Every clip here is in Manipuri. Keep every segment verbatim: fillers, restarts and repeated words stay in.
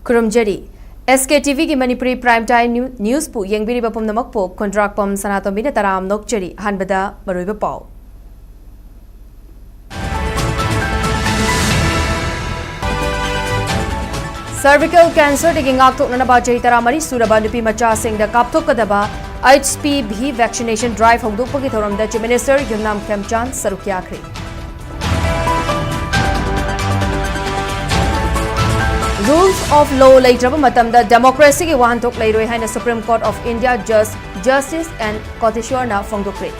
ꯈꯨꯔꯨꯝꯖꯔꯤ꯫ ꯑꯦꯁ ꯀꯦ ꯇꯤ ꯚꯤꯒꯤ ꯃꯅꯤꯄꯨꯔꯤ Prime Time New-, Newsꯄꯨ ꯌꯦꯡꯕꯤꯔꯤꯕ ꯄꯨꯝꯅꯃꯛꯄꯨ ꯈꯨꯟꯗ꯭ꯔꯥꯛꯄꯝ ꯁꯅꯥꯇꯣꯝꯕꯤꯅ ꯇꯔꯥꯝ ꯅꯣꯛꯆꯔꯤ꯫ ꯑꯍꯥꯟꯕꯗ ꯃꯔꯨꯑꯣꯏꯕ ꯄꯥꯎ꯫ Cervical cancerꯗꯒꯤ ꯉꯥꯛꯊꯣꯛꯅꯅꯕ ꯆꯍꯤ ꯇꯔꯥꯃꯔꯤ ꯁꯨꯔꯕ ꯅꯨꯄꯤ ꯃꯆꯥꯁꯤꯡꯗ ꯀꯥꯞꯊꯣꯛꯀꯗꯕ H P V vaccination drive ꯍꯧꯗꯣꯛꯄꯒꯤ ꯊꯧꯔꯝꯗ Chief Minister ꯌꯨꯝꯅꯥꯝ ꯈꯦꯝꯆꯥꯟ ꯁꯔꯨꯛ ꯌꯥꯈ꯭ꯔꯦ꯫ Rules of law ꯂꯩꯇ꯭ꯔꯕ ꯃꯇꯝꯗ democracyꯒꯤ ꯋꯥꯍꯟꯊꯣꯛ ꯂꯩꯔꯣꯏ ꯍꯥꯏꯅ Supreme Court of India Judge Justice N Koteshwarꯅ ꯐꯣꯡꯗꯣꯛꯈ꯭ꯔꯦ꯫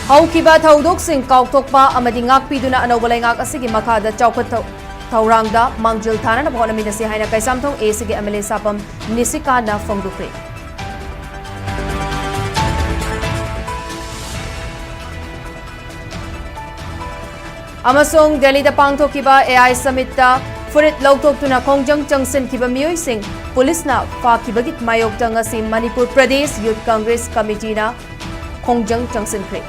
ꯍꯧꯈꯤꯕ ꯊꯧꯗꯣꯛꯁꯤꯡ ꯀꯥꯎꯊꯣꯛꯄ ꯑꯃꯗꯤ ꯉꯥꯛꯄꯤꯗꯨꯅ ꯑꯅꯧꯕ ꯂꯩꯉꯥꯛ ꯑꯁꯤꯒꯤ ꯃꯈꯥꯗ ꯆꯥꯎꯈꯠ ꯊꯧ-, ꯊꯧꯔꯥꯡꯗ ꯃꯥꯡꯖꯤꯜ ꯊꯥꯅꯅꯕ ꯍꯣꯠꯅꯃꯤꯟꯅꯁꯤ ꯍꯥꯏꯅ Keishamthong A Cꯒꯤ M L A ꯁꯥꯄꯝ ꯅꯤꯁꯤꯀꯥꯟꯅ ꯐꯣꯡꯗꯣꯛꯈ꯭ꯔꯦ꯫ ꯑꯃꯁꯨꯡ ꯗꯦꯜꯂꯤꯗ ꯄꯥꯡꯊꯣꯛꯈꯤꯕ A I Summitꯇ ꯐꯨꯔꯤꯠ ꯂꯧꯊꯣꯛꯇꯨꯅ ꯈꯣꯡꯖꯪ ꯆꯪꯁꯤꯟꯈꯤꯕ ꯃꯤꯑꯣꯏꯁꯤꯡ ꯄꯨꯂꯤꯁꯅ ꯐꯥꯈꯤꯕꯒꯤ ꯃꯥꯌꯣꯛꯇ ꯉꯁꯤ ꯃꯅꯤꯄꯨꯔ Pradesh Youth Congress Committeeꯅ ꯈꯣꯡꯖꯪ ꯆꯪꯁꯤꯟꯈ꯭ꯔꯦ꯫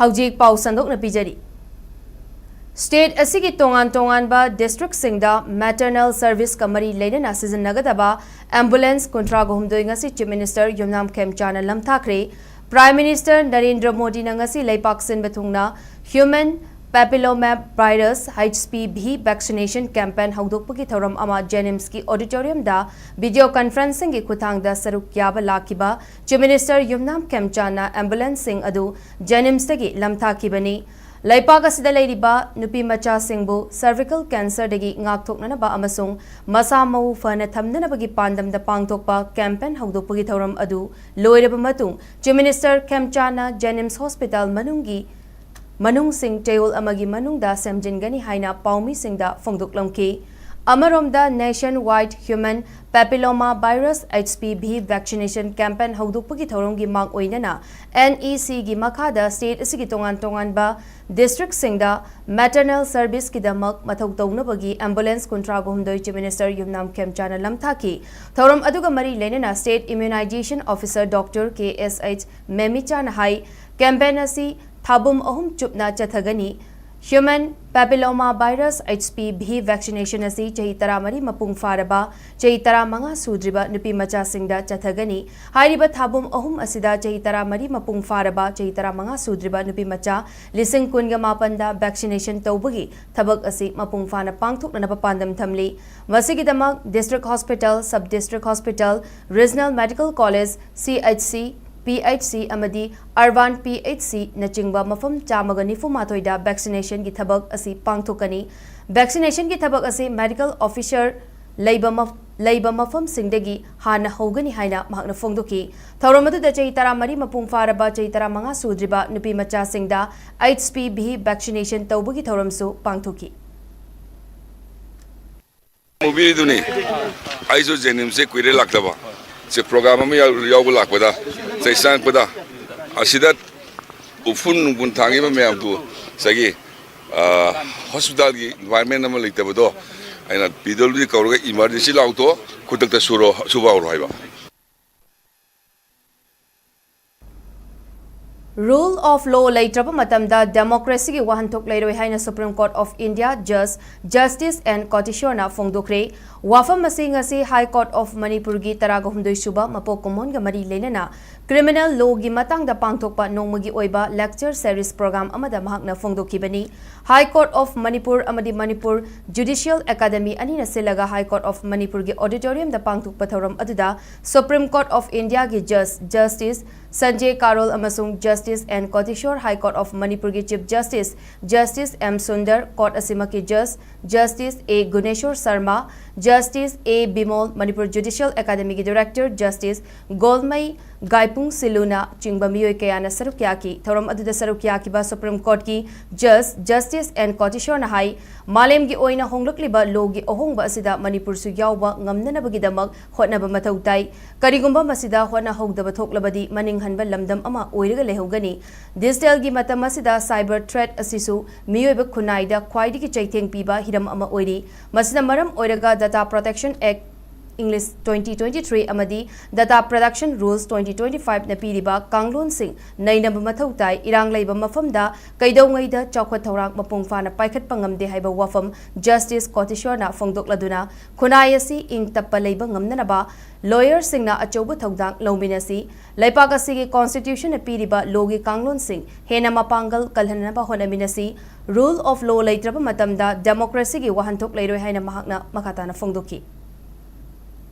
ꯍꯧꯖꯤꯛ ꯄꯥꯎ ꯁꯟꯗꯣꯛꯅ ꯄꯤꯖꯔꯤ꯫ State ꯑꯁꯤꯒꯤ ꯇꯣꯉꯥꯟ ꯇꯣꯉꯥꯟꯕ districtꯁꯤꯡꯗ maternal serviceꯀ ꯃꯔꯤ ꯂꯩꯅꯅ ꯁꯤꯖꯤꯟꯅꯒꯗꯕ ambulance ꯀꯨꯟꯊ꯭ꯔꯥꯒ ꯍꯨꯝꯗꯣꯏ ꯉꯁꯤ Chief Minister ꯌꯨꯝꯅꯥꯝ ꯈꯦꯝꯆꯥꯟꯅ ꯂꯝꯊꯥꯈ꯭ꯔꯦ꯫ Prime Minister ꯅꯔꯦꯟꯗ꯭ꯔ ꯃꯣꯗꯤꯅ ꯉꯁꯤ ꯂꯩꯄꯥꯛ ꯁꯤꯟꯕ ꯊꯨꯡꯅ Human Papilloma Virus, H P V vaccination campaign ꯍꯧꯗꯣꯛꯄꯒꯤ ꯊꯧꯔꯝ ꯑꯃ JNIMSꯀꯤ auditoriumꯗ video conferencingꯒꯤ ꯈꯨꯠꯊꯥꯡꯗ ꯁꯔꯨꯛ ꯌꯥꯕ ꯂꯥꯛꯈꯤꯕ Chief Minister ꯌꯨꯝꯅꯥꯝ ꯈꯦꯝꯆꯥꯟꯅ ambulanceꯁꯤꯡ ꯑꯗꯨ JNIMSꯇꯒꯤ ꯂꯝꯊꯥꯈꯤꯕꯅꯤ꯫ ꯂꯩꯄꯥꯛ ꯑꯁꯤꯗ ꯂꯩꯔꯤꯕ ꯅꯨꯄꯤ ꯃꯆꯥꯁꯤꯡꯕꯨ cervical cancerꯗꯒꯤ ꯉꯥꯛꯊꯣꯛꯅꯅꯕ ꯑꯃꯁꯨꯡ ꯃꯁꯥ ꯃꯎ ꯐꯅ ꯊꯝꯅꯅꯕꯒꯤ ꯄꯥꯟꯗꯝꯗ ꯄꯥꯡꯊꯣꯛꯄ campaign ꯍꯧꯗꯣꯛꯄꯒꯤ ꯊꯧꯔꯝ ꯑꯗꯨ ꯂꯣꯏꯔꯕ ꯃꯇꯨꯡ Chief Minister ꯈꯦꯝꯆꯥꯟꯅ JNIMS hospital ꯃꯅꯨꯡꯒꯤ ꯃꯅꯨꯡꯁꯤꯡ ꯆꯌꯣꯜ ꯑꯃꯒꯤ ꯃꯅꯨꯡꯗ ꯁꯦꯝꯖꯤꯟꯒꯅꯤ ꯍꯥꯏꯅ ꯄꯥꯎꯃꯤꯁꯤꯡꯗ ꯐꯣꯡꯗꯣꯛꯂꯝꯈꯤ꯫ ꯑꯃꯔꯣꯝꯗ, Nationwide Human Papilloma Virus, H P V, Vaccination Campaign ꯍꯧꯗꯣꯛꯄꯒꯤ ꯊꯧꯔꯝꯒꯤ ꯃꯥꯡ ꯑꯣꯏꯅꯅ N E C ꯒꯤ ꯃꯈꯥꯗ state ꯑꯁꯤꯒꯤ ꯇꯣꯉꯥꯟ ꯇꯣꯉꯥꯟꯕ districtꯁꯤꯡꯗ maternal serviceꯀꯤꯗꯃꯛ ꯃꯊꯧ ꯇꯧꯅꯕꯒꯤ ambulance ꯀꯨꯟꯊ꯭ꯔꯥꯒ ꯍꯨꯝꯗꯣꯏ Chief Minister ꯌꯨꯝꯅꯥꯝ ꯈꯦꯝꯆꯥꯅ ꯂꯝꯊꯥꯈꯤ꯫ ꯊꯧꯔꯝ ꯑꯗꯨꯒ ꯃꯔꯤ ꯂꯩꯅꯅ State Immunization Officer Doctor K S H ꯃꯦꯃꯤꯆꯥꯅ ꯍꯥꯏ, campaign ꯑꯁꯤ ꯊꯥꯕꯨꯝ ꯑꯍꯨꯝ ꯆꯨꯞꯅ ꯆꯠꯊꯒꯅꯤ꯫ Human Papilloma Virus, H P V, vaccination ꯑꯁꯤ ꯆꯍꯤ ꯇꯔꯥꯃꯔꯤ ꯃꯄꯨꯡ ꯐꯥꯔꯕ, ꯆꯍꯤ ꯇꯔꯥꯃꯉꯥ ꯁꯨꯗ꯭ꯔꯤꯕ ꯅꯨꯄꯤ ꯃꯆꯥꯁꯤꯡꯗ ꯆꯠꯊꯒꯅꯤ꯫ ꯍꯥꯏꯔꯤꯕ ꯊꯥꯕꯨꯝ ꯑꯍꯨꯝ ꯑꯁꯤꯗ ꯆꯍꯤ ꯇꯔꯥꯃꯔꯤ ꯃꯄꯨꯡ ꯐꯥꯔꯕ, ꯆꯍꯤ ꯇꯔꯥꯃꯉꯥ ꯁꯨꯗ꯭ꯔꯤꯕ ꯅꯨꯄꯤ ꯃꯆꯥ ꯂꯤꯁꯤꯡ ꯀꯨꯟꯒ ꯃꯥꯄꯟꯗ vaccination ꯇꯧꯕꯒꯤ ꯊꯕꯛ ꯑꯁꯤ ꯃꯄꯨꯡ ꯐꯥꯅ ꯄꯥꯡꯊꯣꯛꯅꯅꯕ ꯄꯥꯟꯗꯝ ꯊꯝꯂꯤ꯫ ꯃꯁꯤꯒꯤꯗꯃꯛ district hospital, sub district hospital, regional medical college, C H C, P H C ꯑꯃꯗꯤ urban P H C ꯅꯆꯤꯡꯕ ꯃꯐꯝ ꯆꯥꯝꯃꯒ ꯅꯤꯐꯨ ꯃꯥꯊꯣꯏꯗ vaccinationꯒꯤ ꯊꯕꯛ ꯑꯁꯤ ꯄꯥꯡꯊꯣꯛꯀꯅꯤ꯫ Vaccinationꯒꯤ ꯊꯕꯛ ꯑꯁꯤ medical officer ꯂꯩꯕ ꯃꯐ-, ꯂꯩꯕ ꯃꯐꯝꯁꯤꯡꯗꯒꯤ ꯍꯥꯟꯅ ꯍꯧꯒꯅꯤ ꯍꯥꯏꯅ ꯃꯍꯥꯛꯅ ꯐꯣꯡꯗꯣꯛꯈꯤ꯫ ꯊꯧꯔꯝ ꯑꯗꯨꯗ ꯆꯍꯤ ꯇꯔꯥꯃꯔꯤ ꯃꯄꯨꯡ ꯐꯥꯔꯕ, ꯆꯍꯤ ꯇꯔꯥꯃꯉꯥ ꯁꯨꯗ꯭ꯔꯤꯕ ꯅꯨꯄꯤ ꯃꯆꯥꯁꯤꯡꯗ H P V vaccination ꯇꯧꯕꯒꯤ ꯊꯧꯔꯝꯁꯨ ꯄꯥꯡꯊꯣꯛꯈꯤ꯫ ꯃꯨꯚꯤꯗꯨꯅꯤ꯫ ꯑꯩꯁꯨ ꯖꯦꯅꯤꯝꯁꯁꯦ ꯀꯨꯏꯔꯦ ꯂꯥꯛꯇꯕ꯫ ꯁꯤ ꯄ꯭ꯔꯣꯒ꯭ꯔꯥꯝ ꯑꯃ ꯌꯥꯎ-, ꯌꯥꯎꯕ ꯂꯥꯛꯄꯗ, ꯆꯩ ꯆꯪꯉꯛꯄꯗ, ꯑꯁꯤꯗ ꯎꯐꯨꯟ ꯅꯨꯡꯐꯨꯟ ꯊꯥꯡꯉꯤꯕ ꯃꯌꯥꯝꯗꯨ ꯉꯁꯥꯏꯒꯤ, ꯑ, ꯍꯣꯁꯄꯤꯇꯥꯜꯒꯤ ꯏꯟꯚꯥꯏꯔꯟꯃꯦꯟ ꯑꯃ ꯂꯩꯇꯕꯗꯣ ꯑꯩꯅ P W D ꯀꯧꯔꯒ emergency ꯂꯥꯎꯊꯣꯛꯑꯣ, ꯈꯨꯗꯛꯇ ꯁꯨꯔꯣ, ꯁꯨꯕ ꯍꯧꯔꯣ ꯍꯥꯏꯕ꯫ Rule of law ꯂꯩꯇ꯭ꯔꯕ ꯃꯇꯝꯗ democracyꯒꯤ ꯋꯥꯍꯟꯊꯣꯛ ꯂꯩꯔꯣꯏ ꯍꯥꯏꯅ Supreme Court of India Judge Justice N Kotishwarꯅ ꯐꯣꯡꯗꯣꯛꯈ꯭ꯔꯦ꯫ ꯋꯥꯐꯝ ꯑꯁꯤ ꯉꯁꯤ High Court of ꯃꯅꯤꯄꯨꯔꯒꯤ ꯇꯔꯥꯒ ꯍꯨꯝꯗꯣꯏ ꯁꯨꯕ ꯃꯄꯣꯛ ꯀꯨꯝꯑꯣꯟꯒ ꯃꯔꯤ ꯂꯩꯅꯅ criminal lawꯒꯤ ꯃꯇꯥꯡꯗ ꯄꯥꯡꯊꯣꯛꯄ ꯅꯣꯡꯃꯒꯤ ꯑꯣꯏꯕ lecture series program ꯑꯃꯗ ꯃꯍꯥꯛꯅ ꯐꯣꯡꯗꯣꯛꯈꯤꯕꯅꯤ꯫ High Court of ꯃꯅꯤꯄꯨꯔ ꯑꯃꯗꯤ ꯃꯅꯤꯄꯨꯔ Judicial Academy ꯑꯅꯤꯅ ꯁꯤꯜꯂꯒ High Court of ꯃꯅꯤꯄꯨꯔꯒꯤ auditoriumꯗ ꯄꯥꯡꯊꯣꯛꯄ ꯊꯧꯔꯝ ꯑꯗꯨꯗ Supreme Court of Indiaꯒꯤ Judge Justice ꯁꯟꯖꯦ ꯀꯥꯔꯣꯜ ꯑꯃꯁꯨꯡ Justice Justice N Kotishwar, High Court of Manipur ꯒꯤ Chief Justice, Justice M Sundar, court ꯑꯁꯤꯃꯛꯀꯤ Judge, Justice A Guneshwar Sharma, Justice A Bimol, Manipur Judicial Academy ꯒꯤ Director, Justice Golmei Gaipung Siluna ꯆꯤꯡꯕ ꯃꯤꯑꯣꯏ ꯀꯌꯥꯅ ꯁꯔꯨꯛ ꯌꯥꯈꯤ꯫ ꯊꯧꯔꯝ ꯑꯗꯨꯗ ꯁꯔꯨꯛ ꯌꯥꯈꯤꯕ Supreme Court ꯀꯤ Judge, Justice N Kotishwar ꯅ ꯍꯥꯏ, ꯃꯥꯂꯦꯝꯒꯤ ꯑꯣꯏꯅ ꯍꯣꯡꯂꯛꯂꯤꯕ law ꯒꯤ ꯑꯍꯣꯡꯕ ꯑꯁꯤꯗ ꯃꯅꯤꯄꯨꯔꯁꯨ ꯌꯥꯎꯕ ꯉꯝꯅꯅꯕꯒꯤꯗꯃꯛ ꯍꯣꯠꯅꯕ ꯃꯊꯧ ꯇꯥꯏ꯫ ꯀꯔꯤꯒꯨꯝꯕ ꯃꯁꯤꯗ ꯍꯣꯠꯅꯍꯧꯗꯕ ꯊꯣꯛꯂꯕꯗꯤ ꯃꯅꯤꯡ ꯍꯟꯕ ꯂꯝꯗꯝ ꯑꯃ ꯑꯣꯏꯔꯒ ꯂꯩꯍꯧꯒꯅꯤ꯫ Digital ꯒꯤ ꯃꯇꯝ ꯑꯁꯤꯗ cyber threat ꯑꯁꯤꯁꯨ ꯃꯤꯑꯣꯏꯕ ꯈꯨꯟꯅꯥꯏꯗ ꯈ꯭ꯋꯥꯏꯗꯒꯤ ꯆꯩꯊꯦꯡ ꯄꯤꯕ ꯍꯤꯔꯝ ꯑꯃ ꯑꯣꯏꯔꯤ꯫ ꯃꯁꯤꯅ ꯃꯔꯝ ꯑꯣꯏꯔꯒ Data Protection Act, English, twenty twenty-three ꯑꯃꯗꯤ Data Protection Rules twenty twenty-five ꯅ ꯄꯤꯔꯤꯕ ꯀꯥꯡꯂꯣꯟꯁꯤꯡ ꯅꯩꯅꯕ ꯃꯊꯧ ꯇꯥꯏ꯫ ꯏꯔꯥꯡ ꯂꯩꯕ ꯃꯐꯝꯗ ꯀꯩꯗꯧꯉꯩꯗ ꯆꯥꯎꯈꯠ ꯊꯧꯔꯥꯡ ꯃꯄꯨꯡ ꯐꯥꯅ ꯄꯥꯏꯈꯠꯄ ꯉꯝꯗꯦ ꯍꯥꯏꯕ ꯋꯥꯐꯝ Justice Kotishwar ꯅ ꯐꯣꯡꯗꯣꯛꯂꯗꯨꯅ, ꯈꯨꯟꯅꯥꯏ ꯑꯁꯤ ꯏꯪ ꯇꯞꯄ ꯂꯩꯕ ꯉꯝꯅꯅꯕ lawyer ꯁꯤꯡꯅ ꯑꯆꯧꯕ ꯊꯧꯗꯥꯡ ꯂꯧꯃꯤꯟꯅꯁꯤ꯫ ꯂꯩꯄꯥꯛ ꯑꯁꯤꯒꯤ Constitution ꯅ ꯄꯤꯔꯤꯕ law ꯒꯤ ꯀꯥꯡꯂꯣꯟꯁꯤꯡ ꯍꯦꯟꯅ ꯃꯄꯥꯡꯒꯜ ꯀꯜꯍꯟꯅꯕ ꯍꯣꯠꯅꯃꯤꯟꯅꯁꯤ꯫ Rule of law ꯂꯩꯇ꯭ꯔꯕ ꯃꯇꯝꯗ democracy ꯒꯤ ꯋꯥꯍꯟꯊꯣꯛ ꯂꯩꯔꯣꯏ ꯍꯥꯏꯅ ꯃꯍꯥꯛꯅ ꯃꯈꯥ ꯇꯥꯅ ꯐꯣꯡꯗꯣꯛꯈꯤ꯫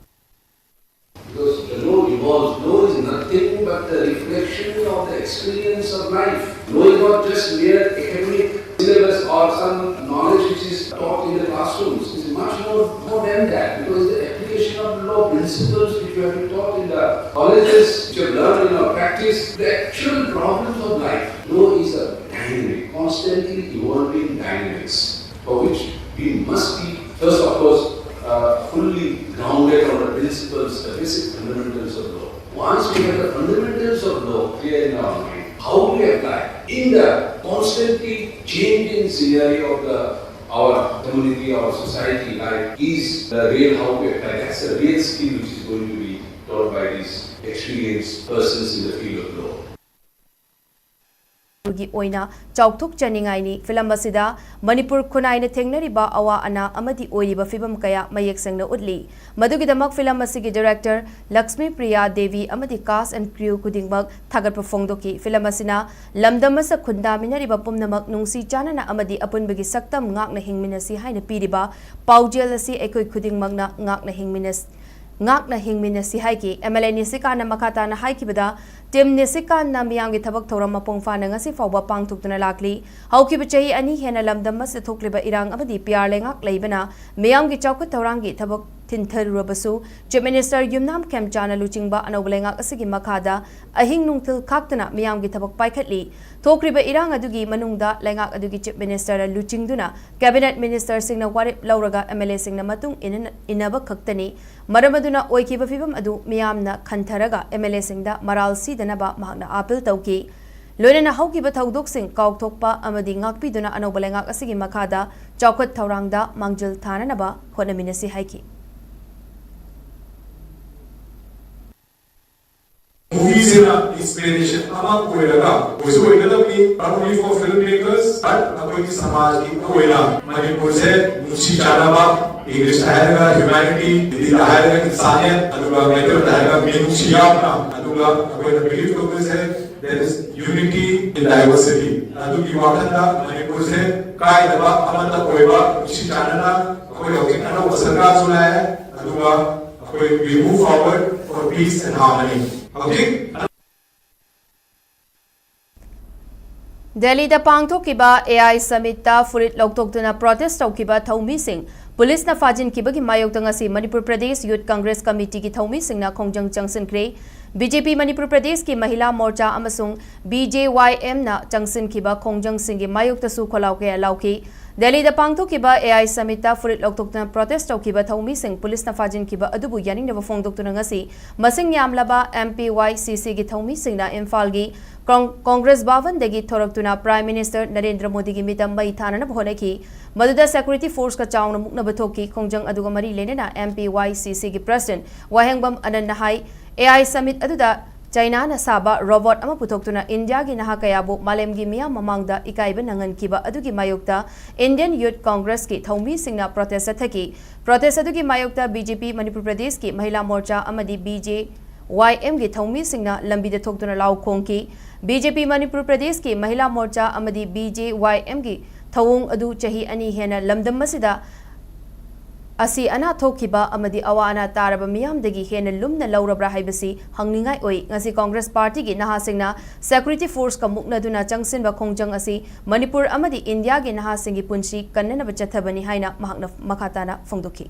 Because the law evolves. Law is nothing but the reflection of the experience of life. Law is not just mere academic syllabus or some knowledge which is taught in the classrooms. It's much more, more than that, because the application of law principles which you have been taught in the colleges, which you have learned in our practice, the actual problems of life. Law is a dynamic, constantly evolving dynamics, for which we must be, first of course, uh, fully grounded on the principles, the basic fundamentals of law. Once we have the fundamentals of law clear in our mind, how do we apply in the constantly changing scenario of the, our community, our society life, is the real how we apply. That's the real skill which is going to be taught by these experienced persons in the field of law. ꯒꯤ ꯑꯣꯏꯅ ꯆꯥꯎꯊꯣꯛꯆꯅꯤꯡꯉꯥꯏꯅꯤ꯫ ꯐꯤꯂꯝ ꯑꯁꯤꯗ ꯃꯅꯤꯄꯨꯔ ꯈꯨꯟꯅꯥꯏꯅ ꯊꯦꯡꯅꯔꯤꯕ ꯑꯋꯥ ꯑꯅꯥ ꯑꯃꯗꯤ ꯑꯣꯏꯔꯤꯕ ꯐꯤꯕꯝ ꯀꯌꯥ ꯃꯌꯦꯛ ꯁꯦꯡꯅ ꯎꯠꯂꯤ꯫ ꯃꯗꯨꯒꯤꯗꯃꯛ ꯐꯤꯂꯝ ꯑꯁꯤꯒꯤ director ꯂꯛꯁꯃꯤ ꯄ꯭ꯔꯤꯌꯥ ꯗꯦꯕꯤ ꯑꯃꯗꯤ cast and crew ꯈꯨꯗꯤꯡꯃꯛ ꯊꯥꯒꯠꯄ ꯐꯣꯡꯗꯣꯛꯈꯤ꯫ ꯐꯤꯂꯝ ꯑꯁꯤꯅ ꯂꯝꯗꯝ ꯑꯁꯤꯗ ꯈꯨꯟꯗꯥꯃꯤꯟꯅꯔꯤꯕ ꯄꯨꯝꯅꯃꯛ ꯅꯨꯡꯁꯤ ꯆꯥꯟꯅꯅ ꯑꯃꯗꯤ ꯑꯄꯨꯟꯕꯒꯤ ꯁꯛꯇꯝ ꯉꯥꯛꯅ ꯍꯤꯡꯃꯤꯟꯅꯁꯤ ꯍꯥꯏꯅ ꯄꯤꯔꯤꯕ ꯄꯥꯎꯖꯦꯜ ꯑꯁꯤ ꯑꯩꯈꯣꯏ ꯈꯨꯗꯤꯡꯃꯛꯅ ꯉꯥꯛꯅ ꯍꯤꯡꯃꯤꯟꯅꯁꯤ ꯉꯥꯛꯅ ꯍꯤꯡꯃꯤꯟꯅꯁꯤ ꯍꯥꯏꯈꯤ꯫ MLA ꯅꯤꯁꯤꯀꯥꯟꯅ ꯃꯈꯥ ꯇꯥꯅ ꯍꯥꯏꯈꯤꯕꯗ, ꯇꯤꯝ ꯅꯤꯁꯤꯀꯥꯟꯅ ꯃꯤꯌꯥꯝꯒꯤ ꯊꯕꯛ ꯊꯧꯔꯝ ꯃꯄꯨꯡ ꯐꯥꯅ ꯉꯁꯤ ꯐꯥꯎꯕ ꯄꯥꯡꯊꯣꯛꯇꯨꯅ ꯂꯥꯛꯂꯤ꯫ ꯍꯧꯈꯤꯕ ꯆꯍꯤ ꯑꯅꯤ ꯍꯦꯟꯅ ꯂꯝꯗꯝ ꯑꯁꯤꯗ ꯊꯣꯛꯂꯤꯕ ꯏꯔꯥꯡ ꯑꯃꯗꯤ ꯄꯤꯌꯥꯔ ꯂꯩꯉꯥꯛ ꯂꯩꯕꯅ ꯃꯤꯌꯥꯝꯒꯤ ꯆꯥꯎꯈꯠ ꯊꯧꯔꯥꯡꯒꯤ ꯊꯕꯛ ꯊꯤꯟꯊꯔꯨꯔꯕꯁꯨ, ꯆꯤꯐ ꯃꯤꯅꯤꯁꯇꯔ ꯌꯨꯝꯅꯥꯝ ꯈꯦꯝꯆꯥꯅ ꯂꯨꯆꯤꯡꯕ ꯑꯅꯧꯕ ꯂꯩꯉꯥꯛ ꯑꯁꯤꯒꯤ ꯃꯈꯥꯗ ꯑꯍꯤꯡ ꯅꯨꯡꯊꯤꯜ ꯈꯥꯛꯇꯅ ꯃꯤꯌꯥꯝꯒꯤ ꯊꯕꯛ ꯄꯥꯏꯈꯠꯂꯤ꯫ ꯊꯣꯛꯈ꯭ꯔꯤꯕ ꯏꯔꯥꯡ ꯑꯗꯨꯒꯤ ꯃꯅꯨꯡꯗ ꯂꯩꯉꯥꯛ ꯑꯗꯨꯒꯤ ꯆꯤꯐ ꯃꯤꯅꯤꯁꯇꯔ ꯂꯨꯆꯤꯡꯗꯨꯅ ꯀꯦꯕꯤꯅꯦꯠ ꯃꯤꯅꯤꯁꯇꯔꯁꯤꯡꯅ ꯋꯥꯔꯦꯞ ꯂꯧꯔꯒ ꯑꯦꯝ ꯑꯦꯜ ꯑꯦꯁꯤꯡꯅ ꯃꯇꯨꯡ ꯏꯟꯅ-, ꯏꯟꯅꯕ ꯈꯛꯇꯅꯤ꯫ ꯃꯔꯝ ꯑꯗꯨꯅ ꯑꯣꯏꯈꯤꯕ ꯐꯤꯕꯝ ꯑꯗꯨ ꯃꯤꯌꯥꯝꯅ ꯈꯟꯊꯔꯒ ꯑꯦꯝ ꯑꯦꯜ ꯑꯦꯁꯤꯡꯗ ꯃꯔꯥꯜ ꯁꯤꯗꯅꯕ ꯃꯍꯥꯛꯅ ꯑꯥꯄꯤꯜ ꯇꯧꯈꯤ꯫ ꯂꯣꯏꯅꯅ ꯍꯧꯈꯤꯕ ꯊꯧꯗꯣꯛꯁꯤꯡ ꯀꯥꯎꯊꯣꯛꯄ ꯑꯃꯗꯤ ꯉꯥꯛꯄꯤꯗꯨꯅ ꯑꯅꯧꯕ ꯂꯩꯉꯥꯛ ꯑꯁꯤꯒꯤ ꯃꯈꯥꯗ ꯆꯥꯎꯈꯠ ꯊꯧꯔꯥꯡꯗ ꯃꯥꯡꯖꯤꯜ ꯊꯥꯅꯅꯕ ꯍꯣꯠꯅꯃꯤꯟꯅꯁꯤ ꯍꯥꯏꯈꯤ꯫ ꯃꯨꯚꯤꯁꯤꯅ ꯏꯟꯁꯄꯤꯔꯦꯁꯟ ꯑꯃ ꯑꯣꯏꯔꯒ ꯑꯣꯏꯁꯨ ꯑꯣꯏꯒꯗꯕꯅꯤ, not only for filmmakers, but ꯑꯩꯈꯣꯏꯒꯤ ꯁꯃꯥꯖꯒꯤ ꯑꯣꯏꯅ ꯃꯅꯤꯄꯨꯔꯁꯦ ꯅꯨꯡꯁꯤ ꯆꯥꯟꯅꯕ, ꯏꯪꯂꯤꯁꯇ ꯍꯥꯏꯔꯒ ꯍ꯭ꯌꯨꯃꯦꯅꯤꯇꯤ, ꯍꯤꯟꯗꯤꯗ ꯍꯥꯏꯔꯒ ꯏꯟꯁꯥꯅꯤꯌꯠ, ꯑꯗꯨꯒ ꯃꯩꯇꯩꯂꯣꯟꯗ ꯍꯥꯏꯔꯒ ꯃꯤꯅꯨꯡꯁꯤ ꯌꯥꯎꯅ, ꯑꯗꯨꯒ ꯑꯩꯈꯣꯏꯅ ꯕꯤꯂꯤꯚ ꯇꯧꯕꯁꯦ, there is unity in diversity꯫ ꯑꯗꯨꯒꯤ ꯋꯥꯈꯜꯗ ꯃꯅꯤꯄꯨꯔꯁꯦ ꯀꯥꯏꯗꯕ ꯑꯃꯠꯇ ꯑꯣꯏꯕ, ꯅꯨꯡꯁꯤ ꯆꯥꯟꯅꯅ ꯑꯩꯈꯣꯏ ꯍꯧꯖꯤꯛ ꯑꯅꯧꯕ ꯁꯔꯀꯥꯔꯁꯨ ꯂꯥꯛꯑꯦ, ꯑꯗꯨꯒ ꯑꯩꯈꯣꯏ we move forward for peace and harmony꯫ ꯍꯧꯖꯤꯛ ꯗꯦꯜꯂꯤꯗ ꯄꯥꯡꯊꯣꯛꯈꯤꯕ ꯑꯦ ꯑꯥꯏ ꯁꯃꯤꯠꯇ ꯐꯨꯔꯤꯠ ꯂꯧꯊꯣꯛꯇꯨꯅ ꯄ꯭ꯔꯣꯇꯦꯁ ꯇꯧꯈꯤꯕ ꯊꯧꯃꯤꯁꯤꯡ ꯄꯨꯂꯤꯁꯅ ꯐꯥꯖꯤꯟꯈꯤꯕꯒꯤ ꯃꯥꯌꯣꯛꯇ ꯉꯁꯤ ꯃꯅꯤꯄꯨꯔ ꯄ꯭ꯔꯗꯦꯁ ꯌꯨꯠ ꯀꯪꯒ꯭ꯔꯦꯁ ꯀꯃꯤꯇꯤꯒꯤ ꯊꯧꯃꯤꯁꯤꯡꯅ ꯈꯣꯡꯖꯪ ꯆꯪꯁꯤꯟꯈ꯭ꯔꯦ꯫ ꯕꯤ ꯖꯦ ꯄꯤ ꯃꯅꯤꯄꯨꯔ ꯄ꯭ꯔꯗꯦꯁꯀꯤ ꯃꯍꯤꯂꯥ ꯃꯣꯔꯆꯥ ꯑꯃꯁꯨꯡ ꯕꯤ ꯖꯦ ꯋꯥꯏ ꯑꯦꯝꯅ ꯆꯪꯁꯤꯟꯈꯤꯕ ꯈꯣꯡꯖꯪꯁꯤꯡꯒꯤ ꯃꯥꯌꯣꯛꯇꯁꯨ ꯈꯣꯜꯂꯥꯎ ꯀꯌꯥ ꯂꯥꯎꯈꯤ꯫ ꯗꯦꯜꯂꯤꯗ ꯄꯥꯡꯊꯣꯛꯈꯤꯕ ꯑꯦ ꯑꯥꯏ ꯁꯃꯤꯠꯇ ꯐꯨꯔꯤꯠ ꯂꯧꯊꯣꯛꯇꯨꯅ ꯄ꯭ꯔꯣꯇꯦꯁ ꯇꯧꯈꯤꯕ ꯊꯧꯃꯤꯁꯤꯡ ꯄꯨꯂꯤꯁꯅ ꯐꯥꯖꯤꯟꯈꯤꯕ ꯑꯗꯨꯕꯨ ꯌꯥꯅꯤꯡꯗꯕ ꯐꯣꯡꯗꯣꯛꯇꯨꯅ ꯉꯁꯤ ꯃꯁꯤꯡ ꯌꯥꯝꯂꯕ ꯑꯦꯝ ꯄꯤ ꯋꯥꯏ ꯁꯤ ꯁꯤꯒꯤ ꯊꯧꯃꯤꯁꯤꯡꯅ ꯏꯝꯐꯥꯜꯒꯤ ꯀ꯭ꯔꯣꯡ-, ꯀꯣꯡꯒ꯭ꯔꯦꯁ ꯚꯕꯟꯗꯒꯤ ꯊꯣꯔꯛꯇꯨꯅ ꯄ꯭ꯔꯥꯏꯝ ꯃꯤꯅꯤꯁꯇꯔ ꯅꯔꯦꯟꯗ꯭ꯔ ꯃꯣꯗꯤꯒꯤ ꯃꯤꯇ ꯃꯩ ꯊꯥꯅꯅꯕ ꯍꯣꯠꯅꯈꯤ꯫ ꯃꯗꯨꯗ ꯁꯦꯀ꯭ꯌꯨꯔꯤꯇꯤ ꯐꯣꯔꯁꯀ ꯆꯥꯎꯅ ꯃꯨꯛꯅꯕ ꯊꯣꯛꯈꯤ꯫ ꯈꯣꯡꯖꯪ ꯑꯗꯨꯒ ꯃꯔꯤ ꯂꯩꯅꯅ ꯑꯦꯝ ꯄꯤ ꯋꯥꯏ ꯁꯤ ꯁꯤꯒꯤ president Wahengbam ꯑꯅꯟꯅ high, A I submit ꯑꯗꯨꯗ ꯆꯥꯏꯅꯥꯅ ꯁꯥꯕ ꯔꯣꯕꯣꯠ ꯑꯃ ꯄꯨꯊꯣꯛꯇꯨꯅ ꯏꯟꯗꯤꯌꯥꯒꯤ ꯅꯍꯥ ꯀꯌꯥꯕꯨ ꯃꯥꯂꯦꯝꯒꯤ ꯃꯤꯌꯥꯝ ꯃꯃꯥꯡꯗ ꯏꯀꯥꯏꯕ ꯅꯪꯍꯟꯈꯤꯕ ꯑꯗꯨꯒꯤ ꯃꯥꯌꯣꯛꯇ ꯏꯟꯗꯤꯌꯟ ꯌꯨꯠ ꯀꯣꯡꯒ꯭ꯔꯦꯁꯀꯤ ꯊꯧꯃꯤꯁꯤꯡꯅ ꯄ꯭ꯔꯣꯇꯦꯁ ꯆꯠꯊꯈꯤ꯫ ꯄ꯭ꯔꯣꯇꯦꯁ ꯑꯗꯨꯒꯤ ꯃꯥꯌꯣꯛꯇ ꯕꯤ ꯖꯦ ꯄꯤ ꯃꯅꯤꯄꯨꯔ ꯄ꯭ꯔꯗꯦꯁꯀꯤ ꯃꯍꯤꯂꯥ ꯃꯣꯔꯆꯥ ꯑꯃꯗꯤ ꯕꯤ ꯖꯦ ꯋꯥꯏ ꯑꯦꯝꯒꯤ ꯊꯧꯃꯤꯁꯤꯡꯅ ꯂꯝꯕꯤꯗ ꯊꯣꯛꯇꯨꯅ ꯂꯥꯎ ꯈꯣꯡꯈꯤ꯫ ꯕꯤ ꯖꯦ ꯄꯤ ꯃꯅꯤꯄꯨꯔ ꯄ꯭ꯔꯗꯦꯁꯀꯤ ꯃꯍꯤꯂꯥ ꯃꯣꯔꯆꯥ ꯑꯃꯗꯤ ꯕꯤ ꯖꯦ ꯋꯥꯏ ꯑꯦꯝꯒꯤ ꯊꯧꯑꯣꯡ ꯑꯗꯨ ꯆꯍꯤ ꯑꯅꯤ ꯍꯦꯟꯅ ꯂꯝꯗꯝ ꯑꯁꯤꯗ ꯑꯁꯤ ꯑꯅꯥ ꯊꯣꯛꯈꯤꯕ ꯑꯃꯗꯤ ꯑꯋꯥ ꯑꯅꯥ ꯇꯥꯔꯕ ꯃꯤꯌꯥꯝꯗꯒꯤ ꯍꯦꯟꯅ ꯂꯨꯝꯅ ꯂꯧꯔꯕ꯭ꯔꯥ ꯍꯥꯏꯕꯁꯤ ꯍꯪꯅꯤꯡꯉꯥꯏ ꯑꯣꯏ꯫ ꯉꯁꯤ ꯀꯣꯡꯒ꯭ꯔꯦꯁ ꯄꯥꯔꯇꯤꯒꯤ ꯅꯍꯥꯁꯤꯡꯅ ꯁꯦꯀ꯭ꯌꯨꯔꯤꯇꯤ ꯐꯣꯔꯁꯀ ꯃꯨꯛꯅꯗꯨꯅ ꯆꯪꯁꯤꯟꯕ ꯈꯣꯡꯖꯪ ꯑꯁꯤ ꯃꯅꯤꯄꯨꯔ ꯑꯃꯗꯤ ꯏꯟꯗꯤꯌꯥꯒꯤ ꯅꯍꯥꯁꯤꯡꯒꯤ ꯄꯨꯟꯁꯤ ꯀꯟꯅꯅꯕ ꯆꯠꯊꯕꯅꯤ ꯍꯥꯏꯅ ꯃꯍꯥꯛꯅ ꯃꯈꯥ ꯇꯥꯅ ꯐꯣꯡꯗꯣꯛꯈꯤ꯫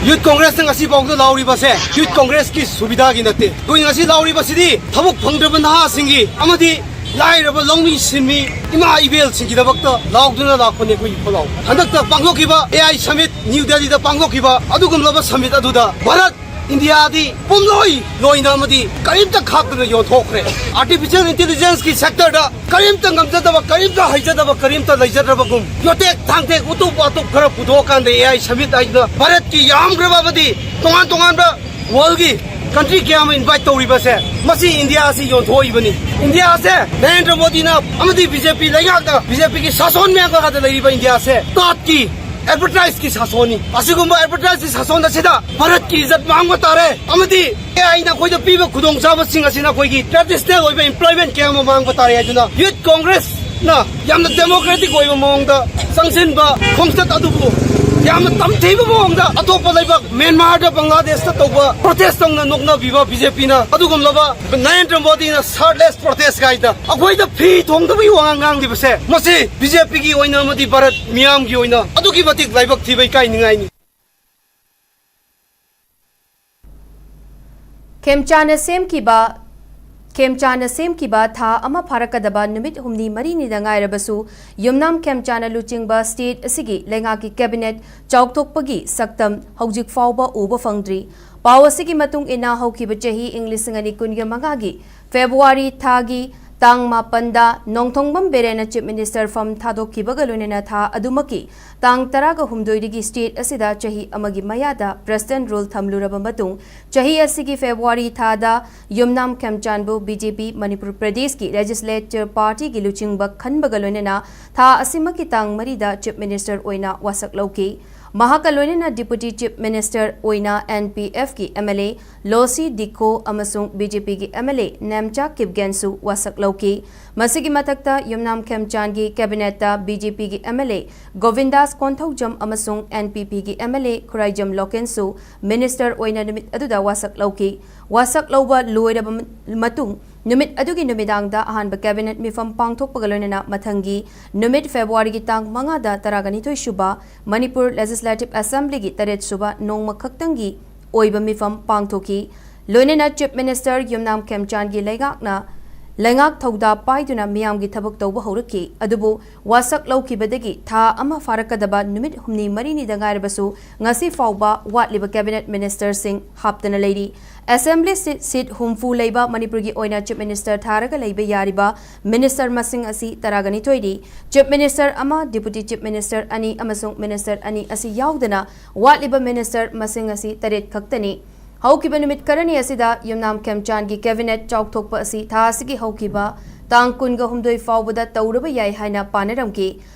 ꯌꯨꯠ ꯀꯣꯡꯒ꯭ꯔꯦꯁꯅ ꯉꯁꯤ ꯐꯥꯎꯗ ꯂꯥꯎꯔꯤꯕꯁꯦ ꯌꯨꯠ ꯀꯣꯡꯒ꯭ꯔꯦꯁꯀꯤ ꯁꯨꯕꯤꯗꯥꯒꯤ ꯅꯠꯇꯦ꯫ ꯑꯩꯈꯣꯏ ꯉꯁꯤ ꯂꯥꯎꯔꯤꯕꯁꯤꯗꯤ ꯊꯕꯛ ꯐꯪꯗ꯭ꯔꯕ ꯅꯍꯥꯁꯤꯡꯒꯤ ꯑꯃꯗꯤ ꯂꯥꯏꯔꯕ ꯂꯧꯃꯤ ꯁꯤꯟꯃꯤ ꯏꯃꯥ ꯏꯕꯦꯜꯁꯤꯡꯒꯤꯗꯃꯛꯇ ꯂꯥꯎꯗꯨꯅ ꯂꯥꯛꯄꯅꯤ ꯑꯩꯈꯣꯏꯒꯤ ꯈꯣꯜꯂꯥꯎ꯫ ꯍꯟꯗꯛꯇ ꯄꯥꯡꯊꯣꯛꯈꯤꯕ ꯑꯦ ꯑꯥꯏ ꯁꯃꯤꯠ, ꯅ꯭ꯌꯨ ꯗꯦꯜꯂꯤꯗ ꯄꯥꯡꯊꯣꯛꯈꯤꯕ ꯑꯗꯨꯒꯨꯝꯂꯕ ꯁꯃꯤꯠ ꯑꯗꯨꯗ ꯚꯥꯔꯠ ꯏꯟꯗꯤꯌꯥꯗꯤ ꯄꯨꯝꯂꯣꯏ ꯂꯣꯏꯅ ꯑꯃꯗꯤ ꯀꯔꯤꯝꯇ ꯈꯥꯛꯇꯅ ꯌꯣꯟꯊꯣꯛꯈ꯭ꯔꯦ꯫ ꯑꯥꯔꯇꯤꯐꯤꯁꯤꯌꯦꯜ ꯏꯟꯇꯦꯂꯤꯖꯦꯟꯁꯀꯤ ꯁꯦꯛꯇꯔꯗ ꯀꯔꯤꯝꯇ ꯉꯝꯖꯗꯕ, ꯀꯔꯤꯝꯇ ꯍꯩꯖꯗꯕ, ꯀꯔꯤꯝꯇ ꯂꯩꯖꯗ꯭ꯔꯕꯒꯨꯝ ꯌꯣꯇꯦꯛ ꯊꯥꯡꯇꯦꯛ ꯎꯇꯨꯞ ꯋꯥꯇꯨꯞ ꯈꯔ ꯄꯨꯊꯣꯛꯑꯀꯥꯟꯗ ꯑꯦ ꯑꯥꯏ ꯁꯃꯤꯠ ꯍꯥꯏꯗꯅ ꯚꯥꯔꯠꯀꯤ ꯌꯥꯝꯈ꯭ꯔꯕ ꯑꯃꯗꯤ ꯇꯣꯉꯥꯟ ꯇꯣꯉꯥꯟꯕ ꯋꯥꯔꯜꯒꯤ ꯀꯟꯇ꯭ꯔꯤ ꯀꯌꯥ ꯑꯃ ꯏꯟꯚꯥꯏꯠ ꯇꯧꯔꯤꯕꯁꯦ, ꯃꯁꯤ ꯏꯟꯗꯤꯌꯥ ꯑꯁꯤ ꯌꯣꯟꯊꯣꯛꯏꯕꯅꯤ꯫ ꯏꯟꯗꯤꯌꯥ ꯑꯁꯦ ꯅꯔꯦꯟꯗ꯭ꯔ ꯃꯣꯗꯤꯅ ꯑꯃꯗꯤ ꯕꯤ ꯖꯦ ꯄꯤ ꯂꯩꯉꯥꯛꯅ, ꯕꯤ ꯖꯦ ꯄꯤꯒꯤ ꯁꯥꯁꯣꯟ ꯃꯌꯥꯝꯒ ꯍꯥꯟꯅ ꯂꯩꯔꯤꯕ ꯏꯟꯗꯤꯌꯥ ꯑꯁꯦ ꯇꯥꯠꯀꯤ ꯑꯦꯗꯚꯔꯇꯥꯏꯖꯀꯤ ꯁꯥꯁꯣꯟꯅꯤ꯫ ꯑꯁꯤꯒꯨꯝꯕ ꯑꯦꯗꯚꯔꯇꯥꯏꯖꯀꯤ ꯁꯥꯁꯣꯟ ꯑꯁꯤꯗ ꯚꯥꯔꯠꯀꯤ ꯏꯖꯠ ꯃꯥꯡꯕ ꯇꯥꯔꯦ ꯑꯃꯗꯤ ꯑꯦ ꯑꯥꯏꯅ ꯑꯩꯈꯣꯏꯗ ꯄꯤꯕ ꯈꯨꯗꯣꯡꯆꯥꯕꯁꯤꯡ ꯑꯁꯤꯅ ꯑꯩꯈꯣꯏꯒꯤ ꯇ꯭ꯔꯦꯗꯤꯁꯅꯦꯜ ꯑꯣꯏꯕ ꯑꯦꯝꯄ꯭ꯂꯣꯏꯃꯦꯟ ꯀꯌꯥ ꯑꯃ ꯃꯥꯡꯕ ꯇꯥꯔꯦ ꯍꯥꯏꯗꯨꯅ ꯌꯨꯠ ꯀꯣꯡꯒ꯭ꯔꯦꯁꯅ ꯌꯥꯝꯅ ꯗꯦꯃꯣꯀ꯭ꯔꯦꯇꯤꯛ ꯑꯣꯏꯕ ꯃꯑꯣꯡꯗ ꯆꯪꯁꯤꯟꯕ ꯈꯣꯡꯆꯠ ꯑꯗꯨꯕꯨ ꯌꯥꯝꯅ ꯇꯝꯊꯤꯕ ꯃꯑꯣꯡꯗ ꯑꯇꯣꯞꯄ ꯂꯩꯕꯥꯛ ꯃ꯭ꯌꯥꯟꯃꯥꯔꯗ, ꯕꯪꯒ꯭ꯂꯥꯗꯦꯁꯇ ꯇꯧꯕ ꯄ꯭ꯔꯣꯇꯦꯁ ꯇꯧꯅ ꯅꯣꯛꯅꯕꯤꯕ ꯕꯤ ꯖꯦ ꯄꯤꯅ ꯑꯗꯨꯒꯨꯝꯂꯕ ꯅꯔꯦꯟꯗ꯭ꯔ ꯃꯣꯗꯤꯅ ꯁꯥꯔꯠꯂꯦꯁ ꯄ꯭ꯔꯣꯇꯦꯁ ꯀꯥꯏꯗ ꯑꯩꯈꯣꯏꯗ ꯐꯤ ꯊꯣꯡꯗꯕꯒꯤ ꯋꯥꯉꯥꯡ ꯉꯥꯡꯂꯤꯕꯁꯦ, ꯃꯁꯤ ꯕꯤ ꯖꯦ ꯄꯤꯒꯤ ꯑꯣꯏꯅ ꯑꯃꯗꯤ ꯚꯥꯔꯠ ꯃꯤꯌꯥꯝꯒꯤ ꯑꯣꯏꯅ ꯑꯗꯨꯛꯀꯤ ꯃꯇꯤꯛ ꯂꯥꯏꯕꯛ ꯊꯤꯕ ꯏꯀꯥꯏꯅꯤꯡꯉꯥꯏꯅꯤ꯫ ꯈꯦꯝꯆꯥꯟꯅ ꯁꯦꯝꯈꯤꯕ ꯈꯦꯝꯆꯥꯟꯅ ꯁꯦꯝꯈꯤꯕ ꯊꯥ ꯑꯃ ꯐꯥꯔꯛꯀꯗꯕ ꯅꯨꯃꯤꯠ ꯍꯨꯝꯅꯤ ꯃꯔꯤꯅꯤꯗ ꯉꯥꯏꯔꯕꯁꯨ, ꯌꯨꯝꯅꯥꯝ ꯈꯦꯝꯆꯥꯟꯅ ꯂꯨꯆꯤꯡꯕ ꯁ꯭ꯇꯦꯠ ꯑꯁꯤꯒꯤ ꯂꯩꯉꯥꯛꯀꯤ ꯀꯦꯕꯤꯅꯦꯠ ꯆꯥꯎꯊꯣꯛꯄꯒꯤ ꯁꯛꯇꯝ ꯍꯧꯖꯤꯛ ꯐꯥꯎꯕ ꯎꯕ ꯐꯪꯗ꯭ꯔꯤ꯫ ꯄꯥꯎ ꯑꯁꯤꯒꯤ ꯃꯇꯨꯡ ꯏꯟꯅ, ꯍꯧꯈꯤꯕ ꯆꯍꯤ ꯏꯪ ꯂꯤꯁꯤꯡ ꯑꯅꯤ ꯀꯨꯟꯒ ꯃꯉꯥꯒꯤ ꯐꯦꯕ꯭ꯔꯨꯋꯥꯔꯤ ꯊꯥꯒꯤ ꯇꯥꯡ ꯃꯥꯄꯟꯗ ꯅꯣꯡꯊꯣꯡꯕꯝ ꯕꯤꯔꯦꯟꯅ ꯆꯤꯐ ꯃꯤꯅꯤꯁꯇꯔ ꯐꯝ ꯊꯥꯗꯣꯛꯈꯤꯕꯒ ꯂꯣꯏꯅꯅ ꯊꯥ ꯑꯗꯨꯃꯛꯀꯤ ꯇꯥꯡ ꯇꯔꯥꯒ ꯍꯨꯝꯗꯣꯏꯗꯒꯤ ꯁ꯭ꯇꯦꯠ ꯑꯁꯤꯗ ꯆꯍꯤ ꯑꯃꯒꯤ ꯃꯌꯥꯗ ꯄ꯭ꯔꯦꯁꯤꯗꯦꯟꯠ ꯔꯨꯜ ꯊꯝꯂꯨꯔꯕ ꯃꯇꯨꯡ, ꯆꯍꯤ ꯑꯁꯤꯒꯤ ꯐꯦꯕ꯭ꯔꯨꯋꯥꯔꯤ ꯊꯥꯗ ꯌꯨꯝꯅꯥꯝ ꯈꯦꯝꯆꯥꯟꯕꯨ ꯕꯤ ꯖꯦ ꯄꯤ ꯃꯅꯤꯄꯨꯔ ꯄ꯭ꯔꯗꯦꯁꯀꯤ ꯂꯦꯖꯤꯁꯂꯦꯆꯔ ꯄꯥꯔꯇꯤꯒꯤ ꯂꯨꯆꯤꯡꯕ ꯈꯟꯕꯒ ꯂꯣꯏꯅꯅ ꯊꯥ ꯑꯁꯤꯃꯛꯀꯤ ꯇꯥꯡ ꯃꯔꯤꯗ ꯆꯤꯐ ꯃꯤꯅꯤꯁꯇꯔ ꯑꯣꯏꯅ ꯋꯥꯁꯛ ꯂꯧꯈꯤ꯫ ꯃꯍꯥꯛꯀ ꯂꯣꯏꯅꯅ Deputy Chief Minister ꯑꯣꯏꯅ N P F ꯀꯤ M L A ꯂꯣꯁꯤ ꯗꯤꯈꯣ ꯑꯃꯁꯨꯡ B J P ꯒꯤ M L A ꯅꯦꯝꯆꯥ ꯀꯤꯞꯒꯦꯟꯁꯨ ꯋꯥꯁꯛ ꯂꯧꯈꯤ꯫ ꯃꯁꯤꯒꯤ ꯃꯊꯛꯇ ꯌꯨꯝꯅꯥꯝ ꯈꯦꯝꯆꯥꯟꯒꯤ cabinet ꯇ B J P ꯒꯤ M L A ꯒꯣꯕꯤꯟꯗꯥꯁ ꯀꯣꯟꯊꯧꯖꯝ ꯑꯃꯁꯨꯡ N P P ꯒꯤ M L A Khuraijam ꯂꯣꯀꯦꯟꯁꯨ minister ꯑꯣꯏꯅ ꯅꯨꯃꯤꯠ ꯑꯗꯨꯗ ꯋꯥꯁꯛ ꯂꯧꯈꯤ꯫ ꯋꯥꯁꯛ ꯂꯧꯕ ꯂꯣꯏꯔꯕ ꯃꯇꯨꯡ ꯅꯨꯃꯤꯠ ꯑꯗꯨꯒꯤ ꯅꯨꯃꯤꯗꯥꯡꯗ ꯑꯍꯥꯟꯕ cabinet ꯃꯤꯐꯝ ꯄꯥꯡꯊꯣꯛꯄꯒ ꯂꯣꯏꯅꯅ ꯃꯊꯪꯒꯤ ꯅꯨꯃꯤꯠ February ꯒꯤ ꯇꯥꯡ ꯃꯉꯥꯗ ꯇꯔꯥꯒ ꯅꯤꯊꯣꯏ ꯁꯨꯕ ꯃꯅꯤꯄꯨꯔ Legislative Assembly ꯒꯤ ꯇꯔꯦꯠ ꯁꯨꯕ ꯅꯣꯡꯃ ꯈꯛꯇꯪꯒꯤ ꯑꯣꯏꯕ ꯃꯤꯐꯝ ꯄꯥꯡꯊꯣꯛꯈꯤ꯫ ꯂꯣꯏꯅꯅ Chief Minister ꯌꯨꯝꯅꯥꯝ ꯈꯦꯝꯆꯥꯟꯒꯤ ꯂꯩꯉꯥꯛꯅ ꯂꯩꯉꯥꯛ ꯊꯧꯗꯥ ꯄꯥꯏꯗꯨꯅ ꯃꯤꯌꯥꯝꯒꯤ ꯊꯕꯛ ꯇꯧꯕ ꯍꯧꯔꯛꯈꯤ꯫ ꯑꯗꯨꯕꯨ ꯋꯥꯁꯛ ꯂꯧꯈꯤꯕꯗꯒꯤ ꯊꯥ ꯑꯃ ꯐꯥꯔꯛꯀꯗꯕ ꯅꯨꯃꯤꯠ ꯍꯨꯝꯅꯤ ꯃꯔꯤꯅꯤꯗ ꯉꯥꯏꯔꯕꯁꯨ ꯉꯁꯤ ꯐꯥꯎꯕ ꯋꯥꯠꯂꯤꯕ cabinet minister ꯁꯤꯡ ꯍꯥꯞꯇꯅ ꯂꯩꯔꯤ꯫ Assembly seat, seat ꯍꯨꯝꯐꯨ ꯂꯩꯕ ꯃꯅꯤꯄꯨꯔꯒꯤ ꯑꯣꯏꯅ Chief Minister ꯊꯥꯔꯒ ꯂꯩꯕ ꯌꯥꯔꯤꯕ minister ꯃꯁꯤꯡ ꯑꯁꯤ ꯇꯔꯥꯒ ꯅꯤꯊꯣꯏꯅꯤ꯫ Chief Minister ꯑꯃ, Deputy Chief Minister ꯑꯅꯤ ꯑꯃꯁꯨꯡ minister ꯑꯅꯤ ꯑꯁꯤ ꯌꯥꯎꯗꯅ ꯋꯥꯠꯂꯤꯕ minister ꯃꯁꯤꯡ ꯑꯁꯤ ꯇꯔꯦꯠ ꯈꯛꯇꯅꯤ꯫ ꯍꯧꯈꯤꯕ ꯅꯨꯃꯤꯠ ꯈꯔꯅꯤ ꯑꯁꯤꯗ ꯌꯨꯝꯅꯥꯝ ꯈꯦꯝꯆꯥꯟꯒꯤ cabinet ꯆꯥꯎꯊꯣꯛꯄ ꯑꯁꯤ ꯊꯥ ꯑꯁꯤꯒꯤ ꯍꯧꯈꯤꯕ ꯇꯥꯡ ꯀꯨꯟꯒ ꯍꯨꯝꯗꯣꯏ ꯐꯥꯎꯕꯗ ꯇꯧꯔꯕ ꯌꯥꯏ ꯍꯥꯏꯅ ꯄꯥꯅꯔꯝꯈꯤ꯫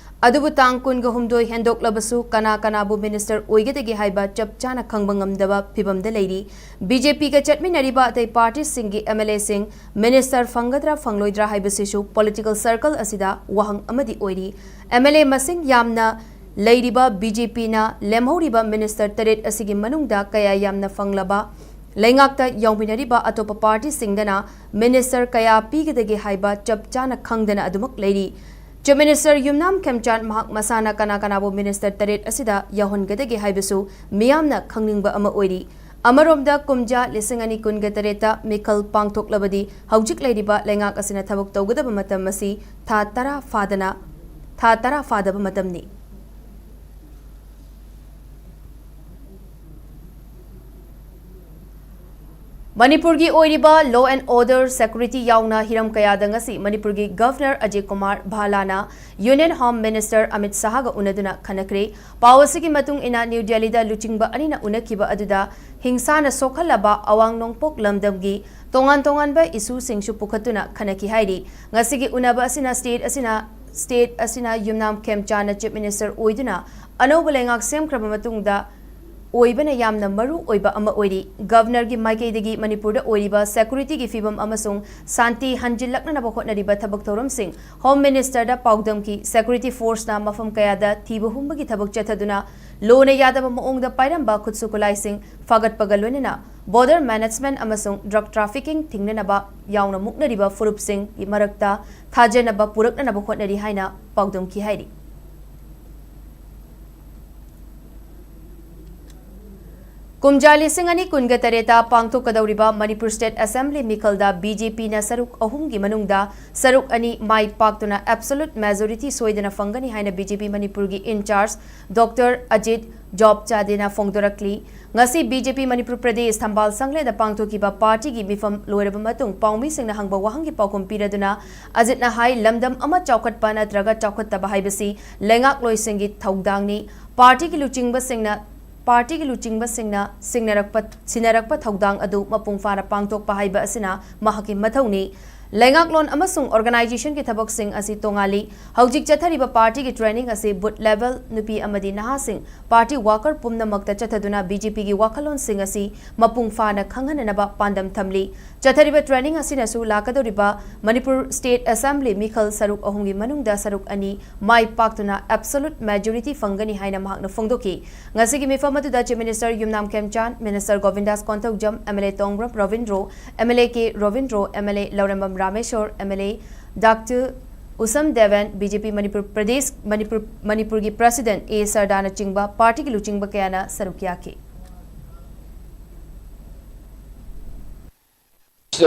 ꯑꯗꯨꯕꯨ ꯇꯥꯡ ꯀꯨꯟꯒ ꯍꯨꯝꯗꯣꯏ ꯍꯦꯟꯗꯣꯛꯂꯕꯁꯨ ꯀꯅꯥ ꯀꯅꯥꯕꯨ minister ꯑꯣꯏꯒꯗꯒꯦ ꯍꯥꯏꯕ ꯆꯞ ꯆꯥꯅ ꯈꯪꯕ ꯉꯝꯗꯕ ꯐꯤꯚꯝꯗ ꯂꯩꯔꯤ꯫ B J P ꯒ ꯆꯠꯃꯤꯟꯅꯔꯤꯕ ꯑꯇꯩ party ꯁꯤꯡꯒꯤ M L A ꯁꯤꯡ minister ꯐꯪꯒꯗ꯭ꯔꯥ ꯐꯪꯂꯣꯏꯗ꯭ꯔꯥ ꯍꯥꯏꯕꯁꯤꯁꯨ political circle ꯑꯁꯤꯗ ꯋꯥꯍꯪ ꯑꯃꯗꯤ ꯑꯣꯏꯔꯤ꯫ M L A ꯃꯁꯤꯡ ꯌꯥꯝꯅ ꯂꯩꯔꯤꯕ B J P ꯅ ꯂꯦꯝꯍꯧꯔꯤꯕ minister ꯇꯔꯦꯠ ꯑꯁꯤꯒꯤ ꯃꯅꯨꯡꯗ ꯀꯌꯥ ꯌꯥꯝꯅ ꯐꯪꯂꯕ ꯂꯩꯉꯥꯛꯇ ꯌꯥꯎꯃꯤꯟꯅꯔꯤꯕ ꯑꯇꯣꯞꯄ party ꯁꯤꯡꯗꯅ minister ꯀꯌꯥ ꯄꯤꯒꯗꯒꯦ ꯍꯥꯏꯕ ꯆꯞ ꯆꯥꯅ ꯈꯪꯗꯅ ꯑꯗꯨꯃꯛ ꯂꯩꯔꯤ꯫ Chief Minister ꯌꯨꯝꯅꯥꯝ ꯈꯦꯝꯆꯥꯟ ꯃꯍꯥꯛ ꯃꯁꯥꯅ ꯀꯅꯥ ꯀꯅꯥꯕꯨ minister ꯇꯔꯦꯠ ꯑꯁꯤꯗ ꯌꯥꯎꯍꯟꯒꯗꯒꯦ ꯍꯥꯏꯕꯁꯨ ꯃꯤꯌꯥꯝꯅ ꯈꯪꯅꯤꯡꯕ ꯑꯃ ꯑꯣꯏꯔꯤ꯫ ꯑꯃꯔꯣꯝꯗ ꯀꯨꯝꯖꯥ ꯂꯤꯁꯤꯡ ꯑꯅꯤ ꯀꯨꯟꯒ ꯇꯔꯦꯠꯇ ꯃꯤꯈꯜ ꯄꯥꯡꯊꯣꯛꯂꯕꯗꯤ ꯍꯧꯖꯤꯛ ꯂꯩꯔꯤꯕ ꯂꯩꯉꯥꯛ ꯑꯁꯤꯅ ꯊꯕꯛ ꯇꯧꯒꯗꯕ ꯃꯇꯝ ꯑꯁꯤ ꯊꯥ ꯇꯔꯥ ꯐꯥꯗꯅ, ꯊꯥ ꯇꯔꯥ ꯐꯥꯗꯕ ꯃꯇꯝꯅꯤ꯫ ꯃꯅꯤꯄꯨꯔꯒꯤ ꯑꯣꯏꯔꯤꯕ law and order, security ꯌꯥꯎꯅ ꯍꯤꯔꯝ ꯀꯌꯥꯗ ꯉꯁꯤ ꯃꯅꯤꯄꯨꯔꯒꯤ Governor Ajay Kumar ꯚꯥꯂꯥꯅ Union Home Minister Amit ꯁꯥꯍꯒ ꯎꯅꯗꯨꯅ ꯈꯟꯅꯈ꯭ꯔꯦ꯫ ꯄꯥꯎ ꯑꯁꯤꯒꯤ ꯃꯇꯨꯡ ꯏꯟꯅ, ꯅ꯭ꯌꯨ ꯗꯦꯜꯂꯤꯗ ꯂꯨꯆꯤꯡꯕ ꯑꯅꯤꯅ ꯎꯅꯈꯤꯕ ꯑꯗꯨꯗ ꯍꯤꯡꯁꯥꯅ ꯁꯣꯛꯍꯜꯂꯕ ꯑꯋꯥꯡ ꯅꯣꯡꯄꯣꯛ ꯂꯝꯗꯝꯒꯤ ꯇꯣꯉꯥꯟ ꯇꯣꯉꯥꯟꯕ ꯏꯁꯨꯁꯤꯡꯁꯨ ꯄꯨꯈꯠꯇꯨꯅ ꯈꯟꯅꯈꯤ ꯍꯥꯏꯔꯤ꯫ ꯉꯁꯤꯒꯤ ꯎꯅꯕ ꯑꯁꯤꯅ state ꯑꯁꯤꯅ ꯁ꯭ꯇꯦꯠ ꯑꯁꯤꯅ ꯌꯨꯝꯅꯥꯝ ꯈꯦꯝꯆꯥꯟꯅ ꯆꯤꯐ ꯃꯤꯅꯤꯁꯇꯔ ꯑꯣꯏꯗꯨꯅ ꯑꯅꯧꯕ ꯂꯩꯉꯥꯛ ꯁꯦꯝꯈ꯭ꯔꯕ ꯃꯇꯨꯡꯗ ꯑꯣꯏꯕꯅ ꯌꯥꯝꯅ ꯃꯔꯨ ꯑꯣꯏꯕ ꯑꯃ ꯑꯣꯏꯔꯤ꯫ ꯒꯚꯔꯅꯔꯒꯤ ꯃꯥꯏꯀꯩꯗꯒꯤ ꯃꯅꯤꯄꯨꯔꯗ ꯑꯣꯏꯔꯤꯕ ꯁꯦꯀ꯭ꯌꯨꯔꯤꯇꯤꯒꯤ ꯐꯤꯕꯝ ꯑꯃꯁꯨꯡ ꯁꯥꯟꯇꯤ ꯍꯟꯖꯤꯜꯂꯛꯅꯅꯕ ꯍꯣꯠꯅꯔꯤꯕ ꯊꯕꯛ ꯊꯧꯔꯝꯁꯤꯡ ꯍꯣꯝ ꯃꯤꯅꯤꯁꯇꯔꯗ ꯄꯥꯎꯗꯝꯈꯤ꯫ ꯁꯦꯀ꯭ꯌꯨꯔꯤꯇꯤ ꯐꯣꯔꯁꯅ ꯃꯐꯝ ꯀꯌꯥꯗ ꯊꯤꯕ ꯍꯨꯝꯕꯒꯤ ꯊꯕꯛ ꯆꯠꯊꯗꯨꯅ ꯂꯣꯅ ꯌꯥꯗꯕ ꯃꯑꯣꯡꯗ ꯄꯥꯏꯔꯝꯕ ꯈꯨꯠꯁꯨ ꯈꯨꯠꯂꯥꯏꯁꯤꯡ ꯐꯥꯒꯠꯄꯒ ꯂꯣꯏꯅꯅ ꯕꯣꯔꯗꯔ ꯃꯦꯅꯦꯖꯃꯦꯟꯠ ꯑꯃꯁꯨꯡ ꯗ꯭ꯔꯒ ꯇ꯭ꯔꯥꯐꯤꯀꯤꯡ ꯊꯤꯡꯅꯅꯕ ꯌꯥꯎꯅ ꯃꯨꯛꯅꯔꯤꯕ ꯐꯨꯔꯨꯞꯁꯤꯡꯒꯤ ꯃꯔꯛꯇ ꯊꯥꯖꯅꯕ ꯄꯨꯔꯛꯅꯅꯕ ꯍꯣꯠꯅꯔꯤ ꯍꯥꯏꯅ ꯄꯥꯎꯗꯝꯈꯤ ꯍꯥꯏꯔꯤ꯫ ꯀꯨꯝꯖꯥ ꯂꯤꯁꯤꯡ ꯑꯅꯤ ꯀꯨꯟꯒ ꯇꯔꯦꯠꯇ ꯄꯥꯡꯊꯣꯛꯀꯗꯧꯔꯤꯕ ꯃꯅꯤꯄꯨꯔ ꯁ꯭ꯇꯦꯠ ꯑꯦꯁꯦꯝꯕ꯭ꯂꯤ ꯃꯤꯈꯜꯗ ꯕꯤ ꯖꯦ ꯄꯤꯅ ꯁꯔꯨꯛ ꯑꯍꯨꯝꯒꯤ ꯃꯅꯨꯡꯗ ꯁꯔꯨꯛ ꯑꯅꯤ ꯃꯥꯏ ꯄꯥꯛꯇꯨꯅ ꯑꯦꯕꯁꯣꯂꯨꯠ ꯃꯦꯖꯣꯔꯤꯇꯤ ꯁꯣꯏꯗꯅ ꯐꯪꯒꯅꯤ ꯍꯥꯏꯅ ꯕꯤ ꯖꯦ ꯄꯤ ꯃꯅꯤꯄꯨꯔꯒꯤ ꯏꯟꯆꯥꯔꯖ ꯗꯣꯛꯇꯔ ꯑꯖꯤꯠ ꯖꯣꯕ ꯆꯥꯗꯦꯅ ꯐꯣꯡꯗꯣꯔꯛꯂꯤ꯫ ꯉꯁꯤ B J P Manipur Pradesh ꯊꯝꯕꯥꯜ ꯁꯪꯂꯦꯟꯗ ꯄꯥꯡꯊꯣꯛꯈꯤꯕ ꯄꯥꯔꯇꯤꯒꯤ ꯃꯤꯐꯝ ꯂꯣꯏꯔꯕ ꯃꯇꯨꯡ ꯄꯥꯎꯃꯤꯁꯤꯡꯅ ꯍꯪꯕ ꯋꯥꯍꯪꯒꯤ ꯄꯥꯎꯈꯨꯝ ꯄꯤꯔꯗꯨꯅ ꯑꯖꯤꯠꯅ ꯍꯥꯏ, ꯂꯝꯗꯝ ꯑꯃ ꯆꯥꯎꯈꯠꯄ ꯅꯠꯇ꯭ꯔꯒ ꯆꯥꯎꯈꯠꯇꯕ ꯍꯥꯏꯕꯁꯤ ꯂꯩꯉꯥꯛꯂꯣꯏꯁꯤꯡꯒꯤ ꯊꯧꯗꯥꯡꯅꯤ꯫ ꯄꯥꯔꯇꯤꯒꯤ ꯂꯨꯆꯤꯡꯕꯁꯤꯡꯅ ꯄꯥꯔꯇꯤꯒꯤ ꯂꯨꯆꯤꯡꯕꯁꯤꯡꯅ ꯁꯤꯡꯅꯔꯛꯄ, ꯁꯤꯟꯅꯔꯛꯄ ꯊꯧꯗꯥꯡ ꯑꯗꯨ ꯃꯄꯨꯡ ꯐꯥꯅ ꯄꯥꯡꯊꯣꯛꯄ ꯍꯥꯏꯕ ꯑꯁꯤꯅ ꯃꯍꯥꯛꯀꯤ ꯃꯊꯧꯅꯤ꯫ ꯂꯩꯉꯥꯛꯂꯣꯟ ꯑꯃꯁꯨꯡ ꯑꯣꯔꯒꯅꯥꯏꯖꯦꯁꯟꯒꯤ ꯊꯕꯛꯁꯤꯡ ꯑꯁꯤ ꯇꯣꯉꯥꯜꯂꯤ꯫ ꯍꯧꯖꯤꯛ ꯆꯠꯊꯔꯤꯕ ꯄꯥꯔꯇꯤꯒꯤ ꯇ꯭ꯔꯦꯅꯤꯡ ꯑꯁꯤ ꯕꯨꯊ ꯂꯦꯚꯦꯜ, ꯅꯨꯄꯤ ꯑꯃꯗꯤ ꯅꯍꯥꯁꯤꯡ, ꯄꯥꯔꯇꯤ ꯋꯥꯀꯔ ꯄꯨꯝꯅꯃꯛꯇ ꯆꯠꯊꯗꯨꯅ ꯕꯤ ꯖꯦ ꯄꯤꯒꯤ ꯋꯥꯈꯜꯂꯣꯟꯁꯤꯡ ꯑꯁꯤ ꯃꯄꯨꯡ ꯐꯥꯅ ꯈꯪꯍꯟꯅꯅꯕ ꯄꯥꯟꯗꯝ ꯊꯝꯂꯤ꯫ ꯆꯠꯊꯔꯤꯕ ꯇ꯭ꯔꯦꯅꯤꯡ ꯑꯁꯤꯅꯁꯨ ꯂꯥꯛꯀꯗꯧꯔꯤꯕ ꯃꯅꯤꯄꯨꯔ ꯁ꯭ꯇꯦꯠ ꯑꯦꯁꯦꯝꯕ꯭ꯂꯤ ꯃꯤꯈꯜ ꯁꯔꯨꯛ ꯑꯍꯨꯝꯒꯤ ꯃꯅꯨꯡꯗ ꯁꯔꯨꯛ ꯑꯅꯤ ꯃꯥꯏ ꯄꯥꯛꯇꯨꯅ ꯑꯦꯕꯁꯣꯂꯨꯠ ꯃꯦꯖꯣꯔꯤꯇꯤ ꯐꯪꯒꯅꯤ ꯍꯥꯏꯅ ꯃꯍꯥꯛꯅ ꯐꯣꯡꯗꯣꯛꯈꯤ꯫ ꯉꯁꯤꯒꯤ ꯃꯤꯐꯝ ꯑꯗꯨꯗ chief minister Yumnam Khemchand, minister Govindas Konthoujam, M L A Tongbram Robindro, M L A K Robindro, M L A Laurembam Rameshwar, M L A doctor Usham Deben, B J P Manipur Pradesh, Manipur, ꯃꯅꯤꯄꯨꯔꯒꯤ ꯄ꯭ꯔꯁꯤꯗꯦꯟꯠ ꯑꯦ ꯁꯔꯗꯥꯅꯆꯤꯡꯕ ꯄꯥꯔꯇꯤꯒꯤ ꯂꯨꯆꯤꯡꯕ ꯀꯌꯥꯅ ꯁꯔꯨꯛ ꯌꯥꯈꯤ꯫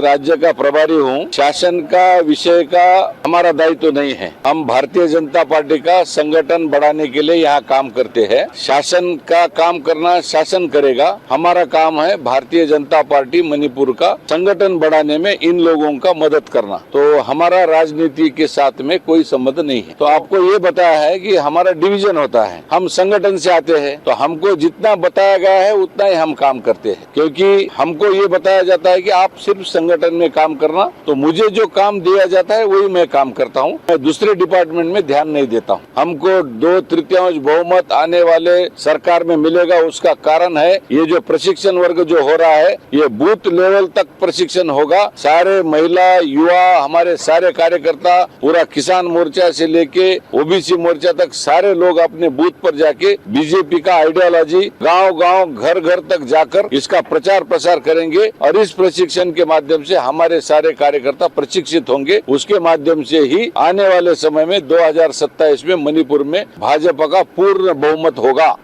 राज्य का प्रभारी हूँ। शासन का विषय का हमारा दायित्व नहीं है। हम भारतीय जनता पार्टी का संगठन बढ़ाने के लिए यहाँ काम करते हैं। शासन का काम करना शासन करेगा। हमारा काम है भारतीय जनता पार्टी मणिपुर का संगठन बढ़ाने में इन लोगों का मदद करना। तो हमारा राजनीति के साथ में कोई संबंध नहीं है। तो आपको ये बताया है कि हमारा डिवीजन होता है, हम संगठन से आते हैं, तो हमको जितना बताया गया है उतना ही हम काम करते हैं, क्योंकि हमको ये बताया जाता है कि आप सिर्फ संगठन में काम करना, तो मुझे जो काम दिया जाता है वही मैं काम करता हूँ। मैं दूसरे डिपार्टमेंट में ध्यान नहीं देता हूँ। हमको दो तृतीयांश बहुमत आने वाले सरकार में मिलेगा, उसका कारण है ये जो प्रशिक्षण वर्ग जो हो रहा है, ये बूथ लेवल तक प्रशिक्षण होगा। सारे महिला, युवा, हमारे सारे कार्यकर्ता, पूरा किसान मोर्चा से लेके ओबीसी मोर्चा तक सारे लोग अपने बूथ पर जाके बीजेपी का आइडियोलॉजी गांव गांव, घर घर तक जाकर इसका प्रचार प्रसार करेंगे और इस प्रशिक्षण के माध्यम से हमारे सारे कार्यकर्ता प्रशिक्षित होंगे। उसके माध्यम से ही आने वाले समय में दो हज़ार सत्ताईस में मणिपुर में भाजपा का पूर्ण बहुमत होगा।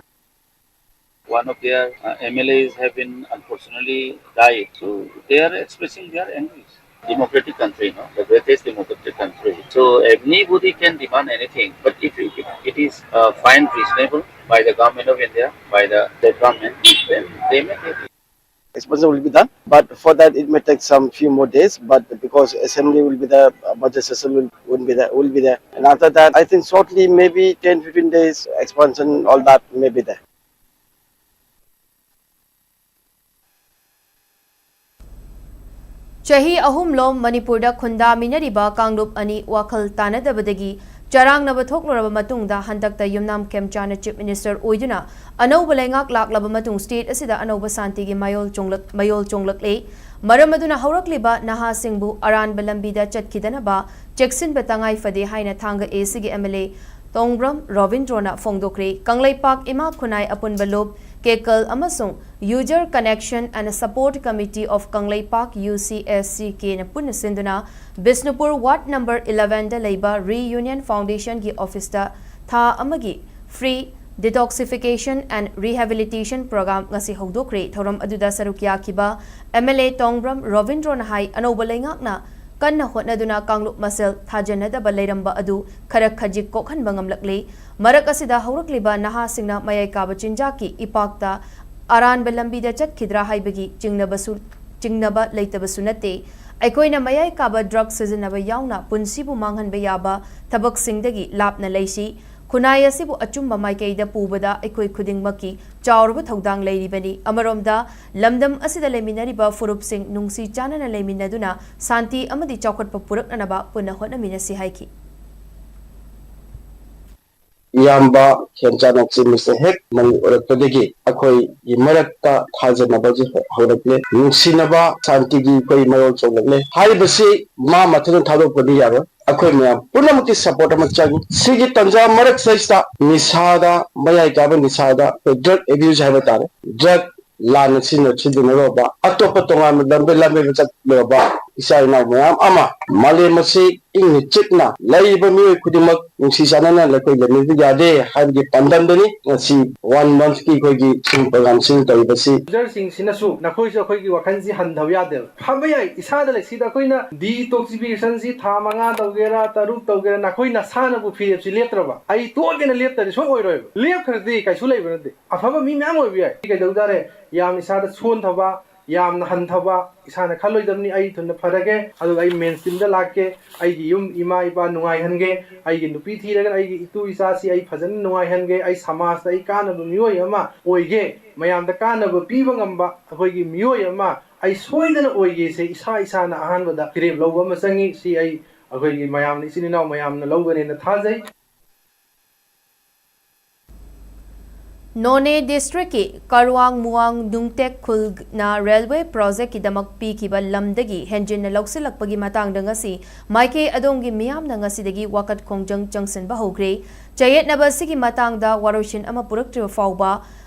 One of their uh, M L As have been unfortunately died. So they are expressing their anguish. Democratic country, no? The greatest democratic country. So anybody can demand anything, but if it, it is uh, find reasonable by the government of India, by the state government, then they may take it. Expansion will be done, but for that it may take some few more days. But because assembly will be there, uh, budget session will, will be there, will be there, and after that, I think shortly, maybe ten fifteen days, expansion, all that may be there. ꯆꯍꯤ ꯑꯍꯨꯝꯂꯣꯝ ꯃꯅꯤꯄꯨꯔꯗ ꯈꯨꯟꯗꯥꯃꯤꯟꯅꯔꯤꯕ ꯀꯥꯡꯂꯨꯞ ꯑꯅꯤ ꯋꯥꯈꯜ ꯇꯥꯅꯗꯕꯗꯒꯤ ꯆꯔꯥꯡꯅꯕ ꯊꯣꯛꯂꯨꯔꯕ ꯃꯇꯨꯡꯗ, ꯍꯟꯗꯛꯇ ꯌꯨꯝꯅꯥꯝ ꯈꯦꯝꯆꯥꯅ ꯆꯤꯐ ꯃꯤꯅꯤꯁꯇꯔ ꯑꯣꯏꯗꯨꯅ ꯑꯅꯧꯕ ꯂꯩꯉꯥꯛ ꯂꯥꯛꯂꯕ ꯃꯇꯨꯡ, ꯁ꯭ꯇꯦꯠ ꯑꯁꯤꯗ ꯑꯅꯧꯕ ꯁꯥꯟꯇꯤꯒꯤ ꯃꯌꯣꯜ ꯆꯣꯡꯂꯛ-, ꯃꯌꯣꯜ ꯆꯣꯡꯂꯛꯂꯦ꯫ ꯃꯔꯝ ꯑꯗꯨꯅ ꯍꯧꯔꯛꯂꯤꯕ ꯅꯍꯥꯁꯤꯡꯕꯨ ꯑꯔꯥꯟꯕ ꯂꯝꯕꯤꯗ ꯆꯠꯈꯤꯗꯅꯕ ꯆꯦꯛꯁꯤꯟꯕ ꯇꯉꯥꯏ ꯐꯗꯦ ꯍꯥꯏꯅ ꯊꯥꯡꯒ ꯑꯦ ꯁꯤꯒꯤ ꯑꯦꯝ ꯑꯦꯜ ꯑꯦ ꯇꯣꯡꯕ꯭ꯔꯝ ꯔꯣꯕꯤꯟꯗ꯭ꯔꯣꯅ ꯐꯣꯡꯗꯣꯛꯈ꯭ꯔꯦ꯫ ꯀꯪꯂꯩꯄꯥꯛ ꯏꯃꯥ ꯈꯨꯟꯅꯥꯏ ꯑꯄꯨꯟꯕ ꯂꯨꯞ, ꯀꯦꯀꯜ ꯑꯃꯁꯨꯡ User Connection and Support Committee of Kangleipak, U C S ꯁꯤ ꯀꯦꯅ ꯄꯨꯟꯅ ꯁꯤꯟꯗꯨꯅ ꯕꯤꯁꯅꯨꯄꯨꯔ ꯋꯥꯔꯗ ꯅꯝꯕꯔ elevenꯗ ꯂꯩꯕ ꯔꯤꯌꯨꯅꯤꯌꯟ ꯐꯥꯎꯟꯗꯦꯁꯟꯒꯤ ꯑꯣꯐꯤꯁꯇ ꯊꯥ ꯑꯃꯒꯤ Free Detoxification and Rehabilitation Program ꯉꯁꯤ ꯍꯧꯗꯣꯛꯈ꯭ꯔꯦ꯫ ꯊꯧꯔꯝ ꯑꯗꯨꯗ ꯁꯔꯨꯛ ꯌꯥꯈꯤꯕ ꯑꯦꯝ ꯑꯦꯜ ꯑꯦ ꯇꯣꯡꯕ꯭ꯔꯝ ꯔꯣꯕꯤꯟꯗ꯭ꯔꯣꯅ ꯍꯥꯏ, ꯑꯅꯧꯕ ꯂꯩꯉꯥꯛꯅ ꯀꯟꯅ ꯍꯣꯠꯅꯗꯨꯅ ꯀꯥꯡꯂꯨꯞ ꯃꯁꯦꯜ ꯊꯥꯖꯅꯗꯕ ꯂꯩꯔꯝꯕ ꯑꯗꯨ ꯈꯔ ꯈꯖꯤꯛ ꯀꯣꯛꯍꯟꯕ ꯉꯝꯂꯛꯂꯦ꯫ ꯃꯔꯛ ꯑꯁꯤꯗ ꯍꯧꯔꯛꯂꯤꯕ ꯅꯍꯥꯁꯤꯡꯅ ꯃꯌꯥꯏ ꯀꯥꯕ ꯆꯤꯟꯖꯥꯛꯀꯤ ꯏꯄꯥꯛꯇ ꯑꯔꯥꯟꯕ ꯂꯝꯕꯤꯗ ꯆꯠꯈꯤꯗ꯭ꯔꯥ ꯍꯥꯏꯕꯒꯤ ꯆꯤꯡꯅꯕꯁꯨ, ꯆꯤꯡꯅꯕ ꯂꯩꯇꯕꯁꯨ ꯅꯠꯇꯦ꯫ ꯑꯩꯈꯣꯏꯅ ꯃꯌꯥꯏ ꯀꯥꯕ ꯗ꯭ꯔꯒ ꯁꯤꯖꯤꯟꯅꯕ ꯌꯥꯎꯅ ꯄꯨꯟꯁꯤꯕꯨ ꯃꯥꯡꯍꯟꯕ ꯌꯥꯕ ꯊꯕꯛꯁꯤꯡꯗꯒꯤ ꯂꯥꯞꯅ ꯂꯩꯁꯤ꯫ ꯈꯨꯟꯅꯥꯏ ꯑꯁꯤꯕꯨ ꯑꯆꯨꯝꯕ ꯃꯥꯏꯀꯩꯗ ꯄꯨꯕꯗ ꯑꯩꯈꯣꯏ ꯈꯨꯗꯤꯡꯃꯛꯀꯤ ꯆꯥꯎꯔꯕ ꯊꯧꯗꯥꯡ ꯂꯩꯔꯤꯕꯅꯤ꯫ ꯑꯃꯔꯣꯝꯗ, ꯂꯝꯗꯝ ꯑꯁꯤꯗ ꯂꯩꯃꯤꯟꯅꯔꯤꯕ ꯐꯨꯔꯨꯞꯁꯤꯡ ꯅꯨꯡꯁꯤ ꯆꯥꯟꯅꯅ ꯂꯩꯃꯤꯟꯅꯗꯨꯅ ꯁꯥꯟꯇꯤ ꯑꯃꯗꯤ ꯆꯥꯎꯈꯠꯄ ꯄꯨꯔꯛꯅꯅꯕ ꯄꯨꯟꯅ ꯍꯣꯠꯅꯃꯤꯟꯅꯁꯤ ꯍꯥꯏꯈꯤ꯫ ꯏꯌꯥꯝꯕ ꯈꯦꯝꯆꯥꯟ ꯅꯣꯛꯆꯤꯟꯕꯁꯦ ꯍꯦꯛ ꯃꯔꯨ ꯑꯣꯏꯔꯛꯄꯗꯒꯤ ꯑꯩꯈꯣꯏꯒꯤ ꯃꯔꯛꯇ ꯊꯥꯖꯅꯕꯁꯦ ꯍꯧꯔꯛꯂꯦ, ꯅꯨꯡꯁꯤꯅꯕ, ꯁꯥꯟꯇꯤꯒꯤ ꯑꯩꯈꯣꯏ ꯃꯔꯣꯜ ꯆꯣꯡꯂꯛꯂꯦ꯫ ꯍꯥꯏꯔꯤꯕꯁꯤ ꯃꯥ ꯃꯊꯟꯇ ꯊꯥꯗꯣꯛꯄꯗꯤ ꯌꯥꯔꯣꯏ, ꯑꯩꯈꯣꯏ ꯃꯌꯥꯝ ꯄꯨꯝꯅꯃꯛꯀꯤ ꯁꯄꯣꯔꯠ ꯑꯃ ꯆꯪꯏ꯫ ꯁꯤꯒꯤ ꯇꯟꯖꯥ ꯃꯔꯛꯁꯤꯗꯩꯁꯤꯗ ꯅꯤꯁꯥꯗ, ꯃꯌꯥꯏ ꯀꯥꯕ ꯅꯤꯁꯥꯗ, ꯑꯩꯈꯣꯏ ꯗ꯭ꯔꯒ ꯑꯦꯕ꯭ꯌꯨꯁ ꯍꯥꯏꯕ ꯇꯥꯔꯦ, ꯗ꯭ꯔꯒ ꯂꯥꯟꯅ ꯁꯤꯖꯤꯟꯅ ꯁꯤꯖꯤꯟꯅꯔꯨꯕ, ꯑꯇꯣꯞꯄ ꯇꯣꯉꯥꯟꯕ ꯂꯝꯕꯤ ꯂꯝꯕꯤꯗ ꯆꯠꯂꯨꯔꯕ ꯏꯆꯥ ꯏꯅꯥꯎ ꯃꯌꯥꯝ ꯑꯃ ꯃꯥꯂꯦꯝ ꯑꯁꯤ ꯏꯪꯅ ꯆꯤꯛꯅ ꯂꯩꯔꯤꯕ ꯃꯤꯑꯣꯏ ꯈꯨꯗꯤꯡꯃꯛ ꯅꯨꯡꯁꯤ ꯆꯥꯟꯅꯅ ꯂꯩꯈꯣꯏ ꯂꯩꯃꯤꯟꯅꯕ ꯌꯥꯗꯦ ꯍꯥꯏꯕꯒꯤ ꯄꯥꯟꯗꯝꯗꯅꯤ ꯉꯁꯤ ꯋꯥꯟ ꯃꯟꯊꯀꯤ ꯑꯩꯈꯣꯏꯒꯤ ꯁꯤꯒꯨꯝꯕ ꯄ꯭ꯔꯣꯒ꯭ꯔꯥꯝꯁꯤꯡ ꯇꯧꯔꯤꯕꯁꯤ꯫ ꯌꯨꯖꯔꯁꯤꯡꯁꯤꯅꯁꯨ ꯅꯈꯣꯏꯁꯨ ꯑꯩꯈꯣꯏꯒꯤ ꯋꯥꯈꯜꯁꯤ ꯍꯟꯊꯕ ꯌꯥꯗꯦꯕ꯫ ꯐꯕ ꯌꯥꯏ, ꯏꯁꯥꯗ ꯂꯩ꯫ ꯁꯤꯗ ꯑꯩꯈꯣꯏꯅ ꯗꯤꯇꯣꯛꯁꯤꯐꯤꯀꯦꯁꯟꯁꯤ ꯊꯥ ꯃꯉꯥ ꯇꯧꯒꯦꯔꯥ, ꯇꯔꯨꯛ ꯇꯧꯒꯦꯔꯥ, ꯅꯈꯣꯏ ꯅꯁꯥꯅꯕꯨ ꯐꯤꯔꯦꯞꯁꯤ ꯂꯦꯞꯇ꯭ꯔꯕ, ꯑꯩ ꯇꯣꯛꯑꯒꯦꯅ ꯂꯦꯞꯇ꯭ꯔꯗꯤ ꯁꯣꯏ ꯑꯣꯏꯔꯣꯏꯕ꯫ ꯂꯦꯞꯈ꯭ꯔꯗꯤ ꯀꯩꯁꯨ ꯂꯩꯕ ꯅꯠꯇꯦ꯫ ꯑꯐꯕ ꯃꯤ ꯃꯌꯥꯝ ꯑꯣꯏꯕ ꯌꯥꯏ꯫ ꯀꯩꯗꯧ ꯇꯥꯔꯦ? ꯌꯥꯝ ꯏꯁꯥꯗ ꯁꯣꯟꯊꯕ, ꯌꯥꯝꯅ ꯍꯟꯊꯕ, ꯏꯁꯥꯅ ꯈꯜꯂꯣꯏꯗꯕꯅꯤ, ꯑꯩ ꯊꯨꯅ ꯐꯔꯒꯦ, ꯑꯗꯨꯒ ꯑꯩ ꯃꯦꯟ ꯁ꯭ꯇ꯭ꯔꯤꯝꯗ ꯂꯥꯛꯀꯦ, ꯑꯩꯒꯤ ꯌꯨꯝ ꯏꯃꯥ ꯏꯄꯥ ꯅꯨꯡꯉꯥꯏꯍꯟꯒꯦ, ꯑꯩꯒꯤ ꯅꯨꯄꯤ ꯊꯤꯔꯒꯅ ꯑꯩꯒꯤ ꯏꯇꯨ ꯏꯆꯥꯁꯤ ꯑꯩ ꯐꯖꯅ ꯅꯨꯡꯉꯥꯏꯍꯟꯒꯦ, ꯑꯩ ꯁꯃꯥꯖꯇ ꯑꯩ ꯀꯥꯟꯅꯕ ꯃꯤꯑꯣꯏ ꯑꯃ ꯑꯣꯏꯒꯦ, ꯃꯌꯥꯝꯗ ꯀꯥꯟꯅꯕ ꯄꯤꯕ ꯉꯝꯕ ꯑꯩꯈꯣꯏꯒꯤ ꯃꯤꯑꯣꯏ ꯑꯃ ꯑꯩ ꯁꯣꯏꯗꯅ ꯑꯣꯏꯒꯦꯁꯦ ꯏꯁꯥ ꯏꯁꯥꯅ ꯑꯍꯥꯟꯕꯗ ꯐꯤꯔꯦꯞ ꯂꯧꯕ ꯑꯃ ꯆꯪꯉꯤ꯫ ꯁꯤ ꯑꯩ ꯑꯩꯈꯣꯏꯒꯤ ꯃꯌꯥꯝꯅ, ꯏꯆꯤꯟ ꯏꯅꯥꯎ ꯃꯌꯥꯝꯅ ꯂꯧꯒꯅꯦꯅ ꯊꯥꯖꯩ꯫ ꯅꯣꯅꯦ ꯗꯤꯁꯇ꯭ꯔꯤꯛꯀꯤ ꯀꯔꯋꯥꯡ ꯃꯨꯋꯥꯡ ꯅꯨꯡꯇꯦꯛ ꯈꯨꯜꯅ ꯔꯦꯜꯋꯦ ꯄ꯭ꯔꯣꯖꯦꯛꯀꯤꯗꯃꯛ ꯄꯤꯈꯤꯕ ꯂꯝꯗꯒꯤ ꯍꯦꯟꯖꯤꯟꯅ ꯂꯧꯁꯤꯜꯂꯛꯄꯒꯤ ꯃꯇꯥꯡꯗ ꯉꯁꯤ ꯃꯥꯏꯀꯩ ꯑꯗꯣꯝꯒꯤ ꯃꯤꯌꯥꯝꯅ ꯉꯁꯤꯗꯒꯤ ꯋꯥꯀꯠ ꯈꯣꯡꯖꯪ ꯆꯪꯁꯤꯟꯕ ꯍꯧꯈ꯭ꯔꯦ꯫ ꯆꯌꯦꯠꯅꯕ ꯑꯁꯤꯒꯤ ꯃꯇꯥꯡꯗ ꯋꯥꯔꯣꯏꯁꯤꯟ ꯑꯃ ꯄꯨꯔꯛꯇ꯭ꯔꯤꯕ ꯐꯥꯎꯕ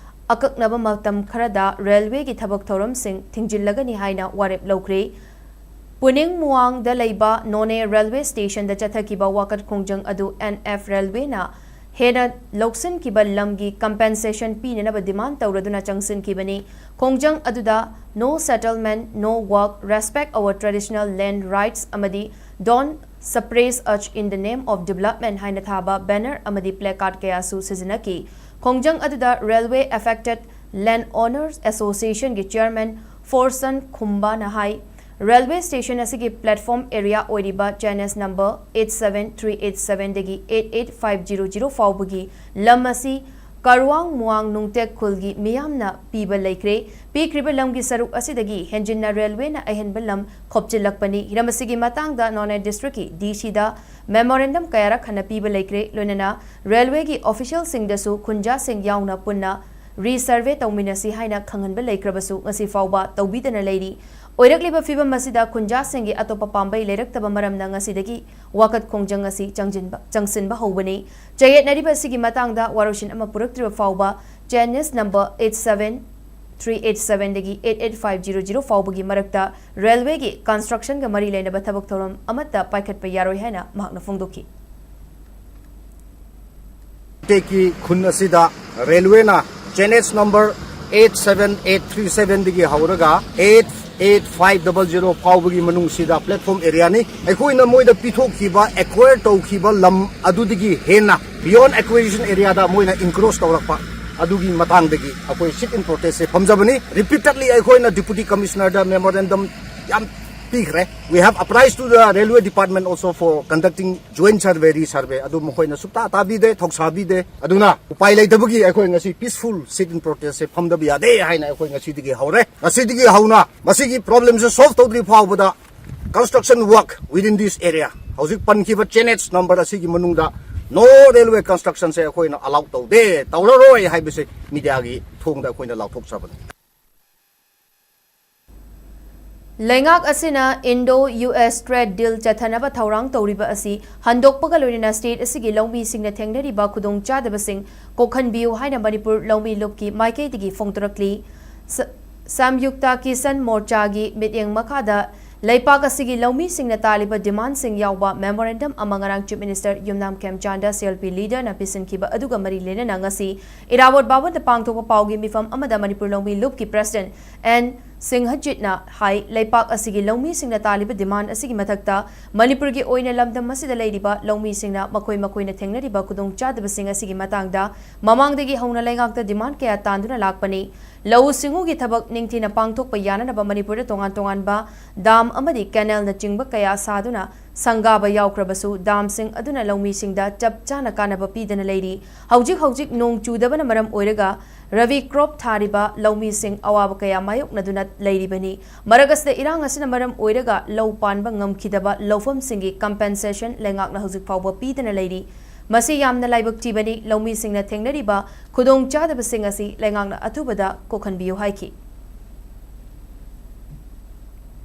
ꯑꯀꯛꯅꯕ ꯃꯇꯝ ꯈꯔꯗ ꯔꯦꯜꯋꯦꯒꯤ ꯊꯕꯛ ꯊꯧꯔꯝꯁꯤꯡ ꯊꯤꯡꯖꯤꯜꯂꯒꯅꯤ ꯍꯥꯏꯅ ꯋꯥꯔꯦꯞ ꯂꯧꯈ꯭ꯔꯦ꯫ ꯄꯨꯅꯤꯡ ꯃꯨꯋꯥꯡꯗ ꯂꯩꯕ ꯅꯣꯅꯦ ꯔꯦꯜꯋꯦ ꯁ꯭ꯇꯦꯁꯟꯗ ꯆꯠꯊꯈꯤꯕ ꯋꯥꯀꯠ ꯈꯣꯡꯖꯪ ꯑꯗꯨ ꯑꯦꯟ ꯑꯦꯐ ꯔꯦꯜꯋꯦꯅ ꯍꯦꯟꯅ ꯂꯧꯁꯤꯟꯈꯤꯕ ꯂꯝꯒꯤ ꯀꯝꯄꯦꯟꯁꯦꯁꯟ ꯄꯤꯅꯅꯕ ꯗꯤꯃꯥꯟ ꯇꯧꯔꯗꯨꯅ ꯆꯪꯁꯤꯟꯈꯤꯕꯅꯤ꯫ ꯈꯣꯡꯖꯪ ꯑꯗꯨꯗ "No settlement, no work, respect our traditional land rights" ꯑꯃꯗꯤ "Don't suppress us in the name of development" ꯍꯥꯏꯅ ꯊꯥꯕ ꯕꯦꯅꯔ ꯑꯃꯗꯤ ꯄ꯭ꯂꯦꯀꯥꯔꯗ ꯀꯌꯥꯁꯨ ꯁꯤꯖꯤꯟꯅꯈꯤ꯫ ꯈꯣꯡꯖꯪ ꯑꯗꯨꯗ ꯔꯦꯜꯋꯦ ꯑꯦꯐꯦꯛꯇꯦꯗ ꯂꯦꯟꯗ ꯑꯣꯅꯔꯁ ꯑꯦꯁꯣꯁꯤꯌꯦꯁꯟꯒꯤ ꯆꯤꯌꯔꯃꯦꯟ ꯐꯣꯔꯁꯟ ꯈꯨꯝꯕꯥꯅ ꯍꯥꯏ, Railway station ꯑꯁꯤꯒꯤ platform area ꯑꯣꯏꯔꯤꯕ channels number eight seven three eight seven ꯗꯒꯤ eight eight five zero zero ꯐꯥꯎꯕꯒꯤ ꯂꯝ ꯑꯁꯤ ꯀꯥꯔꯋꯥꯡ ꯃꯨꯋꯥꯡ ꯅꯨꯡꯇꯦꯛ ꯈꯨꯜꯒꯤ ꯃꯤꯌꯥꯝꯅ ꯄꯤꯕ ꯂꯩꯈ꯭ꯔꯦ꯫ ꯄꯤꯈ꯭ꯔꯤꯕ ꯂꯝꯒꯤ ꯁꯔꯨꯛ ꯑꯁꯤꯗꯒꯤ ꯍꯦꯟꯖꯤꯟꯅ railwayꯅ ꯑꯍꯦꯟꯕ ꯂꯝ ꯈꯣꯞꯆꯤꯜꯂꯛꯄꯅꯤ꯫ ꯍꯤꯔꯝ ꯑꯁꯤꯒꯤ ꯃꯇꯥꯡꯗ ꯅꯣꯅꯦ districtꯀꯤ DCꯗ memorandum ꯀꯌꯥꯔꯛ ꯍꯟꯅ ꯄꯤꯕ ꯂꯩꯈ꯭ꯔꯦ꯫ ꯂꯣꯏꯅꯅ railwayꯒꯤ officialꯁꯤꯡꯗꯁꯨ ꯈꯨꯟꯖꯥꯁꯤꯡ ꯌꯥꯎꯅ ꯄꯨꯟꯅ resurvey ꯇꯧꯃꯤꯟꯅꯁꯤ ꯍꯥꯏꯅ ꯈꯪꯍꯟꯕ ꯂꯩꯈ꯭ꯔꯕꯁꯨ ꯉꯁꯤ ꯐꯥꯎꯕ ꯇꯧꯕꯤꯗꯅ ꯂꯩꯔꯤ꯫ ꯑꯣꯏꯔꯛꯂꯤꯕ ꯐꯤꯕꯝ ꯑꯁꯤꯗ ꯈꯨꯟꯖꯥꯁꯤꯡꯒꯤ ꯑꯇꯣꯞꯄ ꯄꯥꯝꯕꯩ ꯂꯩꯔꯛꯇꯕ ꯃꯔꯝꯅ ꯉꯁꯤꯗꯒꯤ ꯋꯥꯀꯠ ꯈꯣꯡꯖꯪ ꯑꯁꯤ ꯆꯪꯖꯤꯟꯕ, ꯆꯪꯁꯤꯟꯕ ꯍꯧꯕꯅꯤ꯫ ꯆꯌꯦꯠꯅꯔꯤꯕ ꯑꯁꯤꯒꯤ ꯃꯇꯥꯡꯗ ꯋꯥꯔꯣꯏꯁꯤꯟ ꯑꯃ ꯄꯨꯔꯛꯇ꯭ꯔꯤꯕ ꯐꯥꯎꯕ channels number eight seven three eight seven ꯗꯒꯤ eight eight five zero zero ꯐꯥꯎꯕꯒꯤ ꯃꯔꯛꯇ railwayꯒꯤ constructionꯒ ꯃꯔꯤ ꯂꯩꯅꯕ ꯊꯕꯛ ꯊꯧꯔꯝ ꯑꯃꯠꯇ ꯄꯥꯏꯈꯠꯄ ꯌꯥꯔꯣꯏ ꯍꯥꯏꯅ ꯃꯍꯥꯛꯅ ꯐꯣꯡꯗꯣꯛꯈꯤ꯫ ꯇꯦꯛꯀꯤ ꯈꯨꯟ ꯑꯁꯤꯗ railwayꯅ channels number eight seven eight three seven ꯗꯒꯤ ꯍꯧꯔꯒ eight eight five double zero ꯐꯥꯎꯕꯒꯤ ꯃꯅꯨꯡꯁꯤꯗ platform areaꯅꯤ꯫ ꯑꯩꯈꯣꯏꯅ ꯃꯣꯏꯗ ꯄꯤꯊꯣꯛꯈꯤꯕ, acquire ꯇꯧꯈꯤꯕ ꯂꯝ ꯑꯗꯨꯗꯒꯤ ꯍꯦꯟꯅ beyond acquisition areaꯗ ꯃꯣꯏꯅ encroach ꯇꯧꯔꯛꯄ ꯑꯗꯨꯒꯤ ꯃꯇꯥꯡꯗꯒꯤ ꯑꯩꯈꯣꯏ sit in protestꯁꯦ ꯐꯝꯖꯕꯅꯤ꯫ Repeatedly ꯑꯩꯈꯣꯏꯅ Deputy Commissionerꯗ memorandum ꯌꯥꯝ ꯄꯤꯈ꯭ꯔꯦ꯫ We have apprised to the railway department also for conducting joint survey, resurvey꯫ ꯑꯗꯨ ꯃꯈꯣꯏꯅ ꯁꯨꯛꯇꯥ ꯇꯥꯕꯤꯗꯦ, ꯊꯧꯁꯥꯕꯤꯗꯦ꯫ ꯑꯗꯨꯅ ꯎꯄꯥꯏ ꯂꯩꯇꯕꯒꯤ ꯑꯩꯈꯣꯏ ꯉꯁꯤ peaceful sit in protestꯁꯦ ꯐꯝꯗꯕ ꯌꯥꯗꯦ ꯍꯥꯏꯅ ꯑꯩꯈꯣꯏ ꯉꯁꯤꯗꯒꯤ ꯍꯧꯔꯦ꯫ ꯉꯁꯤꯗꯒꯤ ꯍꯧꯅ ꯃꯁꯤꯒꯤ problemꯁꯦ solve ꯇꯧꯗ꯭ꯔꯤ ꯐꯥꯎꯕꯗ construction work within this area, ꯍꯧꯖꯤꯛ ꯄꯟꯈꯤꯕ channels number ꯑꯁꯤꯒꯤ ꯃꯅꯨꯡꯗ no railway constructionꯁꯦ ꯑꯩꯈꯣꯏꯅ allow ꯇꯧꯗꯦ, ꯇꯧꯔꯔꯣꯏ ꯍꯥꯏꯕꯁꯦ mediaꯒꯤ ꯊꯣꯡꯗ ꯑꯩꯈꯣꯏꯅ ꯂꯥꯎꯊꯣꯛꯆꯕꯅꯤ꯫ ꯂꯩꯉꯥꯛ ꯑꯁꯤꯅ Indo-U S trade deal ꯆꯠꯊꯅꯕ ꯊꯧꯔꯥꯡ ꯇꯧꯔꯤꯕ ꯑꯁꯤ ꯍꯟꯗꯣꯛꯄꯒ ꯂꯣꯏꯅꯅ state ꯑꯁꯤꯒꯤ ꯂꯧꯃꯤꯁꯤꯡꯅ ꯊꯦꯡꯅꯔꯤꯕ ꯈꯨꯗꯣꯡꯆꯥꯗꯕꯁꯤꯡ ꯀꯣꯛꯍꯟꯕꯤꯌꯨ ꯍꯥꯏꯅ ꯃꯅꯤꯄꯨꯔ ꯂꯧꯃꯤ ꯂꯨꯞꯀꯤ ꯃꯥꯏꯀꯩꯗꯒꯤ ꯐꯣꯡꯗꯣꯔꯛꯂꯤ꯫ ꯁ-, ꯁꯝꯌꯨꯛꯇ ꯀꯤꯁꯟ ꯃꯣꯔꯆꯥꯒꯤ ꯃꯤꯠꯌꯦꯡ ꯃꯈꯥꯗ ꯂꯩꯄꯥꯛ ꯑꯁꯤꯒꯤ ꯂꯧꯃꯤꯁꯤꯡꯅ ꯇꯥꯜꯂꯤꯕ demandꯁꯤꯡ ꯌꯥꯎꯕ memorandum ꯑꯃ ꯉꯔꯥꯡ Chief Minister ꯌꯨꯝꯅꯥꯝ ꯈꯦꯝꯆꯥꯟꯗ C L P leaderꯅ ꯄꯤꯁꯤꯟꯈꯤꯕ ꯑꯗꯨꯒ ꯃꯔꯤ ꯂꯩꯅꯅ ꯉꯁꯤ ꯏꯔꯥꯕꯣꯠ ꯚꯕꯟꯗ ꯄꯥꯡꯊꯣꯛꯄ ꯄꯥꯎꯒꯤ ꯃꯤꯐꯝ ꯑꯃꯗ ꯃꯅꯤꯄꯨꯔ ꯂꯧꯃꯤ ꯂꯨꯞꯀꯤ President N ꯁꯤꯡꯍꯖꯤꯠꯅ ꯍꯥꯏ, ꯂꯩꯄꯥꯛ ꯑꯁꯤꯒꯤ ꯂꯧꯃꯤꯁꯤꯡꯅ ꯇꯥꯜꯂꯤꯕ demand ꯑꯁꯤꯒꯤ ꯃꯊꯛꯇ ꯃꯅꯤꯄꯨꯔꯒꯤ ꯑꯣꯏꯅ ꯂꯝꯗꯝ ꯑꯁꯤꯗ ꯂꯩꯔꯤꯕ ꯂꯧꯃꯤꯁꯤꯡꯅ ꯃꯈꯣꯏ ꯃꯈꯣꯏꯅ ꯊꯦꯡꯅꯔꯤꯕ ꯈꯨꯗꯣꯡꯆꯥꯗꯕꯁꯤꯡ ꯑꯁꯤꯒꯤ ꯃꯇꯥꯡꯗ ꯃꯃꯥꯡꯗꯒꯤ ꯍꯧꯅ ꯂꯩꯉꯥꯛꯇ demand ꯀꯌꯥ ꯇꯥꯟꯗꯨꯅ ꯂꯥꯛꯄꯅꯤ꯫ ꯂꯧꯎ ꯁꯤꯡꯎꯒꯤ ꯊꯕꯛ ꯅꯤꯡꯊꯤꯅ ꯄꯥꯡꯊꯣꯛꯄ ꯌꯥꯅꯅꯕ ꯃꯅꯤꯄꯨꯔꯗ ꯇꯣꯉꯥꯟ ꯇꯣꯉꯥꯟꯕ dam ꯑꯃꯗꯤ canalꯅꯆꯤꯡꯕ ꯀꯌꯥ ꯁꯥꯗꯨꯅ ꯁꯪꯒꯥꯕ ꯌꯥꯎꯈ꯭ꯔꯕꯁꯨ, damꯁꯤꯡ ꯑꯗꯨꯅ ꯂꯧꯃꯤꯁꯤꯡꯗ ꯆꯞ ꯆꯥꯅ ꯀꯥꯟꯅꯕ ꯄꯤꯗꯅ ꯂꯩꯔꯤ꯫ ꯍꯧꯖꯤꯛ ꯍꯧꯖꯤꯛ ꯅꯣꯡ ꯆꯨꯗꯕꯅ ꯃꯔꯝ ꯑꯣꯏꯔꯒ ꯔꯕꯤ crop ꯊꯥꯔꯤꯕ ꯂꯧꯃꯤꯁꯤꯡ ꯑꯋꯥꯕ ꯀꯌꯥ ꯃꯥꯌꯣꯛꯅꯗꯨꯅ ꯂꯩꯔꯤꯕꯅꯤ꯫ ꯃꯔꯛ ꯑꯁꯤꯗ ꯏꯔꯥꯡ ꯑꯁꯤꯅ ꯃꯔꯝ ꯑꯣꯏꯔꯒ ꯂꯧ ꯄꯥꯟꯕ ꯉꯝꯈꯤꯗꯕ ꯂꯧꯐꯝꯁꯤꯡꯒꯤ compensation ꯂꯩꯉꯥꯛꯅ ꯍꯧꯖꯤꯛ ꯐꯥꯎꯕ ꯄꯤꯗꯅ ꯂꯩꯔꯤ꯫ ꯃꯁꯤ ꯌꯥꯝꯅ ꯂꯥꯏꯕꯛ ꯊꯤꯕꯅꯤ꯫ ꯂꯧꯃꯤꯁꯤꯡꯅ ꯊꯦꯡꯅꯔꯤꯕ ꯈꯨꯗꯣꯡꯆꯥꯗꯕꯁꯤꯡ ꯑꯁꯤ ꯂꯩꯉꯥꯛꯅ ꯑꯊꯨꯕꯗ ꯀꯣꯛꯍꯟꯕꯤꯌꯨ ꯍꯥꯏꯈꯤ꯫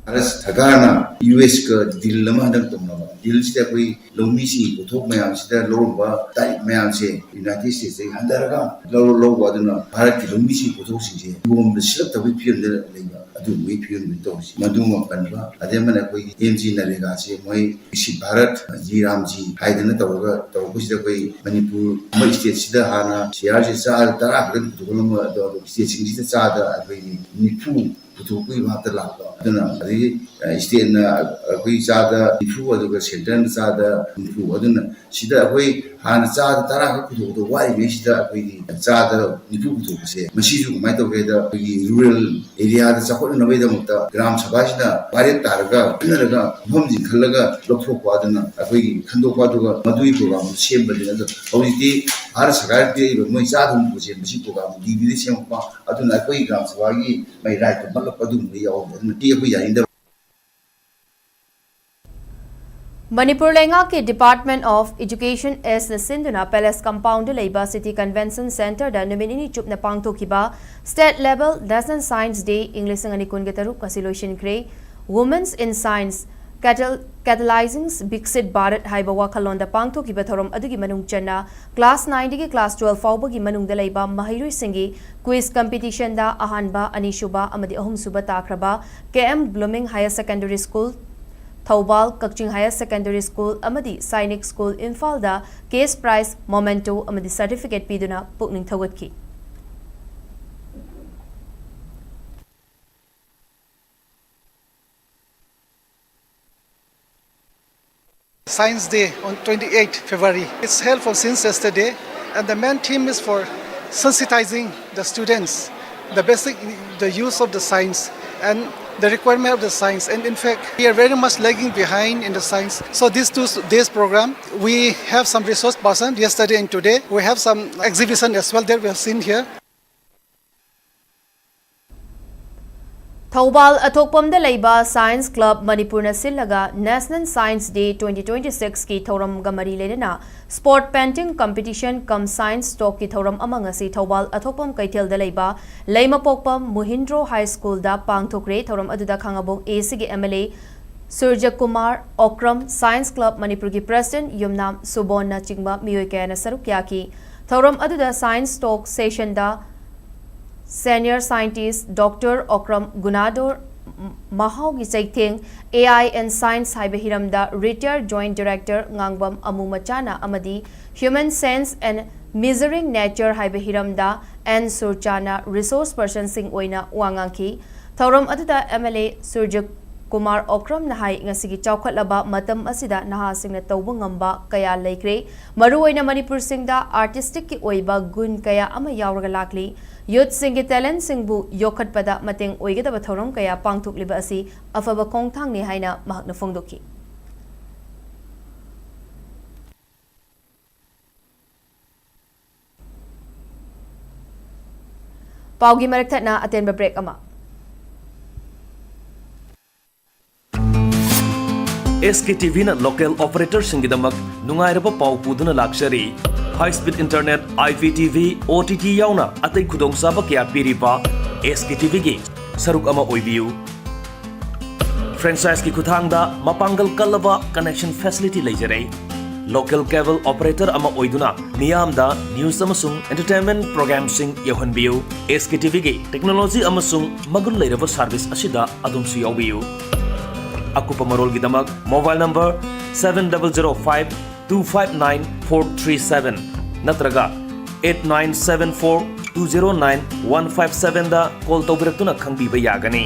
ꯚꯥꯔꯠ ꯁꯔꯀꯥꯔꯅ ꯌꯨ ꯑꯦꯁꯀ deal ꯑꯃ ꯍꯟꯗꯛ ꯇꯧꯅꯕ꯫ Dealꯁꯤꯗ ꯑꯩꯈꯣꯏ ꯂꯧꯃꯤꯁꯤꯡꯒꯤ ꯄꯣꯠꯊꯣꯛ ꯃꯌꯥꯝꯁꯤꯗ ꯂꯧꯔꯝꯕ tariff ꯃꯌꯥꯝꯁꯦ United Statesꯇꯒꯤ ꯍꯟꯊꯔꯒ ꯂꯧ ꯂꯧꯕ ꯑꯗꯨꯅ ꯚꯥꯔꯠꯀꯤ ꯂꯧꯃꯤꯁꯤꯡꯒꯤ ꯄꯣꯠꯊꯣꯛꯁꯤꯡꯁꯦ ꯌꯣꯟꯕ ꯁꯤꯜꯂꯛꯇꯕꯒꯤ ꯐꯤꯕꯝꯗ ꯂꯩꯕ ꯑꯗꯨꯒꯨꯝꯕꯒꯤ ꯐꯤꯕꯝꯗ ꯇꯧꯔꯤꯁꯤ꯫ ꯃꯗꯨꯃ ꯄꯟꯕ꯫ ꯑꯗꯩ ꯑꯃꯅ ꯑꯩꯈꯣꯏꯒꯤ M G NREGAꯁꯦ ꯃꯣꯏ ꯚꯤꯀꯁꯤꯠ ꯚꯥꯔꯠ, ꯖꯤ ꯔꯥꯝꯖꯤ ꯍꯥꯏꯗꯅ ꯇꯧꯔꯒ ꯇꯧꯔꯛꯄꯁꯤꯗ ꯑꯩꯈꯣꯏ ꯃꯅꯤꯄꯨꯔ ꯑꯃ stateꯁꯤꯗ ꯍꯥꯟꯅ share ꯁꯦ ꯆꯥꯗ ꯇꯔꯥ ꯈꯛꯇꯪ ꯄꯨꯊꯣꯛꯂꯝꯕ ꯑꯗꯣ stateꯁꯤꯡꯁꯤꯗ ꯆꯥꯗ ꯑꯩꯈꯣꯏꯒꯤ ꯅꯤꯐꯨ ꯄꯨꯊꯣꯛꯄꯒꯤ ꯚꯥꯞꯇ ꯂꯥꯛꯄ꯫ ꯑꯗꯨꯅ ꯑꯗꯒꯤ stateꯅ ꯑꯩꯈꯣꯏ ꯆꯥꯗ ꯅꯤꯐꯨ ꯑꯗꯨꯒ centreꯅ ꯆꯥꯗ ꯍꯨꯝꯐꯨ꯫ ꯑꯗꯨꯅ ꯁꯤꯗ ꯑꯩꯈꯣꯏ ꯍꯥꯟꯅ ꯆꯥꯗ ꯇꯔꯥ ꯈꯛ ꯄꯨꯊꯣꯛꯄꯗꯣ ꯋꯥꯠꯂꯤꯉꯩꯁꯤꯗ ꯑꯩꯈꯣꯏꯒꯤ ꯆꯥꯗ ꯅꯤꯐꯨ ꯄꯨꯊꯣꯛꯄꯁꯦ, ꯃꯁꯤꯁꯨ ꯀꯃꯥꯏꯅ ꯇꯧꯒꯦ ꯍꯥꯏꯗ ꯑꯩꯈꯣꯏꯒꯤ rural areaꯗ ꯆꯥꯎꯈꯠꯅꯅꯕꯒꯤꯗꯃꯛꯇ ꯒ꯭ꯔꯥꯝ ꯁꯚꯥꯁꯤꯅ ꯋꯥꯔꯦꯞ ꯇꯥꯔꯒ ꯈꯟꯅꯔꯒ ꯃꯐꯝꯁꯤꯡ ꯈꯜꯂꯒ ꯂꯧꯊꯣꯛꯄ, ꯑꯗꯨꯅ ꯑꯩꯈꯣꯏꯒꯤ ꯈꯟꯗꯣꯛꯄ, ꯑꯗꯨꯒ ꯃꯗꯨꯒꯤ programꯗꯨ ꯁꯦꯝꯕꯅꯤ꯫ ꯑꯗꯣ ꯍꯧꯖꯤꯛꯇꯤ ꯚꯥꯔꯠ ꯁꯔꯀꯥꯔꯅ ꯄꯤꯔꯛꯏꯕ ꯃꯣꯏ ꯆꯥꯗ ꯍꯨꯝꯐꯨꯁꯦ ꯃꯁꯤ programꯗ ꯗꯤꯜꯂꯤꯗ ꯁꯦꯝꯃꯛꯄ, ꯑꯗꯨꯅ ꯑꯩꯈꯣꯏꯒꯤ ꯒ꯭ꯔꯥꯝ ꯁꯚꯥꯒꯤ ꯃꯥꯏ rightꯇ ꯃꯠꯂꯛꯄ ꯑꯗꯨꯒꯨꯝꯕ ꯌꯥꯎꯔꯝꯕ, ꯑꯗꯨꯅ ꯁꯤ ꯑꯩꯈꯣꯏ ꯌꯥꯅꯤꯡꯗꯕ꯫ ꯃꯅꯤꯄꯨꯔ ꯂꯩꯉꯥꯛꯀꯤ Department of Educationꯅ ꯁꯤꯟꯗꯨꯅ Palace Compoundꯗ ꯂꯩꯕ City Convention Centreꯗ ꯅꯨꯃꯤꯠ ꯅꯤꯅꯤ ꯆꯨꯞꯅ ꯄꯥꯡꯊꯣꯛꯈꯤꯕ State Level National Science Day ꯏꯪ ꯂꯤꯁꯤꯡ ꯑꯅꯤ ꯀꯨꯟꯒ ꯇꯔꯨꯛ ꯉꯁꯤ ꯂꯣꯏꯁꯤꯟꯈ꯭ꯔꯦ꯫ Women's in Science, Catal-, Catalyzing Viksit Bharat ꯍꯥꯏꯕ ꯋꯥꯈꯜꯂꯣꯟꯗ ꯄꯥꯡꯊꯣꯛꯈꯤꯕ ꯊꯧꯔꯝ ꯑꯗꯨꯒꯤ ꯃꯅꯨꯡ ꯆꯟꯅ class nineꯗꯒꯤ class twelve ꯐꯥꯎꯕꯒꯤ ꯃꯅꯨꯡꯗ ꯂꯩꯕ ꯃꯍꯩꯔꯣꯏꯁꯤꯡꯒꯤ quiz competitionꯗ ꯑꯍꯥꯟꯕ, ꯑꯅꯤꯁꯨꯕ ꯑꯃꯗꯤ ꯑꯍꯨꯝꯁꯨꯕ ꯇꯥꯈ꯭ꯔꯕ K M Blooming Higher Secondary School, Thoubal, ꯀꯛꯆꯤꯡ Higher Secondary School ꯑꯃꯗꯤ Sainik School ꯏꯝꯐꯥꯜꯗ cash prize, memento ꯑꯃꯗꯤ certificate ꯄꯤꯗꯨꯅ ꯄꯨꯛꯅꯤꯡ ꯊꯧꯒꯠꯈꯤ꯫ Science Day on twenty-eighth February. It's held for since yesterday, and the main theme is for sensitizing the students, the basic, the use of the science and the requirement of the science. And in fact, we are very much lagging behind in the science. So these two days program, we have some resource person yesterday and today. We have some exhibition as well that we have seen here. Thoubal ꯑꯊꯣꯛꯄꯝꯗ ꯂꯩꯕ Science Club ꯃꯅꯤꯄꯨꯔꯅ ꯁꯤꯜꯂꯒ National Science Day twenty twenty-six ꯀꯤ ꯊꯧꯔꯝꯒ ꯃꯔꯤ ꯂꯩꯅꯅ Spot Painting Competition cum Science Talk ꯀꯤ ꯊꯧꯔꯝ ꯑꯃ ꯉꯁꯤ ꯊꯧꯕꯥꯜ ꯑꯊꯣꯛꯄꯝ ꯀꯩꯊꯦꯜꯗ ꯂꯩꯕ ꯂꯩꯃꯄꯣꯛꯄꯝ ꯃꯨꯍꯤꯟꯗ꯭ꯔꯣ High School ꯗ ꯄꯥꯡꯊꯣꯛꯈ꯭ꯔꯦ꯫ ꯊꯧꯔꯝ ꯑꯗꯨꯗ ꯈꯥꯉꯕꯣꯛ A C ꯒꯤ M L A Suraj Kumar Okram, Science Club ꯃꯅꯤꯄꯨꯔꯒꯤ President ꯌꯨꯝꯅꯥꯝ ꯁꯨꯕꯣꯟꯅ ꯆꯤꯡꯕ ꯃꯤꯑꯣꯏ ꯀꯌꯥꯅ ꯁꯔꯨꯛ ꯌꯥꯈꯤ꯫ ꯊꯧꯔꯝ ꯑꯗꯨꯗ Science Talk Session ꯗ Senior Scientist Doctor ꯑꯣꯀ꯭ꯔꯝ ꯒꯨꯅꯥꯗꯣꯔ ꯃꯍꯥꯎꯒꯤ ꯆꯩꯊꯦꯡ, A I and Science ꯍꯥꯏꯕ ꯍꯤꯔꯝꯗ Retired Joint Director ꯉꯥꯡꯕꯝ ꯑꯃꯨ ꯃꯆꯥꯅ ꯑꯃꯗꯤ Human Sense and Measuring Nature ꯍꯥꯏꯕ ꯍꯤꯔꯝꯗ N ꯁꯨꯔꯆꯥꯅ resource person ꯁꯤꯡ ꯑꯣꯏꯅ ꯋꯥ ꯉꯥꯡꯈꯤ꯫ ꯊꯧꯔꯝ ꯑꯗꯨꯗ M L A ꯁꯨꯔꯖ ꯀꯨꯃꯥꯔ ꯑꯣꯀ꯭ꯔꯝꯅ ꯍꯥꯏ, ꯉꯁꯤꯒꯤ ꯆꯥꯎꯈꯠꯂꯕ ꯃꯇꯝ ꯑꯁꯤꯗ ꯅꯍꯥꯁꯤꯡꯅ ꯇꯧꯕ ꯉꯝꯕ ꯀꯌꯥ ꯂꯩꯈ꯭ꯔꯦ꯫ ꯃꯔꯨꯑꯣꯏꯅ ꯃꯅꯤꯄꯨꯔꯁꯤꯡꯗ artistic ꯀꯤ ꯑꯣꯏꯕ ꯒꯨꯟ ꯀꯌꯥ ꯑꯃ ꯌꯥꯎꯔꯒ ꯂꯥꯛꯂꯤ꯫ Youth ꯁꯤꯡꯒꯤ talent ꯁꯤꯡꯕꯨ ꯌꯣꯛꯈꯠꯄꯗ ꯃꯇꯦꯡ ꯑꯣꯏꯒꯗꯕ ꯊꯧꯔꯝ ꯀꯌꯥ ꯄꯥꯡꯊꯣꯛꯂꯤꯕ ꯑꯁꯤ ꯑꯐꯕ ꯈꯣꯡꯊꯥꯡꯅꯤ ꯍꯥꯏꯅ ꯃꯍꯥꯛꯅ ꯐꯣꯡꯗꯣꯛꯈꯤ꯫ ꯄꯥꯎꯒꯤ ꯃꯔꯛ ꯊꯠꯅ ꯑꯇꯦꯟꯕ break ꯑꯃ꯫ S K T V ꯅ local operator ꯁꯤꯡꯒꯤꯗꯃꯛ ꯅꯨꯡꯉꯥꯏꯔꯕ ꯄꯥꯎ ꯄꯨꯗꯨꯅ ꯂꯥꯛꯆꯔꯤ꯫ High speed internet, I P T V, O T T ꯌꯥꯎꯅ ꯑꯇꯩ ꯈꯨꯗꯣꯡꯆꯥꯕ ꯀꯌꯥ ꯄꯤꯔꯤꯕ S K T V ꯒꯤ ꯁꯔꯨꯛ ꯑꯃ ꯑꯣꯏꯕꯤꯌꯨ꯫ Franchise ꯀꯤ ꯈꯨꯠꯊꯥꯡꯗ ꯃꯄꯥꯡꯒꯜ ꯀꯜꯂꯕ connection facility ꯂꯩꯖꯔꯦ꯫ Local cable operator ꯑꯃ ꯑꯣꯏꯗꯨꯅ ꯃꯤꯌꯥꯝꯗ news ꯑꯃꯁꯨꯡ entertainment program ꯁꯤꯡ ꯌꯧꯍꯟꯕꯤꯌꯨ꯫ S K T V ꯒꯤ technology ꯑꯃꯁꯨꯡ ꯃꯒꯨꯟ ꯂꯩꯔꯕ service ꯑꯁꯤꯗ ꯑꯗꯣꯝꯁꯨ ꯌꯥꯎꯕꯤꯌꯨ꯫ ꯑꯀꯨꯞꯄ ꯃꯔꯣꯜꯒꯤꯗꯃꯛ mobile number seven double zero five two five nine four three seven ꯅꯠꯇ꯭ꯔꯒ eight nine seven four two zero nine one five seven ꯗ call ꯇꯧꯕꯤꯔꯛꯇꯨꯅ ꯈꯪꯕꯤꯕ ꯌꯥꯒꯅꯤ꯫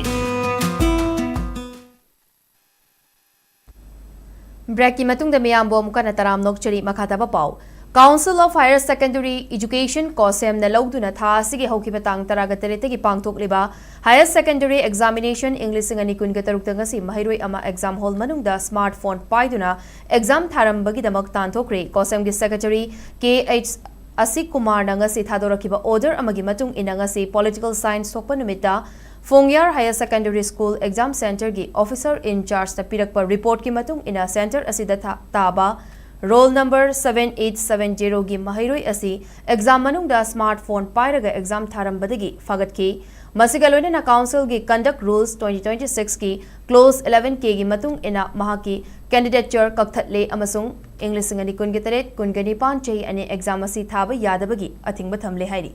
ꯕ꯭ꯔꯦꯛꯀꯤ ꯃꯇꯨꯡꯗ ꯃꯤꯌꯥꯝꯕꯨ ꯑꯃꯨꯛ ꯍꯟꯅ ꯇꯔꯥꯝꯅ ꯑꯣꯛꯆꯔꯤ꯫ ꯃꯈꯥ ꯇꯥꯕ ꯄꯥꯎ꯫ Council of Higher Secondary Education, ꯀꯣꯁꯦꯝꯅ ꯂꯧꯗꯨꯅ ꯊꯥ ꯑꯁꯤꯒꯤ ꯍꯧꯈꯤꯕ ꯇꯥꯡ ꯇꯔꯥꯒ ꯇꯔꯦꯠꯇꯒꯤ ꯄꯥꯡꯊꯣꯛꯂꯤꯕ Higher Secondary Examination ꯏꯪ ꯂꯤꯁꯤꯡ ꯑꯅꯤ ꯀꯨꯟꯒ ꯇꯔꯨꯛꯇ ꯉꯁꯤ ꯃꯍꯩꯔꯣꯏ ꯑꯃ exam hall ꯃꯅꯨꯡꯗ smartphone ꯄꯥꯏꯗꯨꯅ exam ꯊꯥꯔꯝꯕꯒꯤꯗꯃꯛ ꯇꯥꯟꯊꯣꯛꯈ꯭ꯔꯦ꯫ ꯀꯣꯁꯦꯝꯒꯤ secretary ꯀꯦ ꯑꯩꯆ ꯑꯁꯤꯛ ꯀꯨꯃꯥꯔꯅ ꯉꯁꯤ ꯊꯥꯗꯣꯔꯛꯈꯤꯕ order ꯑꯃꯒꯤ ꯃꯇꯨꯡ ꯏꯟꯅ ꯉꯁꯤ Political Science ꯊꯣꯛꯄ ꯅꯨꯃꯤꯠꯇ ꯐꯣꯡꯌꯥꯔ Higher Secondary School exam centreꯒꯤ officer in chargeꯅ ꯄꯤꯔꯛꯄ reportꯀꯤ ꯃꯇꯨꯡ ꯏꯟꯅ center ꯑꯁꯤꯗ ꯊꯥ-, ꯇꯥꯕ roll number seven eight seven zeroꯒꯤ ꯃꯍꯩꯔꯣꯏ ꯑꯁꯤ exam ꯃꯅꯨꯡꯗ smartphone ꯄꯥꯏꯔꯒ exam ꯊꯥꯔꯝꯕꯗꯒꯤ ꯐꯥꯒꯠꯈꯤ꯫ ꯃꯁꯤꯒ ꯂꯣꯏꯅꯅ councilꯒꯤ conduct rules twenty twenty sixꯀꯤ clause eleven Kꯒꯤ ꯃꯇꯨꯡ ꯏꯟꯅ ꯃꯍꯥꯛꯀꯤ candidature ꯀꯛꯊꯠꯂꯦ ꯑꯃꯁꯨꯡ ꯏꯪ ꯂꯤꯁꯤꯡ ꯑꯅꯤ ꯀꯨꯟꯒ ꯇꯔꯦꯠ ꯀꯨꯟꯒ ꯅꯤꯄꯥꯟ ꯆꯍꯤ ꯑꯅꯤ exam ꯑꯁꯤ ꯊꯥꯕ ꯌꯥꯗꯕꯒꯤ ꯑꯊꯤꯡꯕ ꯊꯝꯂꯦ ꯍꯥꯏꯔꯤ꯫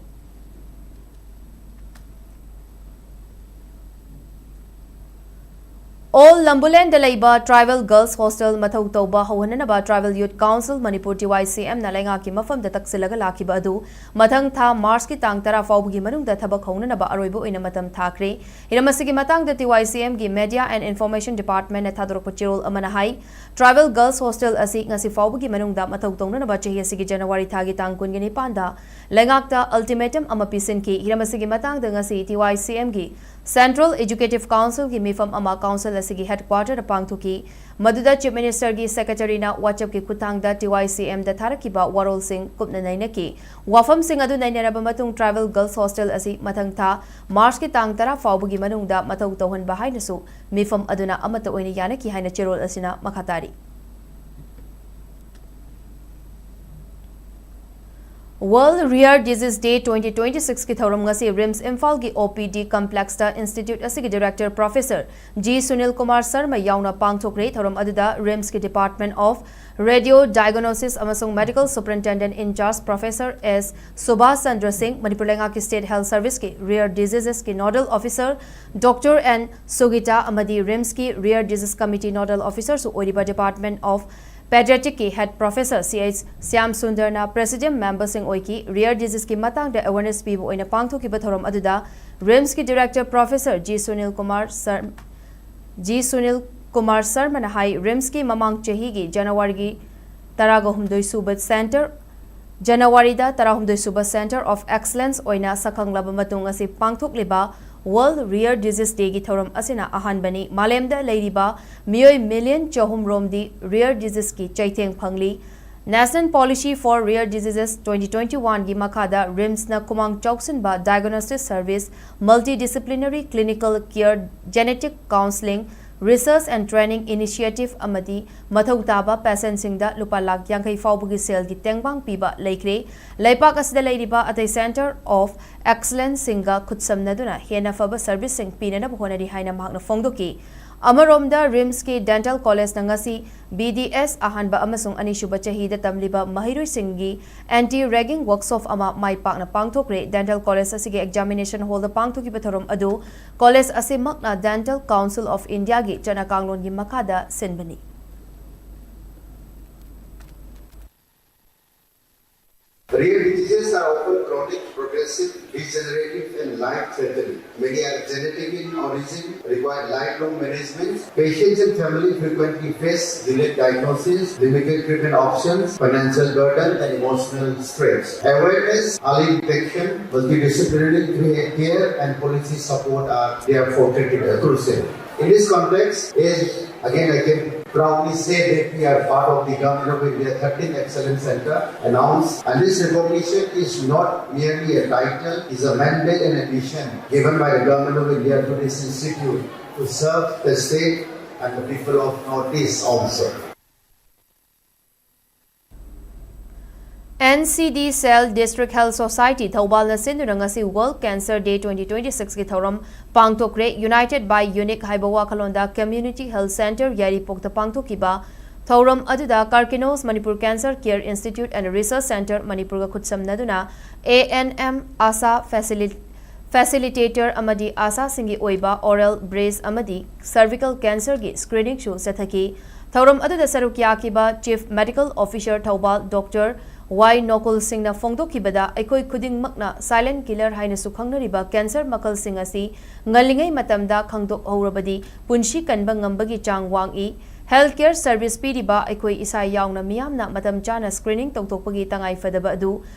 Old ꯂꯝꯕꯨꯂꯦꯟꯗ ꯂꯩꯕ Tribal Girls Hostel ꯃꯊꯧ ꯇꯧꯕ ꯍꯧꯍꯟꯅꯅꯕ Tribal Youth Council ꯃꯅꯤꯄꯨꯔ, TYCMꯅ ꯂꯩꯉꯥꯛꯀꯤ ꯃꯐꯝꯗ ꯇꯛꯁꯤꯜꯂꯒ ꯂꯥꯛꯈꯤꯕ ꯑꯗꯨ ꯃꯊꯪ ꯊꯥ Marchꯀꯤ ꯇꯥꯡ ꯇꯔꯥ ꯐꯥꯎꯕꯒꯤ ꯃꯅꯨꯡꯗ ꯊꯕꯛ ꯍꯧꯅꯅꯕ ꯑꯔꯣꯏꯕ ꯑꯣꯏꯅ ꯃꯇꯝ ꯊꯥꯈ꯭ꯔꯦ꯫ ꯍꯤꯔꯝ ꯑꯁꯤꯒꯤ ꯃꯇꯥꯡꯗ TYCMꯒꯤ Media and Information Departmentꯅ ꯊꯥꯗꯣꯔꯛꯄ ꯆꯦꯔꯣꯜ ꯑꯃꯅ ꯍꯥꯏ, Tribal Girls Hostel ꯑꯁꯤ ꯉꯁꯤ ꯐꯥꯎꯕꯒꯤ ꯃꯅꯨꯡꯗ ꯃꯊꯧ ꯇꯧꯅꯅꯕ ꯆꯍꯤ ꯑꯁꯤꯒꯤ January ꯊꯥꯒꯤ ꯇꯥꯡ ꯀꯨꯟꯒ ꯅꯤꯄꯥꯟꯗ ꯂꯩꯉꯥꯛꯇ ultimatum ꯑꯃ ꯄꯤꯁꯤꯟꯈꯤ꯫ ꯍꯤꯔꯝ ꯑꯁꯤꯒꯤ ꯃꯇꯥꯡꯗ ꯉꯁꯤ TYCMꯒꯤ Central Executive Councilꯒꯤ ꯃꯤꯐꯝ ꯑꯃ council ꯑꯁꯤꯒꯤ headquarterꯗ ꯄꯥꯡꯊꯣꯛꯈꯤ꯫ ꯃꯗꯨꯗ Chief Ministerꯒꯤ secretaryꯅ WhatsAppꯀꯤ ꯈꯨꯠꯊꯥꯡꯗ TYCMꯗ ꯊꯥꯔꯛꯈꯤꯕ ꯋꯥꯔꯣꯜꯁꯤꯡ ꯀꯨꯞꯅ ꯅꯩꯅꯈꯤ꯫ ꯋꯥꯐꯝꯁꯤꯡ ꯑꯗꯨ ꯅꯩꯅꯔꯕ ꯃꯇꯨꯡ Tribal Girls Hostel ꯑꯁꯤ ꯃꯊꯪ ꯊꯥ Marchꯀꯤ ꯇꯥꯡ ꯇꯔꯥ ꯐꯥꯎꯕꯒꯤ ꯃꯅꯨꯡꯗ ꯃꯊꯧ ꯇꯧꯍꯟꯕ ꯍꯥꯏꯅꯁꯨ ꯃꯤꯐꯝ ꯑꯗꯨꯅ ꯑꯃꯠꯇ ꯑꯣꯏꯅ ꯌꯥꯅꯈꯤ ꯍꯥꯏꯅ ꯆꯦꯔꯣꯜ ꯑꯁꯤꯅ ꯃꯈꯥ ꯇꯥꯔꯤ꯫ World Rare Disease Day twenty twenty sixꯀꯤ ꯊꯧꯔꯝ ꯉꯁꯤ RIMS ꯏꯝꯐꯥꯜꯒꯤ OPD complexꯇ institute ꯑꯁꯤꯒꯤ director Professor G Sunil Kumar Sharma ꯌꯥꯎꯅ ꯄꯥꯡꯊꯣꯛꯈ꯭ꯔꯦ꯫ ꯊꯧꯔꯝ ꯑꯗꯨꯗ RIMSꯀꯤ Department of Radio Diagnosis ꯑꯃꯁꯨꯡ Medical Superintendent in charge Professor S Subhas Chandra ꯁꯤꯡ, ꯃꯅꯤꯄꯨꯔ ꯂꯩꯉꯥꯛꯀꯤ State Health Serviceꯀꯤ Rare Diseasesꯀꯤ Nodal Officer Doctor N ꯁꯨꯒꯤꯇꯥ ꯑꯃꯗꯤ RIMSꯀꯤ Rare Disease Committee Nodal Officerꯁꯨ ꯑꯣꯏꯔꯤꯕ Department of Pediatricꯀꯤ Head Professor ꯁꯤ ꯑꯩꯆ ꯁ꯭ꯌꯥꯝ ꯁꯨꯟꯗꯔꯅ Presidium memberꯁꯤꯡ ꯑꯣꯏꯈꯤ꯫ Rare diseaseꯀꯤ ꯃꯇꯥꯡꯗ awareness ꯄꯤꯕ ꯑꯣꯏꯅ ꯄꯥꯡꯊꯣꯛꯈꯤꯕ ꯊꯧꯔꯝ ꯑꯗꯨꯗ RIMSꯀꯤ director Professor G Sunil Kumar ꯁꯔ-, G ꯁꯨꯅꯤꯜ ꯀꯨꯃꯥꯔ ꯁꯔꯃꯅ ꯍꯥꯏ, ꯔꯤꯝꯁꯀꯤ ꯃꯃꯥꯡ ꯆꯍꯤꯒꯤ ꯖꯅꯋꯥꯔꯤꯒꯤ ꯇꯔꯥꯒ ꯍꯨꯝꯗꯣꯏ ꯁꯨꯕ ꯁꯦꯟꯇꯔ, ꯖꯅꯋꯥꯔꯤꯗ ꯇꯔꯥꯍꯨꯝꯗꯣꯏ ꯁꯨꯕ Center of Excellence ꯑꯣꯏꯅ ꯁꯛꯈꯪꯂꯕ ꯃꯇꯨꯡ ꯑꯁꯤ ꯄꯥꯡꯊꯣꯛꯂꯤꯕ World Rare Disease Dayꯒꯤ ꯊꯧꯔꯝ ꯑꯁꯤꯅ ꯑꯍꯥꯟꯕꯅꯤ꯫ ꯃꯥꯂꯦꯝꯗ ꯂꯩꯔꯤꯕ ꯃꯤꯑꯣꯏ ꯃꯤꯂꯤꯌꯟ ꯆꯍꯨꯝ ꯔꯣꯝꯗꯤ rare diseaseꯀꯤ ꯆꯩꯊꯦꯡ ꯐꯪꯂꯤ꯫ National Policy for Rare Diseases twenty twenty-oneꯒꯤ ꯃꯈꯥꯗ ꯔꯤꯝꯁꯅ ꯈꯨꯃꯥꯡ ꯆꯥꯎꯁꯤꯟꯕ diagnostic service, multidisciplinary clinical care, genetic counseling, research and training initiative ꯑꯃꯗꯤ ꯃꯊꯧ ꯇꯥꯕ patientꯁꯤꯡꯗ ꯂꯨꯄꯥ ꯂꯥꯈ ꯌꯥꯡꯈꯩ ꯐꯥꯎꯕꯒꯤ ꯁꯦꯜꯒꯤ ꯇꯦꯡꯕꯥꯡ ꯄꯤꯕ ꯂꯩꯈ꯭ꯔꯦ꯫ ꯂꯩꯄꯥꯛ ꯑꯁꯤꯗ ꯂꯩꯔꯤꯕ ꯑꯇꯩ Center of Excellenceꯁꯤꯡꯒ ꯈꯨꯠꯁꯝꯅꯗꯨꯅ ꯍꯦꯟꯅ ꯐꯕ serviceꯁꯤꯡ ꯄꯤꯅꯅꯕ ꯍꯣꯠꯅꯔꯤ ꯍꯥꯏꯅ ꯃꯍꯥꯛꯅ ꯐꯣꯡꯗꯣꯛꯈꯤ꯫ ꯑꯃꯔꯣꯝꯗ, ꯔꯤꯝꯁꯀꯤ Dental Collegeꯅ ꯉꯁꯤ B D S ꯑꯍꯥꯟꯕ ꯑꯃꯁꯨꯡ ꯑꯅꯤꯁꯨꯕ ꯆꯍꯤꯗ ꯇꯝꯂꯤꯕ ꯃꯍꯩꯔꯣꯏꯁꯤꯡꯒꯤ anti ragging workshop ꯑꯃ ꯃꯥꯏ ꯄꯥꯛꯅ ꯄꯥꯡꯊꯣꯛꯈ꯭ꯔꯦ꯫ Dental College ꯑꯁꯤꯒꯤ examination hallꯗ ꯄꯥꯡꯊꯣꯛꯈꯤꯕ ꯊꯧꯔꯝ ꯑꯗꯨ college ꯑꯁꯤꯃꯛꯅ Dental Council of Indiaꯒꯤ ꯆꯠꯅ ꯀꯥꯡꯂꯣꯟꯒꯤ ꯃꯈꯥꯗ ꯁꯤꯟꯕꯅꯤ꯫ Rare diseases are often chronic, progressive, degenerative, and life-threatening. Many are genetic in origin, require lifelong management. Patients and family frequently face delayed diagnosis, limited treatment options, financial burden, and emotional stress. Awareness, early detection, multidisciplinary care, and policy support are therefore critical, crucial. In this context, is again I can proudly say that we are part of the Government of India thirteenth Excellence Center announced, and this recognition is not merely a title, is a mandate and a mission given by the Government of India to this institute to serve the state and the people of Northeast also. N C D Cell District Health Society ꯊꯧꯕꯥꯜꯅ ꯁꯤꯟꯗꯨꯅ ꯉꯁꯤ World Cancer Day twenty twenty-sixꯀꯤ ꯊꯧꯔꯝ ꯄꯥꯡꯊꯣꯛꯈ꯭ꯔꯦ꯫ United by Unique ꯍꯥꯏꯕ ꯋꯥꯈꯜꯂꯣꯟꯗ Community Health Center ꯌꯥꯏꯔꯤꯄꯣꯛꯇ ꯄꯥꯡꯊꯣꯛꯈꯤꯕ ꯊꯧꯔꯝ ꯑꯗꯨꯗ Carkinos Manipur Cancer Care Institute and Research Center ꯃꯅꯤꯄꯨꯔꯒ ꯈꯨꯠꯁꯝꯅꯗꯨꯅ A N M, ASHA facility facilitator ꯑꯃꯗꯤ ꯑꯥꯁꯥꯁꯤꯡꯒꯤ ꯑꯣꯏꯕ oral breast ꯑꯃꯗꯤ cervical cancerꯒꯤ screeningꯁꯨ ꯆꯠꯊꯈꯤ꯫ ꯊꯧꯔꯝ ꯑꯗꯨꯗ ꯁꯔꯨꯛ ꯌꯥꯈꯤꯕ Chief Medical Officer Thoubal doctor Y Nokul ꯁꯤꯡꯅ ꯐꯣꯡꯗꯣꯛꯈꯤꯕꯗ, ꯑꯩꯈꯣꯏ ꯈꯨꯗꯤꯡꯃꯛꯅ silent killer ꯍꯥꯏꯅꯁꯨ ꯈꯪꯅꯔꯤꯕ cancer ꯃꯈꯜꯁꯤꯡ ꯑꯁꯤ ꯉꯜꯂꯤꯉꯩ ꯃꯇꯝꯗ ꯈꯪꯗꯣꯛꯍꯧꯔꯕꯗꯤ ꯄꯨꯟꯁꯤ ꯀꯟꯕ ꯉꯝꯕꯒꯤ ꯆꯥꯡ ꯋꯥꯡꯏ꯫ Health care service ꯄꯤꯔꯤꯕ ꯑꯩꯈꯣꯏ ꯏꯁꯥ ꯌꯥꯎꯅ ꯃꯤꯌꯥꯝꯅ ꯃꯇꯝ ꯆꯥꯅ screening ꯇꯧꯊꯣꯛꯄꯒꯤ ꯇꯉꯥꯏꯐꯗꯕ ꯑꯗꯨ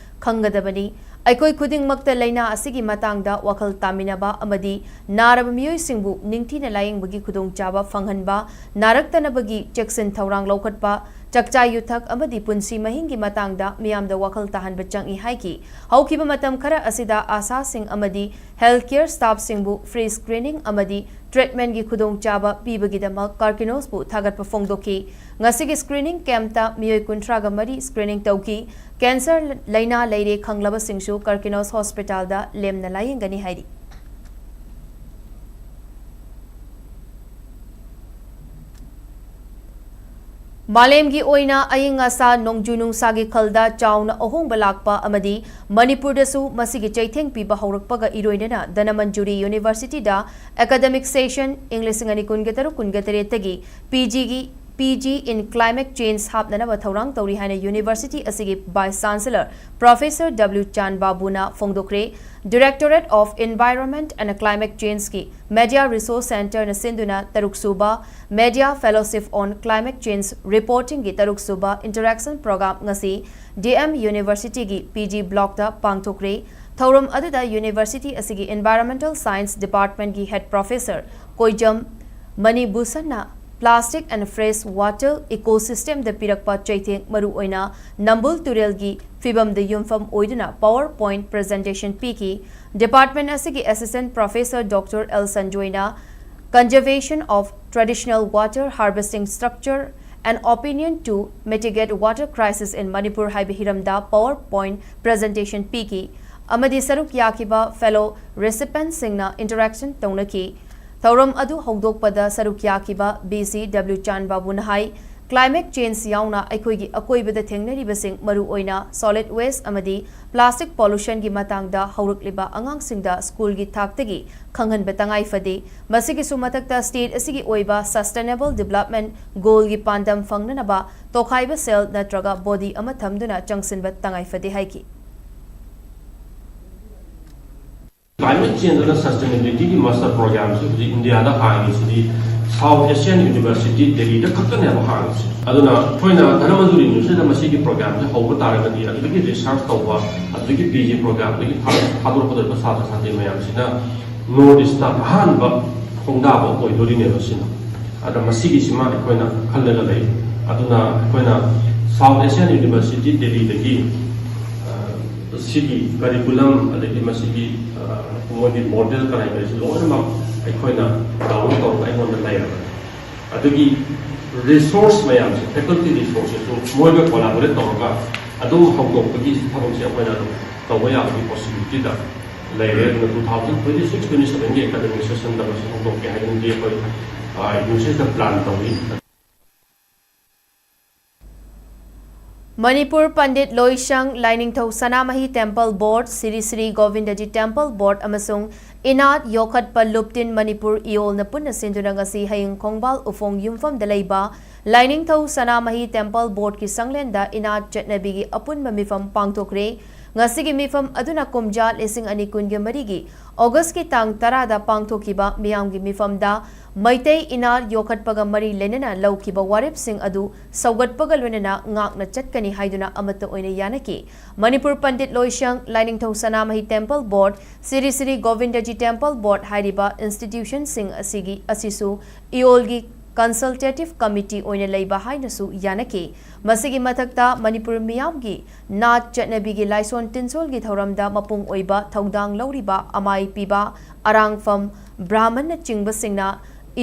ꯈꯪꯒꯗꯕꯅꯤ꯫ ꯑꯩꯈꯣꯏ ꯈꯨꯗꯤꯡꯃꯛꯇ ꯂꯥꯏꯅꯥ ꯑꯁꯤꯒꯤ ꯃꯇꯥꯡꯗ ꯋꯥꯈꯜ ꯇꯥꯃꯤꯟꯅꯕ ꯑꯃꯗꯤ ꯅꯥꯔꯕ ꯃꯤꯑꯣꯏꯁꯤꯡꯕꯨ ꯅꯤꯡꯊꯤꯅ ꯂꯥꯌꯦꯡꯕꯒꯤ ꯈꯨꯗꯣꯡꯆꯥꯕ ꯐꯪꯍꯟꯕ, ꯅꯥꯔꯛꯇꯅꯕꯒꯤ ꯆꯦꯛꯁꯤꯟ ꯊꯧꯔꯥꯡ ꯂꯧꯈꯠꯄ, ꯆꯥꯛꯆꯥ ꯌꯨꯊꯛ ꯑꯃꯗꯤ ꯄꯨꯟꯁꯤ ꯃꯍꯤꯡꯒꯤ ꯃꯇꯥꯡꯗ ꯃꯤꯌꯥꯝꯗ ꯋꯥꯈꯜ ꯇꯥꯍꯟꯕ ꯆꯪꯏ ꯍꯥꯏꯈꯤ꯫ ꯍꯧꯈꯤꯕ ꯃꯇꯝ ꯈꯔ ꯑꯁꯤꯗ ꯑꯥꯁꯥꯁꯤꯡ ꯑꯃꯗꯤ health care staffꯁꯤꯡꯕꯨ free screening ꯑꯃꯗꯤ treatmentꯒꯤ ꯈꯨꯗꯣꯡꯆꯥꯕ ꯄꯤꯕꯒꯤꯗꯃꯛ ꯀꯥꯔꯀꯤꯅꯣꯁꯄꯨ ꯊꯥꯒꯠꯄ ꯐꯣꯡꯗꯣꯛꯈꯤ꯫ ꯉꯁꯤꯒꯤ screening campꯇ ꯃꯤꯑꯣꯏ ꯀꯨꯟꯊ꯭ꯔꯥꯒ ꯃꯔꯤ screening ꯇꯧꯈꯤ꯫ Cancer ꯂꯥꯏꯅꯥ ꯂꯩꯔꯦ ꯈꯪꯂꯕꯁꯤꯡꯁꯨ ꯀꯥꯔꯀꯤꯅꯣꯁ ꯍꯣꯁꯄꯤꯇꯥꯜꯗ ꯂꯦꯝꯅ ꯂꯥꯌꯦꯡꯒꯅꯤ ꯍꯥꯏꯔꯤ꯫ ꯃꯥꯂꯦꯝꯒꯤ ꯑꯣꯏꯅ ꯑꯏꯪ ꯑꯁꯥ, ꯅꯣꯡꯖꯨ ꯅꯨꯡꯁꯥꯒꯤ ꯈꯜꯗ ꯆꯥꯎꯅ ꯑꯍꯣꯡꯕ ꯂꯥꯛꯄ ꯑꯃꯗꯤ ꯃꯅꯤꯄꯨꯔꯗꯁꯨ ꯃꯁꯤꯒꯤ ꯆꯩꯊꯦꯡ ꯄꯤꯕ ꯍꯧꯔꯛꯄꯒ ꯏꯔꯣꯏꯅꯅ ꯙꯅꯃꯟꯖꯨꯔꯤ ꯌꯨꯅꯤꯚꯔꯁꯤꯇꯤꯗ academic session ꯏꯪ ꯂꯤꯁꯤꯡ ꯑꯅꯤ ꯀꯨꯟꯒ ꯇꯔꯨꯛ ꯀꯨꯟꯒ ꯇꯔꯦꯠꯇꯒꯤ PGꯒꯤ PG in Climate Change ꯍꯥꯞꯅꯅꯕ ꯊꯧꯔꯥꯡ ꯇꯧꯔꯤ ꯍꯥꯏꯅ ꯌꯨꯅꯤꯚꯔꯁꯤꯇꯤ ꯑꯁꯤꯒꯤ Vice Chancellor Professor W ꯆꯥꯟ ꯕꯥꯕꯨꯅ ꯐꯣꯡꯗꯣꯛꯈ꯭ꯔꯦ꯫ Directorate of Environment and Climate Changeꯀꯤ Media Resource Centreꯅ ꯁꯤꯟꯗꯨꯅ ꯇꯔꯨꯛ ꯁꯨꯕ Media Fellowship on Climate Change Reportingꯒꯤ ꯇꯔꯨꯛ ꯁꯨꯕ interaction program ꯉꯁꯤ DM Universityꯒꯤ PG blockꯇ ꯄꯥꯡꯊꯣꯛꯈ꯭ꯔꯦ꯫ ꯊꯧꯔꯝ ꯑꯗꯨꯗ ꯌꯨꯅꯤꯚꯔꯁꯤꯇꯤ ꯑꯁꯤꯒꯤ Environmental Science Departmentꯀꯤ Head Professor ꯀꯣꯏꯖꯝ ꯃꯅꯤꯚꯨꯁꯟꯅ plastic and fresh water ecosystemꯗ ꯄꯤꯔꯛꯄ ꯆꯩꯊꯦꯡ, ꯃꯔꯨꯑꯣꯏꯅ ꯅꯝꯕꯨꯜ ꯇꯨꯔꯦꯜꯒꯤ ꯐꯤꯕꯝꯗ ꯌꯨꯝꯐꯝ ꯑꯣꯏꯗꯨꯅ PowerPoint presentation ꯄꯤꯈꯤ꯫ Department ꯑꯁꯤꯒꯤ Assistant Professor Doctor L ꯁꯟꯖꯣꯏꯅ Conservation of Traditional Water Harvesting Structure, An Opinion to Mitigate Water Crisis in Manipur ꯍꯥꯏꯕ ꯍꯤꯔꯝꯗ PowerPoint presentation ꯄꯤꯈꯤ ꯑꯃꯗꯤ ꯁꯔꯨꯛ ꯌꯥꯈꯤꯕ fellow recipientsꯁꯤꯡꯅ interaction ꯇꯧꯅꯈꯤ꯫ ꯊꯧꯔꯝ ꯑꯗꯨ ꯍꯧꯗꯣꯛꯄꯗ ꯁꯔꯨꯛ ꯌꯥꯈꯤꯕ VC W ꯆꯥꯟ ꯕꯥꯕꯨꯅ ꯍꯥꯏ, Climate change ꯌꯥꯎꯅ ꯑꯩꯈꯣꯏꯒꯤ ꯑꯀꯣꯏꯕꯗ ꯊꯦꯡꯅꯔꯤꯕꯁꯤꯡ, ꯃꯔꯨꯑꯣꯏꯅ solid waste ꯑꯃꯗꯤ plastic pollutionꯒꯤ ꯃꯇꯥꯡꯗ ꯍꯧꯔꯛꯂꯤꯕ ꯑꯉꯥꯡꯁꯤꯡꯗ ꯁ꯭ꯀꯨꯜꯒꯤ ꯊꯥꯛꯇꯒꯤ ꯈꯪꯍꯟꯕ ꯇꯉꯥꯏ ꯐꯗꯦ꯫ ꯃꯁꯤꯒꯤꯁꯨ ꯃꯊꯛꯇ state ꯑꯁꯤꯒꯤ ꯑꯣꯏꯕ sustainable development goalꯒꯤ ꯄꯥꯟꯗꯝ ꯐꯪꯅꯅꯕ ꯇꯣꯈꯥꯏꯕ cell ꯅꯠꯇ꯭ꯔꯒ body ꯑꯃ ꯊꯝꯗꯨꯅ ꯆꯪꯁꯤꯟꯕ ꯇꯉꯥꯏ ꯐꯗꯦ ꯍꯥꯏꯈꯤ꯫ Climate change ꯑꯃꯗꯤ sustainabilityꯒꯤ master programꯁꯤ ꯍꯧꯖꯤꯛ ꯏꯟꯗꯤꯌꯥꯗ ꯍꯥꯡꯉꯤꯁꯤꯗꯤ South Asian University ꯗꯦꯜꯂꯤꯗ ꯈꯛꯇꯅꯦꯕ ꯍꯥꯡꯉꯤꯁꯦ꯫ ꯑꯗꯨꯅ ꯑꯩꯈꯣꯏꯅ ꯙꯅꯃꯟꯖꯨꯔꯤ ꯌꯨꯅꯤꯚꯔꯁꯤꯇꯤꯗ ꯃꯁꯤꯒꯤ programꯁꯦ ꯍꯧꯕ ꯇꯥꯔꯒꯗꯤ ꯑꯗꯨꯗꯒꯤ research ꯇꯧꯕ, ꯑꯗꯨꯗꯒꯤ PG programꯗꯒꯤ ꯊꯥ- ꯊꯥꯗꯣꯔꯛꯀꯗꯧꯔꯤꯕ ꯁꯥꯇ꯭ꯔ ꯁꯥꯇ꯭ꯔꯤ ꯃꯌꯥꯝꯁꯤꯅ North Eastꯇ ꯑꯍꯥꯟꯕ ꯈꯣꯡꯗꯥꯕ ꯑꯣꯏꯗꯣꯔꯤꯅꯦꯕ ꯁꯤꯅ꯫ ꯑꯗ ꯃꯁꯤꯒꯤꯁꯤꯃ ꯑꯩꯈꯣꯏꯅ ꯈꯜꯂꯒ ꯂꯩ꯫ ꯑꯗꯨꯅ ꯑꯩꯈꯣꯏꯅ South Asian University ꯗꯦꯜꯂꯤꯗꯒꯤ ꯁꯤꯒꯤ curriculum ꯑꯗꯒꯤ ꯃꯁꯤꯒꯤ ꯃꯣꯏꯒꯤ model ꯀꯔꯥꯏ ꯀꯔꯤꯁꯤ ꯂꯣꯏꯅꯃꯛ ꯑꯩꯈꯣꯏꯅ download ꯇꯧꯔꯒ ꯑꯩꯉꯣꯟꯗ ꯂꯩꯔꯕꯅꯤ꯫ ꯑꯗꯨꯒꯤ resource ꯃꯌꯥꯝꯁꯦ, faculty resourceꯁꯤꯁꯨ ꯃꯣꯏꯒ collaborate ꯇꯧꯔꯒ ꯑꯗꯨꯝ ꯍꯧꯗꯣꯛꯄꯒꯤ ꯊꯕꯛꯁꯦ ꯑꯩꯈꯣꯏꯅ ꯑꯗꯨꯝ ꯇꯧꯕ ꯌꯥꯕꯒꯤ possibilityꯗ ꯂꯩꯔꯦ꯫ ꯑꯗꯨꯅ two thousand twenty six twenty sevenꯒꯤ academic sessionꯗ ꯃꯁꯤ ꯍꯧꯗꯣꯛꯀꯦ ꯍꯥꯏꯗꯅꯗꯤ ꯑꯩꯈꯣꯏ universityꯗ plan ꯇꯧꯔꯤ꯫ ꯃꯅꯤꯄꯨꯔ ꯄꯟꯗꯤꯠ ꯂꯣꯏꯁꯪ, ꯂꯥꯏꯅꯤꯡꯊꯧ ꯁꯅꯥꯃꯍꯤ temple board, Shri Shri Govindaji temple board ꯑꯃꯁꯨꯡ ꯏꯅꯥꯠ ꯌꯣꯛꯈꯠꯄ ꯂꯨꯞꯇꯤꯟ ꯃꯅꯤꯄꯨꯔ ꯏꯌꯣꯜꯅ ꯄꯨꯟꯅ ꯁꯤꯟꯗꯨꯅ ꯉꯁꯤ ꯍꯌꯤꯡ ꯈꯣꯡꯕꯥꯜ ꯎꯐꯣꯡ ꯌꯨꯝꯐꯝꯗ ꯂꯩꯕ ꯂꯥꯏꯅꯤꯡꯊꯧ ꯁꯅꯥꯃꯍꯤ temple boardꯀꯤ ꯁꯪꯂꯦꯟꯗ ꯏꯅꯥꯠ ꯆꯠꯅꯕꯤꯒꯤ ꯑꯄꯨꯟꯕ ꯃꯤꯐꯝ ꯄꯥꯡꯊꯣꯛꯈ꯭ꯔꯦ꯫ ꯉꯁꯤꯒꯤ ꯃꯤꯐꯝ ꯑꯗꯨꯅ ꯀꯨꯝꯖꯥ ꯂꯤꯁꯤꯡ ꯑꯅꯤ ꯀꯨꯟꯒ ꯃꯔꯤꯒꯤ Augustꯀꯤ ꯇꯥꯡ ꯇꯔꯥꯗ ꯄꯥꯡꯊꯣꯛꯈꯤꯕ ꯃꯤꯌꯥꯝꯒꯤ ꯃꯤꯐꯝꯗ ꯃꯩꯇꯩ ꯏꯅꯥꯠ ꯌꯣꯛꯈꯠꯄꯒ ꯃꯔꯤ ꯂꯩꯅꯅ ꯂꯧꯈꯤꯕ ꯋꯥꯔꯦꯞꯁꯤꯡ ꯑꯗꯨ ꯁꯧꯒꯠꯄꯒ ꯂꯣꯏꯅꯅ ꯉꯥꯛꯅ ꯆꯠꯀꯅꯤ ꯍꯥꯏꯗꯨꯅ ꯑꯃꯠꯇ ꯑꯣꯏꯅ ꯌꯥꯅꯈꯤ꯫ ꯃꯅꯤꯄꯨꯔ ꯄꯟꯗꯤꯠ ꯂꯣꯏꯁꯪ, ꯂꯥꯏꯅꯤꯡꯊꯧ ꯁꯅꯥꯃꯍꯤ temple board, Shri Shri Govindaji temple board ꯍꯥꯏꯔꯤꯕ institutionꯁꯤꯡ ꯑꯁꯤꯒꯤ, ꯑꯁꯤꯁꯨ ꯏꯌꯣꯜꯒꯤ consultative committee ꯑꯣꯏꯅ ꯂꯩꯕ ꯍꯥꯏꯅꯁꯨ ꯌꯥꯅꯈꯤ꯫ ꯃꯁꯤꯒꯤ ꯃꯊꯛꯇ ꯃꯅꯤꯄꯨꯔ ꯃꯤꯌꯥꯝꯒꯤ ꯅꯥꯠ ꯆꯠꯅꯕꯤꯒꯤ ꯂꯥꯏꯁꯣꯟ ꯇꯤꯟꯁꯣꯜꯒꯤ ꯊꯧꯔꯝꯗ ꯃꯄꯨꯡ ꯑꯣꯏꯕ ꯊꯧꯗꯥꯡ ꯂꯧꯔꯤꯕ ꯑꯃꯥꯏ ꯄꯤꯕ, ꯑꯔꯥꯡꯐꯝ, ꯕ꯭ꯔꯥꯍꯃꯟꯅꯆꯤꯡꯕꯁꯤꯡꯅ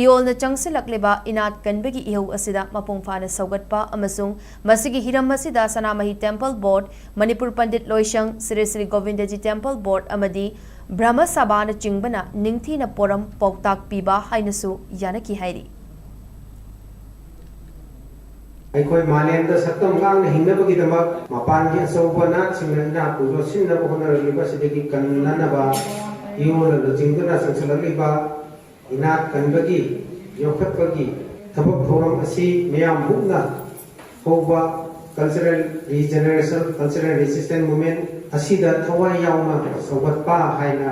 ꯏꯌꯣꯜꯅ ꯆꯪꯁꯤꯜꯂꯛꯂꯤꯕ ꯏꯅꯥꯠ ꯀꯟꯕꯒꯤ ꯏꯍꯧ ꯑꯁꯤꯗ ꯃꯄꯨꯡ ꯐꯥꯅ ꯁꯧꯒꯠꯄ ꯑꯃꯁꯨꯡ ꯃꯁꯤꯒꯤ ꯍꯤꯔꯝ ꯑꯁꯤꯗ ꯁꯅꯥꯃꯍꯤ temple board, Manipur Pandit ꯂꯣꯏꯁꯪ, Shri Shri Govindaji temple board ꯑꯃꯗꯤ ꯕ꯭ꯔꯍꯃ ꯁꯚꯥꯅꯆꯤꯡꯕꯅ ꯅꯤꯡꯊꯤꯅ ꯄꯣꯔꯝ ꯄꯥꯎꯇꯥꯛ ꯄꯤꯕ ꯍꯥꯏꯅꯁꯨ ꯌꯥꯅꯈꯤ ꯍꯥꯏꯔꯤ꯫ ꯑꯩꯈꯣꯏ ꯃꯥꯂꯦꯝꯗ ꯁꯛꯇꯝ ꯉꯥꯛꯅ ꯍꯤꯡꯅꯕꯒꯤꯗꯃꯛ ꯃꯄꯥꯟꯒꯤ ꯑꯆꯧꯕ ꯅꯥꯠꯁꯤꯡꯅ ꯏꯅꯥꯛ ꯈꯨꯟꯕ ꯁꯤꯟꯅꯕ ꯍꯣꯠꯅꯔꯛꯂꯤꯕ ꯑꯁꯤꯗꯒꯤ ꯀꯟꯅꯅꯕ ꯏꯌꯣꯟꯅ ꯂꯨꯆꯤꯡꯗꯨꯅ ꯆꯪꯁꯤꯜꯂꯛꯂꯤꯕ ꯏꯅꯥꯠ ꯀꯟꯕꯒꯤ ꯌꯣꯛꯈꯠꯄꯒꯤ ꯊꯕꯛ ꯊꯧꯔꯝ ꯑꯁꯤ ꯃꯤꯌꯥꯝ ꯃꯨꯛꯅ ꯍꯧꯕ cultural regeneration, cultural resistance movement ꯑꯁꯤꯗ ꯊꯋꯥꯏ ꯌꯥꯎꯅ ꯁꯧꯒꯠꯄ ꯍꯥꯏꯅ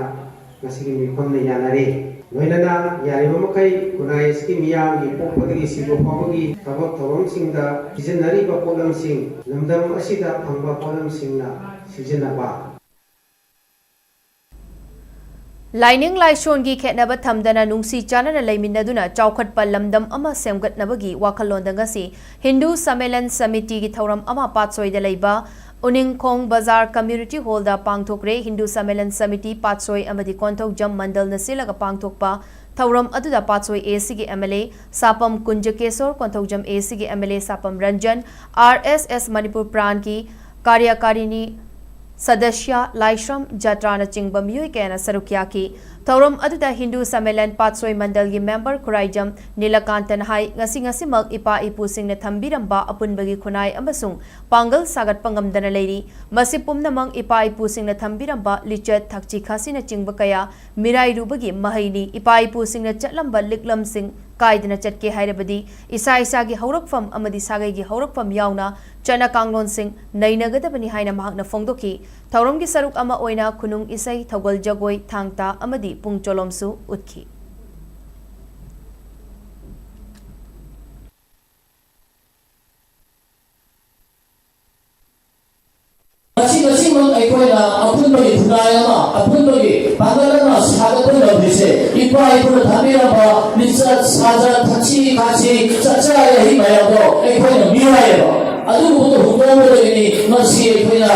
ꯉꯁꯤꯒꯤ ꯃꯤꯐꯝꯅ ꯌꯥꯅꯔꯦ꯫ ꯂꯣꯏꯅꯅ ꯌꯥꯔꯤꯕ ꯃꯈꯩ ꯈꯨꯟꯅꯥꯏ ꯑꯁꯤꯒꯤ ꯃꯤꯌꯥꯝꯒꯤ ꯄꯣꯛꯄꯗꯒꯤ ꯁꯤꯕ ꯐꯥꯎꯕꯒꯤ ꯊꯕꯛ ꯊꯧꯔꯝꯁꯤꯡꯗ ꯁꯤꯖꯤꯟꯅꯔꯤꯕ ꯄꯣꯠꯂꯝꯁꯤꯡ, ꯂꯝꯗꯝ ꯑꯁꯤꯗ ꯐꯪꯕ ꯄꯣꯠꯂꯝꯁꯤꯡꯅ ꯁꯤꯖꯤꯟꯅꯕ꯫ ꯂꯥꯏꯅꯤꯡ ꯂꯥꯏꯁꯣꯟꯒꯤ ꯈꯦꯠꯅꯕ ꯊꯝꯗꯅ ꯅꯨꯡꯁꯤ ꯆꯥꯟꯅꯅ ꯂꯩꯃꯤꯟꯅꯗꯨꯅ ꯆꯥꯎꯈꯠꯄ ꯂꯝꯗꯝ ꯑꯃ ꯁꯦꯝꯒꯠꯅꯕꯒꯤ ꯋꯥꯈꯜꯂꯣꯟꯗ ꯉꯁꯤ ꯍꯤꯟꯗꯨ ꯁꯃꯦꯂꯟ ꯁꯃꯤꯇꯤꯒꯤ ꯊꯧꯔꯝ ꯑꯃ ꯄꯥꯠꯁꯣꯏꯗ ꯂꯩꯕ ꯎꯅꯤꯡꯈꯣꯡ ꯕꯖꯥꯔ ꯀꯝꯃ꯭ꯌꯨꯅꯤꯇꯤ ꯍꯣꯜꯗ ꯄꯥꯡꯊꯣꯛꯈ꯭ꯔꯦ꯫ ꯍꯤꯟꯗꯨ ꯁꯃꯦꯂꯟ ꯁꯃꯤꯇꯤ ꯄꯥꯠꯁꯣꯏ ꯑꯃꯗꯤ ꯀꯣꯟꯊꯧꯖꯝ ꯃꯟꯗꯜꯅ ꯁꯤꯜꯂꯒ ꯄꯥꯡꯊꯣꯛꯄ ꯊꯧꯔꯝ ꯑꯗꯨꯗ ꯄꯥꯠꯁꯣꯏ ꯑꯦ ꯁꯤꯒꯤ M L A ꯁꯥꯄꯝ ꯀꯨꯟꯖꯀꯦꯁꯣꯔ, Konthoujam A ꯁꯤꯒꯤ M L A Sapam Ranjan, R S S Manipur ꯄ꯭ꯔꯥꯟꯒꯤ ꯀꯥꯔꯌꯀꯥꯔꯤꯅꯤ ꯁꯗꯁ꯭ꯌ, ꯂꯥꯏꯁ꯭ꯔꯝ ꯖꯇ꯭ꯔꯥꯅꯆꯤꯡꯕ ꯃꯤꯑꯣꯏ ꯀꯌꯥꯅ ꯁꯔꯨꯛ ꯌꯥꯈꯤ꯫ ꯊꯧꯔꯝ ꯑꯗꯨꯗ ꯍꯤꯟꯗꯨ ꯁꯃꯦꯂꯟ ꯄꯥꯠꯁꯣꯏ ꯃꯟꯗꯜꯒꯤ ꯃꯦꯝꯕꯔ ꯈꯨꯔꯥꯏꯖꯝ ꯅꯤꯂꯀꯥꯟꯇꯅ ꯍꯥꯏ, ꯉꯁꯤ ꯉꯁꯤꯃꯛ ꯏꯄꯥ ꯏꯄꯨꯁꯤꯡꯅ ꯊꯝꯕꯤꯔꯝꯕ ꯑꯄꯨꯟꯕꯒꯤ ꯈꯨꯟꯅꯥꯏ ꯑꯃꯁꯨꯡ ꯄꯥꯡꯒꯜ ꯁꯥꯒꯠꯄ ꯉꯝꯗꯅ ꯂꯩꯔꯤ꯫ ꯃꯁꯤ ꯄꯨꯝꯅꯃꯛ ꯏꯄꯥ ꯏꯄꯨꯁꯤꯡꯅ ꯊꯝꯕꯤꯔꯝꯕ ꯂꯤꯆꯠ, ꯊꯛꯁꯤ ꯈꯥꯁꯤꯅꯆꯤꯡꯕ ꯀꯌꯥ ꯃꯤꯔꯥꯏꯔꯨꯕꯒꯤ ꯃꯍꯩꯅꯤ꯫ ꯏꯄꯥ ꯏꯄꯨꯁꯤꯡꯅ ꯆꯠꯂꯝꯕ ꯂꯤꯛꯂꯝꯁꯤꯡ ꯀꯥꯏꯗꯅ ꯆꯠꯀꯦ ꯍꯥꯏꯔꯕꯗꯤ ꯏꯁꯥ ꯏꯁꯥꯒꯤ ꯍꯧꯔꯛꯐꯝ ꯑꯃꯗꯤ ꯁꯥꯒꯩꯒꯤ ꯍꯧꯔꯛꯐꯝ ꯌꯥꯎꯅ ꯆꯠꯅ ꯀꯥꯡꯂꯣꯟꯁꯤꯡ ꯅꯩꯅꯒꯗꯕꯅꯤ ꯍꯥꯏꯅ ꯃꯍꯥꯛꯅ ꯐꯣꯡꯗꯣꯛꯈꯤ꯫ ꯊꯧꯔꯝꯒꯤ ꯁꯔꯨꯛ ꯑꯃ ꯑꯣꯏꯅ ꯈꯨꯅꯨꯡ ꯏꯁꯩ, ꯊꯧꯒꯜ ꯖꯒꯣꯏ, ꯊꯥꯡ ꯇꯥ ꯑꯃꯗꯤ ꯄꯨꯡ ꯆꯣꯂꯣꯝꯁꯨ ꯎꯠꯈꯤ꯫ ꯃꯁꯤ ꯃꯁꯤꯃꯛ ꯑꯩꯈꯣꯏꯅ ꯑꯄꯨꯟꯕꯒꯤ ꯈꯨꯟꯅꯥꯏ ꯑꯃ, ꯑꯄꯨꯟꯕꯒꯤ ꯄꯥꯡꯒꯜ ꯑꯃ ꯁꯥꯒꯠꯄ ꯉꯝꯂꯤꯁꯦ ꯏꯄꯥ ꯏꯄꯨꯅ ꯊꯝꯕꯤꯔꯝꯕ ꯂꯤꯆꯠ ꯁꯥꯖꯠ, ꯊꯛꯁꯤ ꯈꯥꯁꯤ, ꯆꯠꯆꯥ ꯌꯥꯍꯤ ꯃꯌꯥꯝꯗꯣ ꯑꯩꯈꯣꯏꯅ ꯃꯤꯔꯥꯏꯌꯦꯕ꯫ ꯑꯗꯨꯒꯨꯝꯕꯗꯣ ꯍꯨꯟꯗꯣꯛꯑꯝꯕꯗꯒꯤꯅꯤ ꯉꯁꯤ ꯑꯩꯈꯣꯏꯅ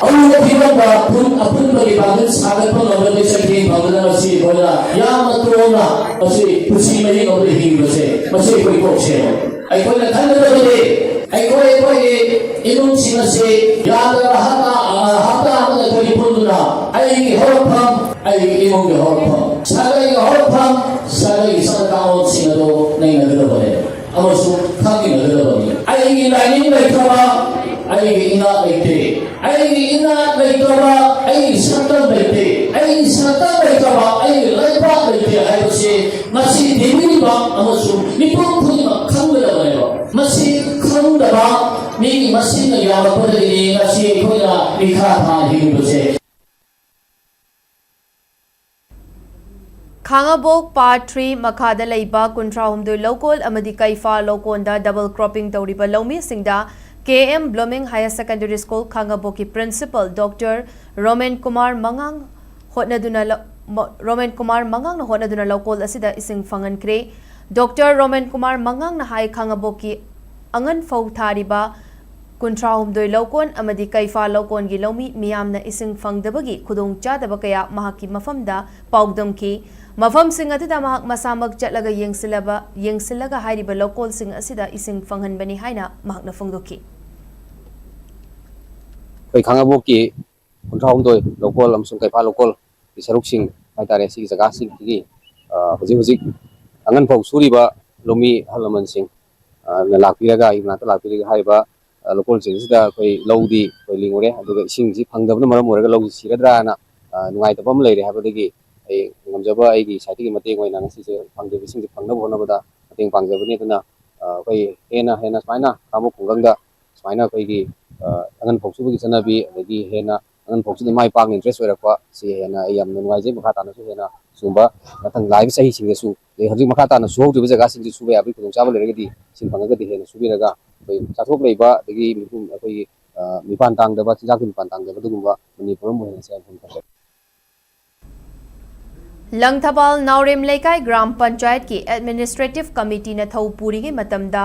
ꯑꯔꯨꯕ ꯐꯤꯕꯝꯗ ꯈꯨꯟ ꯑꯄꯨꯟꯕꯒꯤ ꯄꯥꯡꯒꯜ ꯁꯥꯒꯠꯄ ꯉꯝꯂꯕ ꯆꯩꯊꯦꯡ ꯐꯪꯗꯅ ꯉꯁꯤ ꯑꯩꯈꯣꯏꯅ ꯌꯥꯝꯅ ꯇꯣꯡꯅ ꯃꯁꯤ ꯄꯨꯟꯁꯤ ꯃꯍꯤꯡ ꯑꯃꯗ ꯍꯤꯡꯂꯤꯕꯁꯦ ꯃꯁꯤ ꯑꯩꯈꯣꯏ ꯀꯣꯛꯁꯦ ꯑꯩꯈꯣꯏꯅ ꯈꯟꯒꯗꯕꯗꯤ ꯑꯩꯈꯣꯏ ꯑꯩꯈꯣꯏꯒꯤ ꯏꯃꯨꯡꯁꯤꯡ ꯑꯁꯤ ꯌꯥꯝꯗ꯭ꯔꯕ ꯍꯞꯇꯥ ꯍꯞꯇꯥ ꯑꯃꯗ ꯑꯩꯈꯣꯏ ꯄꯨꯟꯗꯨꯅ ꯑꯩꯒꯤ ꯍꯧꯔꯛꯐꯝ, ꯑꯩꯒꯤ ꯏꯃꯨꯡꯒꯤ ꯍꯧꯔꯛꯐꯝ, ꯁꯥꯒꯩꯒꯤ ꯍꯧꯔꯛꯐꯝ, ꯁꯥꯒꯩꯒꯤ ꯆꯠꯅ ꯀꯥꯡꯂꯣꯟꯁꯤꯡ ꯑꯗꯨ ꯅꯩꯅꯒꯗꯕꯅꯤ ꯑꯃꯁꯨꯡ ꯈꯪꯃꯤꯟꯅꯒꯗꯕꯅꯤ꯫ ꯑꯩ ꯑꯩꯒꯤ ꯂꯥꯏꯅꯤꯡ ꯂꯩꯇꯕ ꯑꯩꯒꯤ ꯏꯅꯥꯠ ꯂꯩꯇꯦ꯫ ꯑꯩꯒꯤ ꯏꯅꯥꯠ ꯂꯩꯇꯕ ꯑꯩꯒꯤ ꯁꯛꯇꯝ ꯂꯩꯇꯦ꯫ ꯑꯩꯒꯤ ꯁꯛꯇꯝ ꯂꯩꯇꯕ ꯑꯩꯒꯤ ꯂꯩꯕꯥꯛ ꯂꯩꯇꯦ ꯍꯥꯏꯕꯁꯤ ꯉꯁꯤ ꯊꯦꯡꯅꯔꯤꯕ ꯑꯃꯁꯨꯡ ꯃꯤꯄꯨꯝ ꯈꯨꯗꯤꯡꯃꯛ ꯈꯪꯒꯗꯕꯅꯦꯕ꯫ ꯃꯁꯤ ꯈꯪꯗꯕ ꯃꯤꯒꯤ ꯃꯁꯤꯡꯅ ꯌꯥꯝꯂꯛꯄꯗꯒꯤꯅꯤ ꯉꯁꯤ ꯑꯩꯈꯣꯏꯅ ꯃꯤꯈꯥ ꯊꯥꯅ ꯍꯤꯡꯂꯤꯕꯁꯦ꯫ ꯈꯥꯉꯕꯣꯛ ꯄꯥꯔꯠ ꯊ꯭ꯔꯤ ꯃꯈꯥꯗ ꯂꯩꯕ ꯀꯨꯟꯊ꯭ꯔꯥꯍꯨꯝꯗꯣꯏ ꯂꯧꯀꯣꯜ ꯑꯃꯗꯤ ꯀꯩꯐꯥ ꯂꯧꯀꯣꯟꯗ ꯗꯕꯜ ꯀ꯭ꯔꯣꯞꯄꯤꯡ ꯇꯧꯔꯤꯕ ꯂꯧꯃꯤꯁꯤꯡꯗ K M blooming higher secondary school ꯈꯥꯉꯕꯣꯛꯀꯤ ꯄ꯭ꯔꯤꯟꯁꯤꯄꯜ ꯗꯣꯛꯇꯔ ꯔꯣꯃꯦꯟ ꯀꯨꯃꯥꯔ ꯃꯉꯥꯡ ꯍꯣꯠꯅꯗꯨꯅ ꯂ-, ꯃ-, ꯔꯣꯃꯦꯟ ꯀꯨꯃꯥꯔ ꯃꯉꯥꯡꯅ ꯍꯣꯠꯅꯗꯨꯅ ꯂꯧꯀꯣꯜ ꯑꯁꯤꯗ ꯏꯁꯤꯡ ꯐꯪꯍꯟꯈ꯭ꯔꯦ꯫ ꯗꯣꯛꯇꯔ ꯔꯣꯃꯦꯟ ꯀꯨꯃꯥꯔ ꯃꯉꯥꯡꯅ ꯍꯥꯏ, ꯈꯥꯉꯕꯣꯛꯀꯤ ꯑꯉꯟ ꯐꯧ ꯊꯥꯔꯤꯕ ꯀꯨꯟꯊ꯭ꯔꯥꯍꯨꯝꯗꯣꯏ ꯂꯧꯀꯣꯟ ꯑꯃꯗꯤ ꯀꯩꯐꯥ ꯂꯧꯀꯣꯟꯒꯤ ꯂꯧꯃꯤ ꯃꯤꯌꯥꯝꯅ ꯏꯁꯤꯡ ꯐꯪꯗꯕꯒꯤ ꯈꯨꯗꯣꯡꯆꯥꯗꯕ ꯀꯌꯥ ꯃꯍꯥꯛꯀꯤ ꯃꯐꯝꯗ ꯄꯥꯎꯗꯝꯈꯤ꯫ ꯃꯐꯝꯁꯤꯡ ꯑꯗꯨꯗ ꯃꯍꯥꯛ ꯃꯁꯥꯃꯛ ꯆꯠꯂꯒ ꯌꯦꯡꯁꯤꯜꯂꯕ-, ꯌꯦꯡꯁꯤꯜꯂꯒ ꯍꯥꯏꯔꯤꯕ ꯂꯧꯀꯣꯜꯁꯤꯡ ꯑꯁꯤꯗ ꯏꯁꯤꯡ ꯐꯪꯍꯟꯕꯅꯤ ꯍꯥꯏꯅ ꯃꯍꯥꯛꯅ ꯐꯣꯡꯗꯣꯛꯈꯤ꯫ ꯑꯩꯈꯣꯏ ꯈꯥꯉꯕꯣꯛꯀꯤ ꯀꯨꯟꯊ꯭ꯔꯥꯍꯨꯝꯗꯣꯏ ꯂꯧꯀꯣꯜ ꯑꯃꯁꯨꯡ ꯀꯩꯐꯥ ꯂꯧꯀꯣꯜꯒꯤ ꯁꯔꯨꯛꯁꯤꯡ ꯍꯥꯏꯇꯥꯔꯦ, ꯁꯤꯒꯤ ꯖꯒꯥꯁꯤꯡꯁꯤꯒꯤ, ꯑ, ꯍꯧꯖꯤꯛ ꯍꯧꯖꯤꯛ ꯑꯉꯟ ꯐꯧ ꯁꯨꯔꯤꯕ ꯂꯧꯃꯤ ꯑꯍꯜ ꯂꯃꯟꯁꯤꯡ, ꯑ, ꯅ ꯂꯥꯛꯄꯤꯔꯒ, ꯑꯩꯒꯤ ꯃꯅꯥꯛꯇ ꯂꯥꯛꯄꯤꯔꯒ ꯍꯥꯏꯔꯤꯕ, ꯑ, ꯂꯧꯀꯣꯜꯁꯤꯡꯁꯤꯗ ꯑꯩꯈꯣꯏ ꯂꯧꯗꯤ ꯑꯩꯈꯣꯏ ꯂꯤꯡꯉꯨꯔꯦ, ꯑꯗꯨꯒ ꯏꯁꯤꯡꯁꯤ ꯐꯪꯗꯕꯅ ꯃꯔꯝ ꯑꯣꯏꯔꯒ ꯂꯧꯁꯤ ꯁꯤꯔꯗ꯭ꯔꯥꯅ, ꯑ, ꯅꯨꯡꯉꯥꯏꯇꯕ ꯑꯃ ꯂꯩꯔꯦ ꯍꯥꯏꯕꯗꯒꯤ ꯑꯩ ꯉꯝꯖꯕ ꯑꯩꯒꯤ ꯁꯥꯏꯠꯇꯒꯤ ꯃꯇꯦꯡ ꯑꯣꯏꯅ ꯉꯁꯤꯁꯦ ꯐꯪꯗꯕ ꯏꯁꯤꯡꯁꯦ ꯐꯪꯅꯕ ꯍꯣꯠꯅꯕꯗ ꯃꯇꯦꯡ ꯄꯥꯡꯖꯕꯅꯤ꯫ ꯑꯗꯨꯅ, ꯑ, ꯑꯩꯈꯣꯏ ꯍꯦꯟꯅ ꯍꯦꯟꯅ ꯁꯨꯃꯥꯏꯅ ꯈꯥꯉꯕꯣꯛ ꯈꯨꯡꯒꯪꯗ ꯁꯨꯃꯥꯏꯅ ꯑꯩꯈꯣꯏꯒꯤ, ꯑ, ꯑꯉꯟ ꯐꯧ ꯁꯨꯕꯒꯤ ꯆꯠꯅꯕꯤ, ꯑꯗꯒꯤ ꯍꯦꯟꯅ ꯑꯉꯟ ꯐꯧꯁꯤꯗ ꯃꯥꯏ ꯄꯥꯛꯅ ꯏꯟꯇꯔꯦꯁ ꯑꯣꯏꯔꯛꯄ, ꯁꯤ ꯍꯦꯟꯅ ꯑꯩ ꯌꯥꯝꯅ ꯅꯨꯡꯉꯥꯏꯖꯩ꯫ ꯃꯈꯥ ꯇꯥꯅꯁꯨ ꯍꯦꯟꯅ ꯁꯤꯒꯨꯝꯕ ꯃꯊꯪ ꯂꯥꯛꯏꯕ ꯆꯍꯤꯁꯤꯡꯗꯁꯨ, ꯑꯗꯩ ꯍꯧꯖꯤꯛ ꯃꯈꯥ ꯇꯥꯅ ꯁꯨꯍꯧꯗ꯭ꯔꯤꯕ ꯖꯒꯥꯁꯤꯡꯁꯤ ꯁꯨꯕ ꯌꯥꯕꯒꯤ ꯈꯨꯗꯣꯡꯆꯥꯕ ꯂꯩꯔꯒꯗꯤ, ꯏꯁꯤꯡ ꯐꯪꯉꯒꯗꯤ ꯍꯦꯟꯅ ꯁꯨꯕꯤꯔꯒ ꯑꯩꯈꯣꯏ ꯆꯥꯊꯣꯛ ꯂꯩꯕ, ꯑꯗꯒꯤ ꯃꯤꯄꯨꯝ, ꯑꯩꯈꯣꯏꯒꯤ, ꯑ, ꯃꯤꯄꯥꯟ ꯇꯥꯡꯗꯕ, ꯆꯤꯟꯖꯥꯛꯀꯤ ꯃꯤꯄꯥꯟ ꯇꯥꯡꯗꯕ ꯑꯗꯨꯒꯨꯝꯕ ꯃꯅꯤꯄꯨꯔ ꯑꯃ ꯑꯣꯏꯍꯟꯁꯦ ꯍꯥꯏꯅ ꯊꯝꯖꯒꯦ꯫ ꯂꯪꯊꯕꯥꯜ ꯅꯥꯎꯔꯦꯝ ꯂꯩꯀꯥꯏ ꯒ꯭ꯔꯥꯝ ꯄꯟꯆꯥꯌꯠꯀꯤ ꯑꯦꯗꯃꯤꯅꯤꯁꯇ꯭ꯔꯦꯇꯤꯚ ꯀꯃꯤꯇꯤꯅ ꯊꯧ ꯄꯨꯔꯤꯉꯩ ꯃꯇꯝꯗ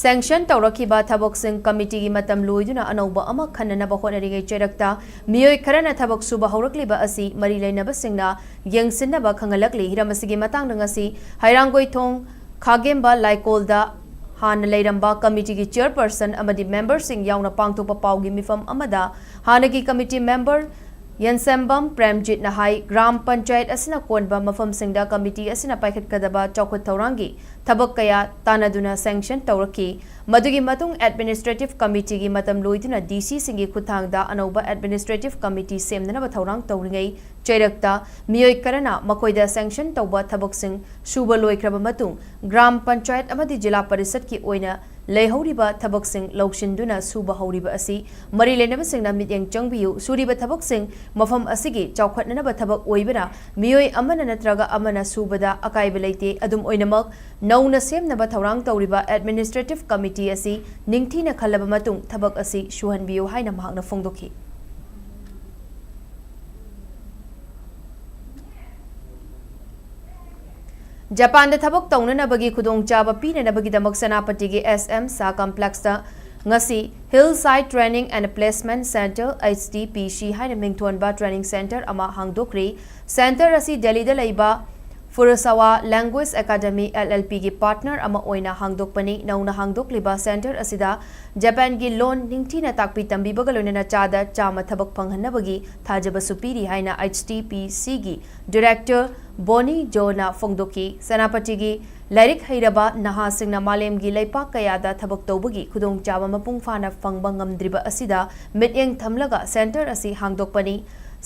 ꯁꯦꯡꯁꯟ ꯇꯧꯔꯛꯈꯤꯕ ꯊꯕꯛꯁꯤꯡ ꯀꯃꯤꯇꯤꯒꯤ ꯃꯇꯝ ꯂꯣꯏꯗꯨꯅ ꯑꯅꯧꯕ ꯑꯃ ꯈꯟꯅꯅꯕ ꯍꯣꯠꯅꯔꯤꯉꯩ ꯆꯩꯔꯛꯇ ꯃꯤꯑꯣꯏ ꯈꯔꯅ ꯊꯕꯛ ꯁꯨꯕ ꯍꯧꯔꯛꯂꯤꯕ ꯑꯁꯤ ꯃꯔꯤ ꯂꯩꯅꯕꯁꯤꯡꯅ ꯌꯦꯡꯁꯤꯟꯅꯕ ꯈꯪꯍꯜꯂꯛꯂꯤ꯫ ꯍꯤꯔꯝ ꯑꯁꯤꯒꯤ ꯃꯇꯥꯡꯗ ꯉꯁꯤ ꯍꯩꯔꯥꯡꯒꯣꯏꯊꯣꯡ ꯈꯥꯒꯦꯝꯕ ꯂꯥꯏꯀꯣꯜꯗ ꯍꯥꯟꯅ ꯂꯩꯔꯝꯕ ꯀꯃꯤꯇꯤꯒꯤ ꯆꯤꯌꯔꯄꯔꯁꯟ ꯑꯃꯗꯤ ꯃꯦꯝꯕꯔꯁꯤꯡ ꯌꯥꯎꯅ ꯄꯥꯡꯊꯣꯛꯄ ꯄꯥꯎꯒꯤ ꯃꯤꯐꯝ ꯑꯃꯗ ꯍꯥꯟꯅꯒꯤ ꯀꯃꯤꯇꯤ ꯃꯦꯝꯕꯔ ꯌꯦꯟꯁꯦꯝꯕꯝ ꯄ꯭ꯔꯦꯝꯖꯤꯠꯅ ꯍꯥꯏ, ꯒ꯭ꯔꯥꯝ ꯄꯟꯆꯥꯌꯠ ꯑꯁꯤꯅ ꯀꯣꯟꯕ ꯃꯐꯝꯁꯤꯡꯗ ꯀꯃꯤꯇꯤ ꯑꯁꯤꯅ ꯄꯥꯏꯈꯠꯀꯗꯕ ꯆꯥꯎꯈꯠ ꯊꯧꯔꯥꯡꯒꯤ ꯊꯕꯛ ꯀꯌꯥ ꯇꯥꯟꯅꯗꯨꯅ ꯁꯦꯡꯁꯟ ꯇꯧꯔꯛꯈꯤ꯫ ꯃꯗꯨꯒꯤ ꯃꯇꯨꯡ ꯑꯦꯗꯃꯤꯅꯤꯁꯇ꯭ꯔꯦꯇꯤꯚ ꯀꯃꯤꯇꯤꯒꯤ ꯃꯇꯝ ꯂꯣꯏꯗꯨꯅ ꯗꯤ ꯁꯤꯁꯤꯡꯒꯤ ꯈꯨꯠꯊꯥꯡꯗ ꯑꯅꯧꯕ ꯑꯦꯗꯃꯤꯅꯤꯁꯇ꯭ꯔꯦꯇꯤꯚ ꯀꯃꯤꯇꯤ ꯁꯦꯝꯅꯅꯕ ꯊꯧꯔꯥꯡ ꯇꯧꯔꯤꯉꯩ ꯆꯩꯔꯛꯇ ꯃꯤꯑꯣꯏ ꯈꯔꯅ ꯃꯈꯣꯏꯗ ꯁꯦꯡꯁꯟ ꯇꯧꯕ ꯊꯕꯛꯁꯤꯡ ꯁꯨꯕ ꯂꯣꯏꯈ꯭ꯔꯕ ꯃꯇꯨꯡ ꯒ꯭ꯔꯥꯝ ꯄꯟꯆꯥꯌꯠ ꯑꯃꯗꯤ ꯖꯤꯂꯥ ꯄꯔꯤꯁꯠꯀꯤ ꯑꯣꯏꯅ ꯂꯩꯍꯧꯔꯤꯕ ꯊꯕꯛꯁꯤꯡ ꯂꯧꯁꯤꯟꯗꯨꯅ ꯁꯨꯕ ꯍꯧꯔꯤꯕ ꯑꯁꯤ ꯃꯔꯤ ꯂꯩꯅꯕꯁꯤꯡꯅ ꯃꯤꯠꯌꯦꯡ ꯆꯪꯕꯤꯌꯨ꯫ ꯁꯨꯔꯤꯕ ꯊꯕꯛꯁꯤꯡ ꯃꯐꯝ ꯑꯁꯤꯒꯤ ꯆꯥꯎꯈꯠꯅꯅꯕ ꯊꯕꯛ ꯑꯣꯏꯕꯅ ꯃꯤꯑꯣꯏ ꯑꯃꯅ ꯅꯠꯇ꯭ꯔꯒ ꯑꯃꯅ ꯁꯨꯕꯗ ꯑꯀꯥꯏꯕ ꯂꯩꯇꯦ꯫ ꯑꯗꯨꯝ ꯑꯣꯏꯅꯃꯛ, ꯅꯧꯅ ꯁꯦꯝꯅꯕ ꯊꯧꯔꯥꯡ ꯇꯧꯔꯤꯕ ꯑꯦꯗꯃꯤꯅꯤꯁꯇ꯭ꯔꯦꯇꯤꯚ ꯀꯃꯤꯇꯤ ꯑꯁꯤ ꯅꯤꯡꯊꯤꯅ ꯈꯜꯂꯕ ꯃꯇꯨꯡ ꯊꯕꯛ ꯑꯁꯤ ꯁꯨꯍꯟꯕꯤꯌꯨ ꯍꯥꯏꯅ ꯃꯍꯥꯛꯅ ꯐꯣꯡꯗꯣꯛꯈꯤ꯫ ꯖꯄꯥꯟꯗ ꯊꯕꯛ ꯇꯧꯅꯅꯕꯒꯤ ꯈꯨꯗꯣꯡꯆꯥꯕ ꯄꯤꯅꯅꯕꯒꯤꯗꯃꯛ ꯁꯦꯅꯥꯄꯇꯤꯒꯤ ꯑꯦꯁ ꯑꯦꯝ ꯁꯥ ꯀꯝꯄ꯭ꯂꯦꯛꯁꯇ ꯉꯁꯤ Hillside Training and Placement Center, H T P C ꯍꯥꯏꯅ ꯃꯤꯡꯊꯣꯟꯕ ꯇ꯭ꯔꯦꯅꯤꯡ ꯁꯦꯟꯇꯔ ꯑꯃ ꯍꯥꯡꯗꯣꯛꯈ꯭ꯔꯤ꯫ ꯁꯦꯟꯇꯔ ꯑꯁꯤ ꯗꯦꯜꯂꯤꯗ ꯂꯩꯕ Furusawa Language Academy L L P ꯒꯤ ꯄꯥꯔꯠꯅꯔ ꯑꯃ ꯑꯣꯏꯅ ꯍꯥꯡꯗꯣꯛꯄꯅꯤ꯫ ꯅꯧꯅ ꯍꯥꯡꯗꯣꯛꯂꯤꯕ ꯁꯦꯟꯇꯔ ꯑꯁꯤꯗ ꯖꯄꯥꯟꯒꯤ ꯂꯣꯟ ꯅꯤꯡꯊꯤꯅ ꯇꯥꯛꯄꯤ ꯇꯝꯕꯤꯕꯒ ꯂꯣꯏꯅꯅ ꯆꯥꯗ ꯆꯥꯝꯃ ꯊꯕꯛ ꯐꯪꯍꯟꯅꯕꯒꯤ ꯊꯥꯖꯕꯁꯨ ꯄꯤꯔꯤ ꯍꯥꯏꯅ H T P C ꯒꯤ ꯗꯤꯔꯦꯛꯇꯔ ꯕꯣꯅꯤ ꯖꯣꯅ ꯐꯣꯡꯗꯣꯛꯈꯤ꯫ ꯁꯦꯅꯥꯄꯇꯤꯒꯤ ꯂꯥꯏꯔꯤꯛ ꯍꯩꯔꯕ ꯅꯍꯥꯁꯤꯡꯅ ꯃꯥꯂꯦꯝꯒꯤ ꯂꯩꯄꯥꯛ ꯀꯌꯥꯗ ꯊꯕꯛ ꯇꯧꯕꯒꯤ ꯈꯨꯗꯣꯡꯆꯥꯕ ꯃꯄꯨꯡ ꯐꯥꯅ ꯐꯪꯕ ꯉꯝꯗ꯭ꯔꯤꯕ ꯑꯁꯤꯗ ꯃꯤꯠꯌꯦꯡ ꯊꯝꯂꯒ ꯁꯦꯟꯇꯔ ꯑꯁꯤ ꯍꯥꯡꯗꯣꯛꯄꯅꯤ꯫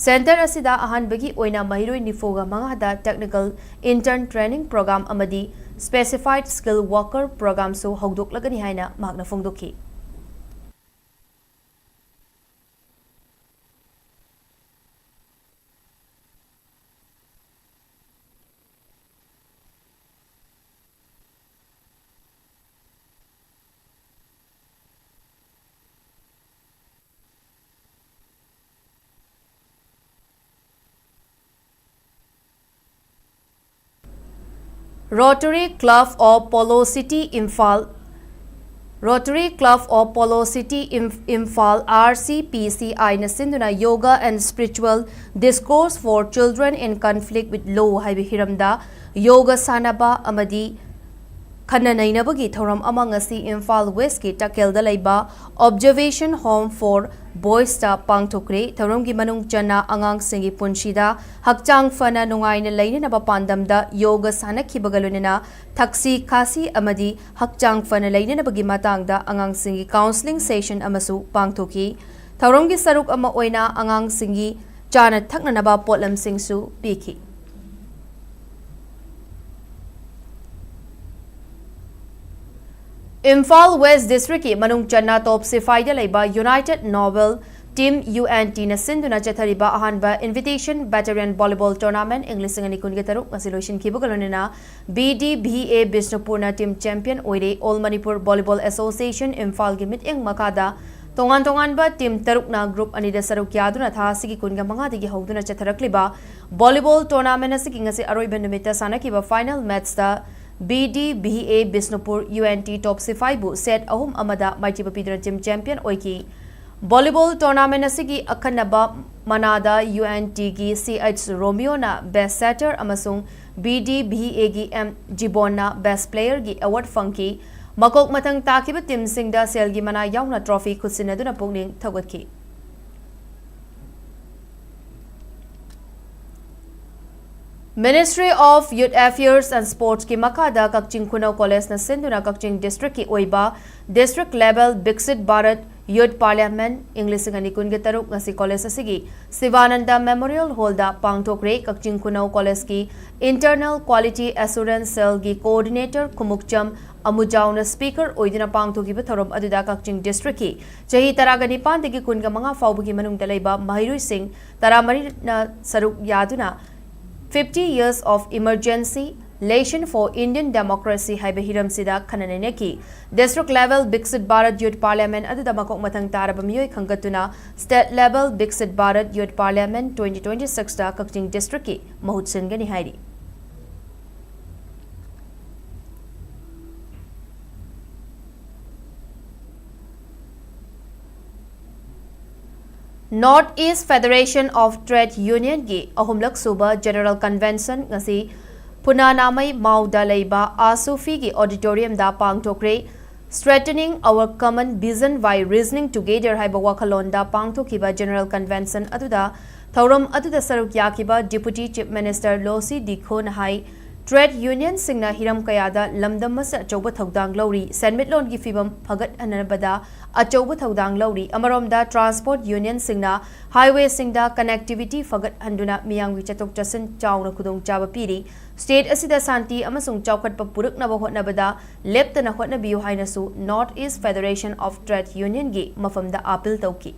ꯁꯦꯟꯇꯔ ꯑꯁꯤꯗ ꯑꯍꯥꯟꯕꯒꯤ ꯑꯣꯏꯅ ꯃꯍꯩꯔꯣꯏ ꯅꯤꯐꯨꯒ ꯃꯉꯥꯗ technical intern training program ꯑꯃꯗꯤ specified skill worker programꯁꯨ ꯍꯧꯗꯣꯛꯂꯒꯅꯤ ꯍꯥꯏꯅ ꯃꯍꯥꯛꯅ ꯐꯣꯡꯗꯣꯛꯈꯤ꯫ Rotary Club of Polo City Imphal, Rotary Club of Polo City Im-, Imphal, R C P C I ꯅ ꯁꯤꯟꯗꯨꯅ Yoga and Spiritual Discourse for Children in Conflict with Law ꯍꯥꯏꯕ ꯍꯤꯔꯝꯗ ꯌꯣꯒ ꯁꯥꯟꯅꯕ ꯑꯃꯗꯤ ꯈꯟꯅ ꯅꯩꯅꯕꯒꯤ ꯊꯧꯔꯝ ꯑꯃ ꯉꯁꯤ ꯏꯝꯐꯥꯜ ꯋꯦꯁꯀꯤ ꯇꯀꯦꯜꯗ ꯂꯩꯕ Observation Home for Boysꯇ ꯄꯥꯡꯊꯣꯛꯈ꯭ꯔꯦ꯫ ꯊꯧꯔꯝꯒꯤ ꯃꯅꯨꯡ ꯆꯟꯅ ꯑꯉꯥꯡꯁꯤꯡꯒꯤ ꯄꯨꯟꯁꯤꯗ ꯍꯛꯆꯥꯡ ꯐꯅ ꯅꯨꯡꯉꯥꯏꯅ ꯂꯩꯅꯅꯕ ꯄꯥꯟꯗꯝꯗ ꯌꯣꯒ ꯁꯥꯟꯅꯈꯤꯕꯒ ꯂꯣꯏꯅꯅ ꯊꯛꯁꯤ ꯈꯥꯁꯤ ꯑꯃꯗꯤ ꯍꯛꯆꯥꯡ ꯐꯅ ꯂꯩꯅꯅꯕꯒꯤ ꯃꯇꯥꯡꯗ ꯑꯉꯥꯡꯁꯤꯡꯒꯤ counselling session ꯑꯃꯁꯨ ꯄꯥꯡꯊꯣꯛꯈꯤ꯫ ꯊꯧꯔꯝꯒꯤ ꯁꯔꯨꯛ ꯑꯃ ꯑꯣꯏꯅ ꯑꯉꯥꯡꯁꯤꯡꯒꯤ ꯆꯥꯅ ꯊꯛꯅꯅꯕ ꯄꯣꯠꯂꯝꯁꯤꯡꯁꯨ ꯄꯤꯈꯤ꯫ ꯏꯝꯐꯥꯜ ꯋꯦꯁ ꯗꯤꯁꯇ꯭ꯔꯤꯛꯀꯤ ꯃꯅꯨꯡ ꯆꯟꯅ ꯇꯣꯞ ꯁꯤꯐꯥꯏꯗ ꯂꯩꯕ United Noble Team, UNTꯅ ꯁꯤꯟꯗꯨꯅ ꯆꯠꯊꯔꯤꯕ ꯑꯍꯥꯟꯕ Invitation Veteran Volleyball Tournament ꯏꯪ ꯂꯤꯁꯤꯡ ꯑꯅꯤ ꯀꯨꯟꯒ ꯇꯔꯨꯛ ꯉꯁꯤ ꯂꯣꯏꯁꯤꯟꯈꯤꯕꯒ ꯂꯣꯏꯅꯅ BDVA ꯕꯤꯁꯅꯨꯄꯨꯔꯅ team champion ꯑꯣꯏꯔꯦ꯫ All Manipur Volleyball Association ꯏꯝꯐꯥꯜꯒꯤ ꯃꯤꯠꯌꯦꯡ ꯃꯈꯥꯗ ꯇꯣꯉꯥꯟ ꯇꯣꯉꯥꯟꯕ team ꯇꯔꯨꯛꯅ group ꯑꯅꯤꯗ ꯁꯔꯨꯛ ꯌꯥꯗꯨꯅ ꯊꯥ ꯑꯁꯤꯒꯤ ꯀꯨꯟꯒ ꯃꯉꯥꯗꯒꯤ ꯍꯧꯗꯨꯅ ꯆꯠꯊꯔꯛꯂꯤꯕ volleyball tournament ꯑꯁꯤꯒꯤ ꯉꯁꯤ ꯑꯔꯣꯏꯕ ꯅꯨꯃꯤꯠꯇ ꯁꯥꯟꯅꯈꯤꯕ final matchꯇ BDVA ꯕꯤꯁꯅꯨꯄꯨꯔ UNT ꯇꯣꯞ ꯁꯤꯐꯥꯏꯕꯨ set ꯑꯍꯨꯝ ꯑꯃꯗ ꯃꯥꯏꯊꯤꯕ ꯄꯤꯗꯨꯅ team champion ꯑꯣꯏꯈꯤ꯫ Volleyball tournament ꯑꯁꯤꯒꯤ ꯑꯈꯟꯅꯕ ꯃꯅꯥꯗ UNTꯒꯤ CH ꯔꯣꯃꯤꯌꯣꯅ best setter ꯑꯃꯁꯨꯡ BDVAꯒꯤ M ꯖꯤꯕꯣꯟꯅ best playerꯒꯤ award ꯐꯪꯈꯤ꯫ ꯃꯀꯣꯛ ꯃꯊꯪ ꯇꯥꯈꯤꯕ teamꯁꯤꯡꯗ ꯁꯦꯜꯒꯤ ꯃꯅꯥ ꯌꯥꯎꯅ trophy ꯈꯨꯠꯁꯤꯟꯅꯗꯨꯅ ꯄꯨꯛꯅꯤꯡ ꯊꯧꯒꯠꯈꯤ꯫ Ministry of Youth Affairs and Sportsꯀꯤ ꯃꯈꯥꯗ ꯀꯛꯆꯤꯡ ꯈꯨꯅꯧ ꯀꯣꯂꯦꯖꯅ ꯁꯤꯟꯗꯨꯅ ꯀꯛꯆꯤꯡ districtꯀꯤ ꯑꯣꯏꯕ district level Viksit Bharat Youth Parliament ꯏꯪ ꯂꯤꯁꯤꯡ ꯑꯅꯤ ꯀꯨꯟꯒ ꯇꯔꯨꯛ ꯉꯁꯤ ꯀꯣꯂꯦꯖ ꯑꯁꯤꯒꯤ ꯁꯤꯕꯥꯅꯟꯗ Memorial Hallꯗ ꯄꯥꯡꯊꯣꯛꯈ꯭ꯔꯦ꯫ ꯀꯛꯆꯤꯡ ꯈꯨꯅꯧ ꯀꯣꯂꯦꯖꯀꯤ Internal Quality Assurance Cellꯒꯤ coordinator Khumukcham ꯑꯃꯨꯖꯥꯎꯅ speaker ꯑꯣꯏꯗꯨꯅ ꯄꯥꯡꯊꯣꯛꯈꯤꯕ ꯊꯧꯔꯝ ꯑꯗꯨꯗ ꯀꯛꯆꯤꯡ districtꯀꯤ ꯆꯍꯤ ꯇꯔꯥꯒ ꯅꯤꯄꯥꯟꯗꯒꯤ ꯀꯨꯟꯒ ꯃꯉꯥ ꯐꯥꯎꯕꯒꯤ ꯃꯅꯨꯡꯗ ꯂꯩꯕ ꯃꯍꯩꯔꯣꯏꯁꯤꯡ ꯇꯔꯥꯃꯔꯤꯅ ꯁꯔꯨꯛ ꯌꯥꯗꯨꯅ Fifty Years of Emergency, Lesson for Indian Democracy ꯍꯥꯏꯕ ꯍꯤꯔꯝꯁꯤꯗ ꯈꯟꯅ ꯅꯩꯅꯈꯤ꯫ District level Viksit Bharat Youth Parliament ꯑꯗꯨꯗ ꯃꯀꯣꯛ ꯃꯊꯪ ꯇꯥꯔꯕ ꯃꯤꯑꯣꯏ ꯈꯟꯒꯠꯇꯨꯅ State level Viksit Bharat Youth Parliament twenty twenty sixꯇ ꯀꯛꯆꯤꯡ districtꯀꯤ ꯃꯍꯨꯠ ꯁꯤꯟꯒꯅꯤ ꯍꯥꯏꯔꯤ꯫ North East Federation of Trade Unionꯒꯤ ꯑꯍꯨꯝꯂꯛ ꯁꯨꯕ General Convention ꯉꯁꯤ ꯄꯨꯅꯥꯅꯥꯃꯩ ꯃꯥꯎꯗ ꯂꯩꯕ ꯑꯥꯁꯨꯐꯤꯒꯤ auditoriumꯗ ꯄꯥꯡꯊꯣꯛꯈ꯭ꯔꯦ꯫ Strengthening Our Common Vision by Reasoning Together ꯍꯥꯏꯕ ꯋꯥꯈꯜꯂꯣꯟꯗ ꯄꯥꯡꯊꯣꯛꯈꯤꯕ general convention ꯑꯗꯨꯗ, ꯊꯧꯔꯝ ꯑꯗꯨꯗ ꯁꯔꯨꯛ ꯌꯥꯈꯤꯕ Deputy Chief Minister ꯂꯣꯁꯤ ꯗꯤꯈꯣꯅ ꯍꯥꯏ, trade unionꯁꯤꯡꯅ ꯍꯤꯔꯝ ꯀꯌꯥꯗ ꯂꯝꯗꯝ ꯑꯁꯤꯗ ꯑꯆꯧꯕ ꯊꯧꯗꯥꯡ ꯂꯧꯔꯤ, ꯁꯦꯟꯃꯤꯠꯂꯣꯟꯒꯤ ꯐꯤꯕꯝ ꯐꯒꯠꯍꯟꯅꯕꯗ ꯑꯆꯧꯕ ꯊꯧꯗꯥꯡ ꯂꯧꯔꯤ꯫ ꯑꯃꯔꯣꯝꯗ, transport unionꯁꯤꯡꯅ highwayꯁꯤꯡꯗ connectivity ꯐꯒꯠꯍꯟꯗꯨꯅ ꯃꯤꯌꯥꯝꯒꯤ ꯆꯠꯊꯣꯛ ꯆꯠꯁꯤꯟ ꯆꯥꯎꯅ ꯈꯨꯗꯣꯡꯆꯥꯕ ꯄꯤꯔꯤ꯫ State ꯑꯁꯤꯗ ꯁꯥꯟꯇꯤ ꯑꯃꯁꯨꯡ ꯆꯥꯎꯈꯠꯄ ꯄꯨꯔꯛꯅꯕ ꯍꯣꯠꯅꯕꯗ ꯂꯦꯞꯇꯅ ꯍꯣꯠꯅꯕꯤꯌꯨ ꯍꯥꯏꯅꯁꯨ North East Federation of Trade Unionꯒꯤ ꯃꯐꯝꯗ appeal ꯇꯧꯈꯤ꯫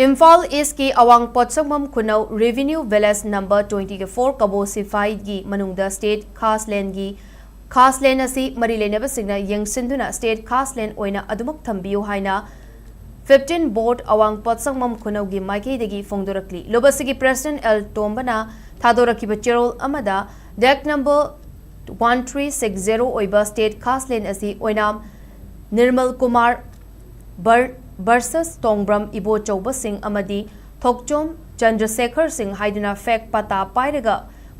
ꯏꯝꯐꯥꯜ Eastꯀꯤ ꯑꯋꯥꯡ ꯄꯣꯠꯁꯪꯕꯝ ꯈꯨꯅꯧ Revenue Village number twenty four ꯀꯕꯣ ꯁꯤꯐꯥꯏꯒꯤ ꯃꯅꯨꯡꯗ state ꯈꯥꯁ ꯂꯦꯟꯒꯤ, ꯈꯥꯁ ꯂꯦꯟ ꯑꯁꯤ ꯃꯔꯤ ꯂꯩꯅꯕꯁꯤꯡꯅ ꯌꯦꯡꯁꯤꯟꯗꯨꯅ state ꯈꯥꯁ ꯂꯦꯟ ꯑꯣꯏꯅ ꯑꯗꯨꯃꯛ ꯊꯝꯕꯤꯌꯨ ꯍꯥꯏꯅ fifteen Board ꯑꯋꯥꯡ ꯄꯣꯠꯁꯪꯕꯝ ꯈꯨꯅꯧꯒꯤ ꯃꯥꯏꯀꯩꯗꯒꯤ ꯐꯣꯡꯗꯣꯔꯛꯂꯤ꯫ ꯂꯨꯞ ꯑꯁꯤꯒꯤ President ꯑꯦꯜ ꯇꯣꯝꯕꯅ ꯊꯥꯗꯣꯔꯛꯈꯤꯕ ꯆꯦꯔꯣꯜ ꯑꯃꯗ, deck number one three six zero ꯑꯣꯏꯕ state ꯈꯥꯁ ꯂꯦꯟ ꯑꯁꯤ ꯑꯣꯏꯅꯥꯝ ꯅꯤꯔꯃꯜ ꯀꯨꯃꯥꯔ ꯕꯔ-, versus ꯇꯣꯡꯕ꯭ꯔꯝ ꯏꯕꯣꯆꯧꯕ ꯁꯤꯡ ꯑꯃꯗꯤ ꯊꯣꯛꯆꯣꯝ ꯆꯟꯗ꯭ꯔꯁꯦꯈꯔ ꯁꯤꯡ ꯍꯥꯏꯗꯨꯅ fake ꯄꯇꯥ ꯄꯥꯏꯔꯒ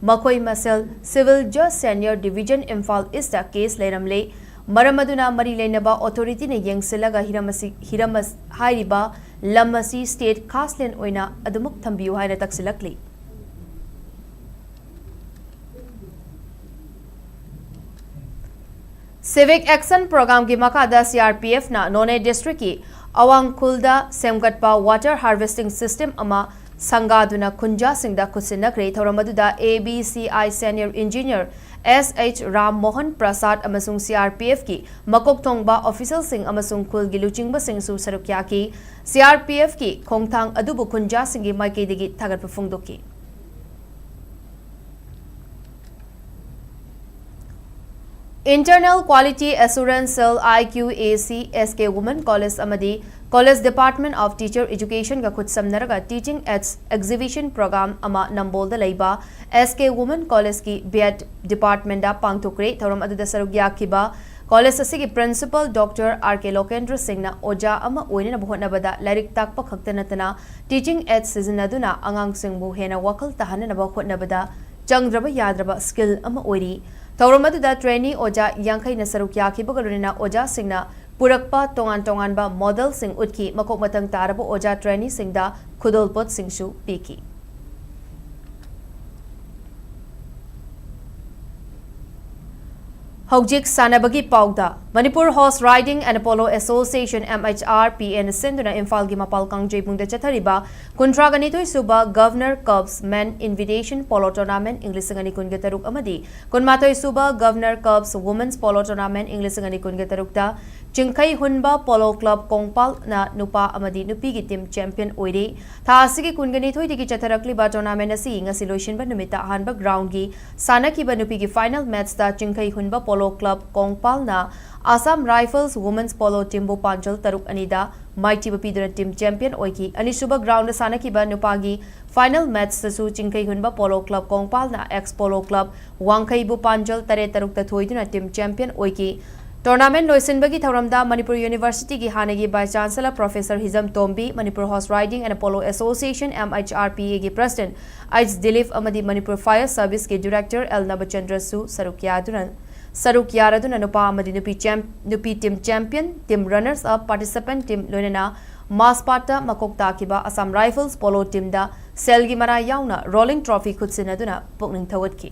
ꯃꯈꯣꯏ ꯃꯁꯦꯜ Civil Judge Senior Division Imphal Eastꯇ case ꯂꯩꯔꯝꯂꯦ꯫ ꯃꯔꯝ ꯑꯗꯨꯅ ꯃꯔꯤ ꯂꯩꯅꯕ authorityꯅ ꯌꯦꯡꯁꯤꯜꯂꯒ ꯍꯤꯔꯝ ꯑꯁꯤ, ꯍꯤꯔꯝ ꯑꯁ-, ꯍꯥꯏꯔꯤꯕ ꯂꯝ ꯑꯁꯤ state ꯈꯥꯁ ꯂꯦꯟ ꯑꯣꯏꯅ ꯑꯗꯨꯃꯛ ꯊꯝꯕꯤꯌꯨ ꯍꯥꯏꯅ ꯇꯛꯁꯤꯜꯂꯛꯂꯤ꯫ Civic Action Programꯒꯤ ꯃꯈꯥꯗ CRPFꯅ ꯅꯣꯅꯦ districtꯀꯤ ꯑꯋꯥꯡꯈꯨꯜꯗ ꯁꯦꯝꯒꯠꯄ water harvesting system ꯑꯃ ꯁꯪꯒꯥꯗꯨꯅ ꯈꯨꯟꯖꯥꯁꯤꯡꯗ ꯈꯨꯠꯁꯤꯟꯅꯈ꯭ꯔꯦ꯫ ꯊꯧꯔꯝ ꯑꯗꯨꯗ ABCI Senior Engineer S H Ram Mohan ꯄ꯭ꯔꯁꯥꯗ ꯑꯃꯁꯨꯡ CRPFꯀꯤ ꯃꯀꯣꯛ ꯊꯣꯡꯕ officialꯁꯤꯡ ꯑꯃꯁꯨꯡ ꯈꯨꯜꯒꯤ ꯂꯨꯆꯤꯡꯕꯁꯤꯡꯁꯨ ꯁꯔꯨꯛ ꯌꯥꯈꯤ꯫ CRPFꯀꯤ ꯈꯣꯡꯊꯥꯡ ꯑꯗꯨꯕꯨ ꯈꯨꯟꯖꯥꯁꯤꯡꯒꯤ ꯃꯥꯏꯀꯩꯗꯒꯤ ꯊꯥꯒꯠꯄ ꯐꯣꯡꯗꯣꯛꯈꯤ꯫ Internal Quality Assurance Cell, IQAC, S K Women College ꯑꯃꯗꯤ College Department of Teacher Educationꯒ ꯈꯨꯠꯁꯝꯅꯔꯒ Teaching Aids Exhibition Program ꯑꯃ ꯅꯝꯕꯣꯜꯗ ꯂꯩꯕ S K Women Collegeꯀꯤ B.Ed Departmentꯇ ꯄꯥꯡꯊꯣꯛꯈ꯭ꯔꯦ꯫ ꯊꯧꯔꯝ ꯑꯗꯨꯗ ꯁꯔꯨꯛ ꯌꯥꯈꯤꯕ ꯀꯣꯂꯦꯖ ꯑꯁꯤꯒꯤ ꯄ꯭ꯔꯤꯟꯁꯤꯄꯜ ꯗꯣꯛꯇꯔ ꯑꯥꯔ ꯀꯦ ꯂꯣꯀꯦꯟꯗ꯭ꯔ ꯁꯤꯡꯅ ꯑꯣꯖꯥ ꯑꯃ ꯑꯣꯏꯅꯅꯕ ꯍꯣꯠꯅꯕꯗ ꯂꯥꯏꯔꯤꯛ ꯇꯥꯛꯄ ꯈꯛꯇ ꯅꯠꯇꯅ teaching aid ꯁꯤꯖꯤꯟꯅꯗꯨꯅ ꯑꯉꯥꯡꯁꯤꯡꯕꯨ ꯍꯦꯟꯅ ꯋꯥꯈꯜ ꯇꯥꯍꯟꯅꯅꯕ ꯍꯣꯠꯅꯕꯗ ꯆꯪꯗ꯭ꯔꯕ ꯌꯥꯗ꯭ꯔꯕ skill ꯑꯃ ꯑꯣꯏꯔꯤ꯫ ꯊꯧꯔꯝ ꯑꯗꯨꯗ trainee ꯑꯣꯖꯥ ꯌꯥꯡꯈꯩꯅ ꯁꯔꯨꯛ ꯌꯥꯈꯤꯕꯒ ꯂꯣꯏꯅꯅ ꯑꯣꯖꯥꯁꯤꯡꯅ ꯄꯨꯔꯛꯄ ꯇꯣꯉꯥꯟ ꯇꯣꯉꯥꯟꯕ modelꯁꯤꯡ ꯎꯠꯈꯤ꯫ ꯃꯀꯣꯛ ꯃꯊꯪ ꯇꯥꯔꯕ ꯑꯣꯖꯥ traineeꯁꯤꯡꯗ ꯈꯨꯗꯣꯜꯄꯣꯠꯁꯤꯡꯁꯨ ꯄꯤꯈꯤ꯫ ꯍꯧꯖꯤꯛ ꯁꯥꯟꯅꯕꯒꯤ ꯄꯥꯎꯗ꯫ Manipur Horse Riding and Polo Association, M H R P Aꯅ ꯁꯤꯟꯗꯨꯅ ꯏꯝꯐꯥꯜꯒꯤ ꯃꯄꯥꯜ ꯀꯥꯡꯖꯩꯕꯨꯡꯗ ꯆꯠꯊꯔꯤꯕ ꯀꯨꯟꯊ꯭ꯔꯥ ꯅꯤꯊꯣꯏ ꯁꯨꯕ Governor Cups Men Invitation Polo Tournament ꯏꯪ ꯂꯤꯁꯤꯡ ꯑꯅꯤ ꯀꯨꯟꯒ ꯇꯔꯨꯛ ꯑꯃꯗꯤ ꯀꯨꯟꯃꯥꯊꯣꯏ ꯁꯨꯕ Governor Cups Women's Polo Tournament ꯏꯪ ꯂꯤꯁꯤꯡ ꯑꯅꯤ ꯀꯨꯟꯒ ꯇꯔꯨꯛꯇ ꯆꯤꯡꯈꯩ ꯍꯨꯟꯕ Polo Club ꯀꯣꯡꯄꯥꯜꯅ ꯅꯨꯄꯥ ꯑꯃꯗꯤ ꯅꯨꯄꯤꯒꯤ team champion ꯑꯣꯏꯔꯦ꯫ ꯊꯥ ꯑꯁꯤꯒꯤ ꯀꯨꯟꯒ ꯅꯤꯊꯣꯏꯗꯒꯤ ꯆꯠꯊꯔꯛꯂꯤꯕ tournament ꯑꯁꯤ ꯉꯁꯤ ꯂꯣꯏꯁꯤꯟꯕ ꯅꯨꯃꯤꯠꯇ ꯑꯍꯥꯟꯕ groundꯒꯤ ꯁꯥꯟꯅꯈꯤꯕ ꯅꯨꯄꯤꯒꯤ final matchꯇ ꯆꯤꯡꯈꯩ ꯍꯨꯟꯕ Polo Club ꯀꯣꯡꯄꯥꯜꯅ Assam Rifles Women's Polo teamꯕꯨ ꯄꯥꯟꯖꯜ ꯇꯔꯨꯛ ꯑꯅꯤꯗ ꯃꯥꯏꯊꯤꯕ ꯄꯤꯗꯨꯅ team champion ꯑꯣꯏꯈꯤ꯫ ꯑꯅꯤꯁꯨꯕ groundꯗ ꯁꯥꯟꯅꯈꯤꯕ ꯅꯨꯄꯥꯒꯤ final matchꯇꯁꯨ ꯆꯤꯡꯈꯩ ꯍꯨꯟꯕ Polo Club ꯀꯣꯡꯄꯥꯜꯅ ex Polo Club ꯋꯥꯡꯈꯩꯕꯨ ꯄꯥꯟꯖꯜ ꯇꯔꯦꯠ ꯇꯔꯨꯛꯇ ꯊꯣꯏꯗꯨꯅ team champion ꯑꯣꯏꯈꯤ꯫ Tournament ꯂꯣꯏꯁꯤꯟꯕꯒꯤ ꯊꯧꯔꯝꯗ ꯃꯅꯤꯄꯨꯔ Universityꯒꯤ ꯍꯥꯟꯅꯒꯤ Vice Chancellor Professor Hijam Tombi, Manipur Horse Riding and Polo Association, M H R P Aꯒꯤ President H Dilip ꯑꯃꯗꯤ Manipur Fire Serviceꯀꯤ Director ꯑꯦꯜ ꯅꯕꯆꯟꯗ꯭ꯔꯁꯨ ꯁꯔꯨꯛ ꯌꯥꯗꯨꯅ, ꯁꯔꯨꯛ ꯌꯥꯔꯗꯨꯅ ꯅꯨꯄꯥ ꯑꯃꯗꯤ ꯅꯨꯄꯤ champ-, ꯅꯨꯄꯤ team champion, team runners up, participant team ꯂꯣꯏꯅꯅ mass partꯇ ꯃꯀꯣꯛ ꯇꯥꯈꯤꯕ Assam Rifles Polo teamꯗ ꯁꯦꯜꯒꯤ ꯃꯔꯥ ꯌꯥꯎꯅ rolling trophy ꯈꯨꯠꯁꯤꯟꯅꯗꯨꯅ ꯄꯨꯛꯅꯤꯡ ꯊꯧꯒꯠꯈꯤ꯫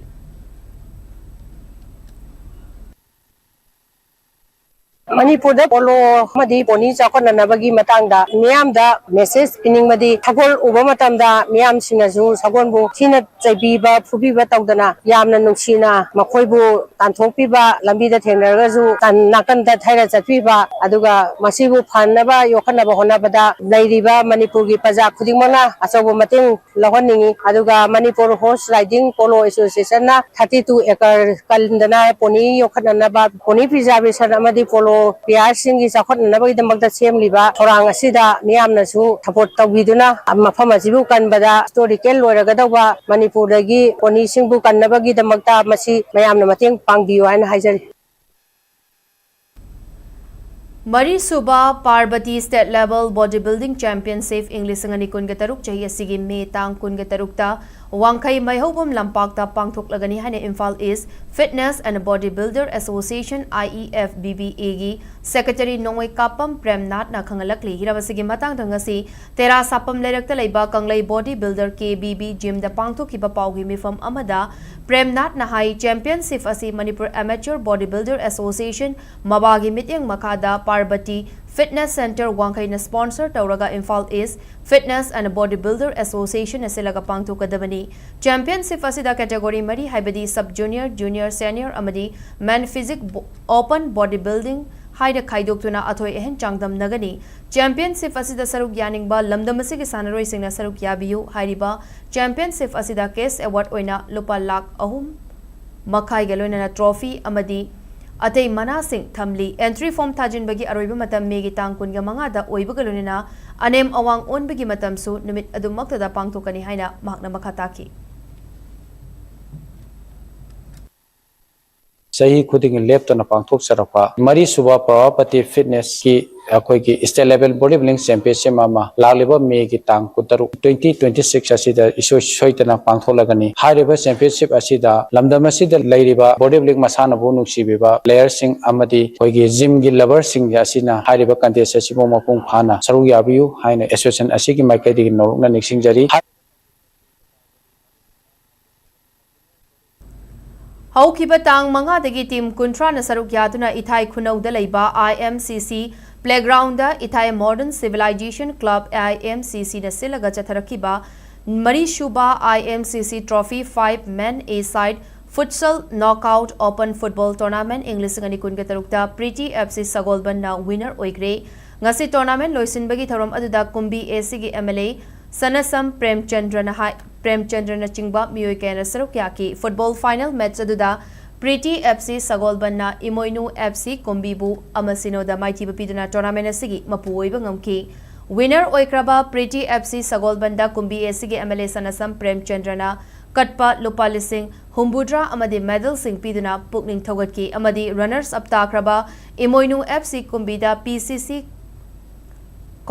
ꯃꯅꯤꯄꯨꯔꯗ ꯄꯣꯂꯣ ꯑꯃꯗꯤ ꯄꯣꯅꯤ ꯆꯥꯎꯈꯠꯅꯅꯕꯒꯤ ꯃꯇꯥꯡꯗ ꯃꯤꯌꯥꯝꯗ message ꯄꯤꯅꯤꯡꯕꯗꯤ, ꯁꯒꯣꯜ ꯎꯕ ꯃꯇꯝꯗ ꯃꯤꯌꯥꯝꯁꯤꯡꯅꯁꯨ ꯁꯒꯣꯜꯕꯨ ꯊꯤꯅ ꯆꯩꯕꯤꯕ, ꯐꯨꯕꯤꯕ ꯇꯧꯗꯅ ꯌꯥꯝꯅ ꯅꯨꯡꯁꯤꯅ ꯃꯈꯣꯏꯕꯨ ꯇꯥꯟꯊꯣꯛꯄꯤꯕ, ꯂꯝꯕꯤꯗ ꯊꯦꯡꯅꯔꯒꯁꯨ ꯇꯟ-, ꯅꯥꯀꯟꯗ ꯊꯩꯔ ꯆꯠꯄꯤꯕ, ꯑꯗꯨꯒ ꯃꯁꯤꯕꯨ ꯐꯅꯕ ꯌꯣꯛꯈꯠꯅꯕ ꯍꯣꯠꯅꯕꯗ ꯂꯩꯔꯤꯕ ꯃꯅꯤꯄꯨꯔꯒꯤ ꯄ꯭ꯔꯖꯥ ꯈꯨꯗꯤꯡꯃꯛꯅ ꯑꯆꯧꯕ ꯃꯇꯦꯡ ꯂꯧꯍꯟꯅꯤꯡꯏ꯫ ꯑꯗꯨꯒ ꯃꯅꯤꯄꯨꯔ Horse Riding Polo Associationꯅ thirty two acre ꯀꯟꯗꯅ ꯄꯣꯅꯤ ꯌꯣꯛꯈꯠꯅꯅꯕ, ꯄꯣꯅꯤ preservation ꯑꯃꯗꯤ ꯄꯣꯂꯣ playerꯁꯤꯡꯒꯤ ꯆꯥꯎꯈꯠꯅꯅꯕꯒꯤꯗꯃꯛꯇ ꯁꯦꯝꯂꯤꯕ ꯊꯧꯔꯥꯡ ꯑꯁꯤꯗ ꯃꯤꯌꯥꯝꯅꯁꯨ support ꯇꯧꯕꯤꯗꯨꯅ ꯃꯐꯝ ꯑꯁꯤꯕꯨ ꯀꯟꯕꯗ historical ꯑꯣꯏꯔꯒꯗꯧꯕ ꯃꯅꯤꯄꯨꯔꯗꯒꯤ ꯄꯣꯅꯤꯁꯤꯡꯕꯨ ꯀꯟꯅꯕꯒꯤꯗꯃꯛꯇ ꯃꯁꯤ ꯃꯌꯥꯝꯅ ꯃꯇꯦꯡ ꯄꯥꯡꯕꯤꯌꯨ ꯍꯥꯏꯅ ꯍꯥꯏꯖꯔꯤ꯫ ꯃꯔꯤꯁꯨꯕ Parvati State Level Body Building Championship ꯏꯪ ꯂꯤꯁꯤꯡ ꯑꯅꯤ ꯀꯨꯟꯒ ꯇꯔꯨꯛ ꯆꯍꯤ ꯑꯁꯤꯒꯤ ꯃꯦ ꯇꯥꯡ ꯀꯨꯟꯒ ꯇꯔꯨꯛꯇ ꯋꯥꯡꯈꯩ ꯃꯩꯍꯧꯕꯝ ꯂꯝꯄꯥꯛꯇ ꯄꯥꯡꯊꯣꯛꯂꯒꯅꯤ ꯍꯥꯏꯅ Imphal East Fitness and Body Builder Association, I E F B B A ꯒꯤ Secretary ꯅꯣꯡꯃꯩ ꯀꯥꯞꯄꯝ ꯄ꯭ꯔꯦꯝꯅꯥꯊꯅ ꯈꯪꯍꯜꯂꯛꯂꯤ꯫ ꯍꯤꯔꯝ ꯑꯁꯤꯒꯤ ꯃꯇꯥꯡꯗ ꯉꯁꯤ ꯇꯦꯔꯥ ꯁꯥꯄꯝ ꯂꯩꯔꯛꯇ ꯂꯩꯕ ꯀꯪꯂꯩ Body Builder K B B Gymꯗ ꯄꯥꯡꯊꯣꯛꯈꯤꯕ ꯄꯥꯎꯒꯤ ꯃꯤꯐꯝ ꯑꯃꯗ ꯄ꯭ꯔꯦꯝꯅꯥꯊꯅ ꯍꯥꯏ, championship ꯑꯁꯤ Manipur Amateur Body Builder Association, ꯃꯕꯥꯒꯤ ꯃꯤꯠꯌꯦꯡ ꯃꯈꯥꯗ Parvati Fitness Center ꯋꯥꯡꯈꯩꯅ sponsor ꯇꯧꯔꯒ Imphal East Fitness and Body Builder Association ꯅ ꯁꯤꯜꯂꯒ ꯄꯥꯡꯊꯣꯛꯀꯗꯕꯅꯤ꯫ Championship ꯑꯁꯤꯗ category ꯃꯔꯤ, ꯍꯥꯏꯕꯗꯤ Sub Junior, Junior, Senior ꯑꯃꯗꯤ Men Physique Bo-, Open Body Building ꯍꯥꯏꯅ ꯈꯥꯏꯗꯣꯛꯇꯨꯅ ꯑꯊꯣꯏ ꯑꯍꯦꯟ ꯆꯥꯡꯗꯝꯅꯒꯅꯤ꯫ Championship ꯑꯁꯤꯗ ꯁꯔꯨꯛ ꯌꯥꯅꯤꯡꯕ ꯂꯝꯗꯝ ꯑꯁꯤꯒꯤ ꯁꯥꯟꯅꯔꯣꯏꯁꯤꯡꯅ ꯁꯔꯨꯛ ꯌꯥꯕꯤꯌꯨ꯫ ꯍꯥꯏꯔꯤꯕ championship ꯑꯁꯤꯗ cash award ꯑꯣꯏꯅ ꯂꯨꯄꯥ ꯂꯥꯈ ꯑꯍꯨꯝ ꯃꯈꯥꯏꯒ ꯂꯣꯏꯅꯅ trophy ꯑꯃꯗꯤ ꯑꯇꯩ ꯃꯅꯥꯁꯤꯡ ꯊꯝꯂꯤ꯫ Entry form ꯊꯥꯖꯤꯟꯕꯒꯤ ꯑꯔꯣꯏꯕ ꯃꯇꯝ ꯃꯦꯒꯤ ꯇꯥꯡ ꯀꯨꯟꯒ ꯃꯉꯥꯗ ꯑꯣꯏꯕꯒ ꯂꯣꯏꯅꯅ ꯑꯅꯦꯝ ꯑꯋꯥꯡ ꯑꯣꯟꯕꯒꯤ ꯃꯇꯝꯁꯨ ꯅꯨꯃꯤꯠ ꯑꯗꯨꯃꯛꯇꯗ ꯄꯥꯡꯊꯣꯛꯀꯅꯤ ꯍꯥꯏꯅ ꯃꯍꯥꯛꯅ ꯃꯈꯥ ꯇꯥꯈꯤ꯫ ꯆꯍꯤ ꯈꯨꯗꯤꯡꯒꯤ ꯂꯦꯞꯇꯅ ꯄꯥꯡꯊꯣꯛꯆꯔꯛꯄ ꯃꯔꯤꯁꯨꯕ ꯄ꯭ꯔꯚꯥꯄꯇꯤ ꯐꯤꯠꯅꯦꯁꯀꯤ ꯑꯩꯈꯣꯏꯒꯤ state level body building championship ꯑꯃ ꯂꯥꯛꯂꯤꯕ ꯃꯦꯒꯤ ꯇꯥꯡ ꯀꯨꯟꯇꯔꯨꯛ, twenty twenty-six ꯑꯁꯤꯗ ꯏꯁꯣꯏ ꯁꯣꯏꯗꯅ ꯄꯥꯡꯊꯣꯛꯂꯒꯅꯤ꯫ ꯍꯥꯏꯔꯤꯕ championship ꯑꯁꯤꯗ ꯂꯝꯗꯝ ꯑꯁꯤꯗ ꯂꯩꯔꯤꯕ body building ꯃꯁꯥꯟꯅꯕꯨ ꯅꯨꯡꯁꯤꯕꯤꯕ playerꯁꯤꯡ ꯑꯃꯗꯤ ꯑꯩꯈꯣꯏꯒꯤ gymꯒꯤ loverꯁꯤꯡ ꯑꯁꯤꯅ ꯍꯥꯏꯔꯤꯕ contest ꯑꯁꯤꯕꯨ ꯃꯄꯨꯡ ꯐꯥꯅ ꯁꯔꯨꯛ ꯌꯥꯕꯤꯌꯨ ꯍꯥꯏꯅ association ꯑꯁꯤꯒꯤ ꯃꯥꯏꯀꯩꯗꯒꯤ ꯅꯧꯔꯛꯅ ꯅꯤꯡꯁꯤꯡꯖꯔꯤ꯫ ꯍꯧꯈꯤꯕ ꯇꯥꯡ ꯃꯉꯥꯗꯒꯤ team ꯀꯨꯟꯊ꯭ꯔꯥꯅ ꯁꯔꯨꯛ ꯌꯥꯗꯨꯅ ꯏꯊꯥꯏ ꯈꯨꯅꯧꯗ ꯂꯩꯕ I M C C playgroundꯗ ꯏꯊꯥꯏ Modern Civilization Club, I M C C ꯅ ꯁꯤꯜꯂꯒ ꯆꯠꯊꯔꯛꯈꯤꯕ ꯃꯔꯤꯁꯨꯕ I M C C Trophy five Men A Side Futsal Knockout Open Football Tournament ꯏꯪ ꯂꯤꯁꯤꯡ ꯑꯅꯤ ꯀꯨꯟꯒ ꯇꯔꯨꯛꯇ Pretty F C ꯁꯒꯣꯜꯕꯟꯅ winner ꯑꯣꯏꯈ꯭ꯔꯦ꯫ ꯉꯁꯤ tournament ꯂꯣꯏꯁꯤꯟꯕꯒꯤ ꯊꯧꯔꯝ ꯑꯗꯨꯗ ꯀꯨꯝꯕꯤ A Cꯒꯤ M L A ꯁꯅꯁꯝ ꯄ꯭ꯔꯦꯝꯆꯟꯗ꯭ꯔꯅ ꯍꯥꯏ, ꯄ꯭ꯔꯦꯝꯆꯟꯗ꯭ꯔꯅ ꯆꯤꯡꯕ ꯃꯤꯑꯣꯏ ꯀꯌꯥꯅ ꯁꯔꯨꯛ ꯌꯥꯈꯤ꯫ Football final match ꯑꯗꯨꯗ Pretty F C ꯁꯒꯣꯜꯕꯟꯅ ꯏꯃꯣꯏꯅꯨ F C ꯀꯨꯝꯕꯤꯕꯨ ꯑꯃ ꯁꯤꯅꯣꯗ ꯃꯥꯏꯊꯤꯕ ꯄꯤꯗꯨꯅ tournament ꯑꯁꯤꯒꯤ ꯃꯄꯨ ꯑꯣꯏꯕ ꯉꯝꯈꯤ꯫ Winner ꯑꯣꯏꯈ꯭ꯔꯕ Pretty F C ꯁꯒꯣꯜꯕꯟꯗ ꯀꯨꯝꯕꯤ A Cꯒꯤ M L A ꯁꯅꯁꯝ ꯄ꯭ꯔꯦꯝꯆꯟꯗ꯭ꯔꯅ ꯀꯠꯄ ꯂꯨꯄꯥ ꯂꯤꯁꯤꯡ ꯍꯨꯝꯐꯨꯇꯔꯥ ꯑꯃꯗꯤ medalꯁꯤꯡ ꯄꯤꯗꯨꯅ ꯄꯨꯛꯅꯤꯡ ꯊꯧꯒꯠꯈꯤ ꯑꯃꯗꯤ runners up ꯇꯥꯈ꯭ꯔꯕ ꯏꯃꯣꯏꯅꯨ F C ꯀꯨꯝꯕꯤꯗ P C C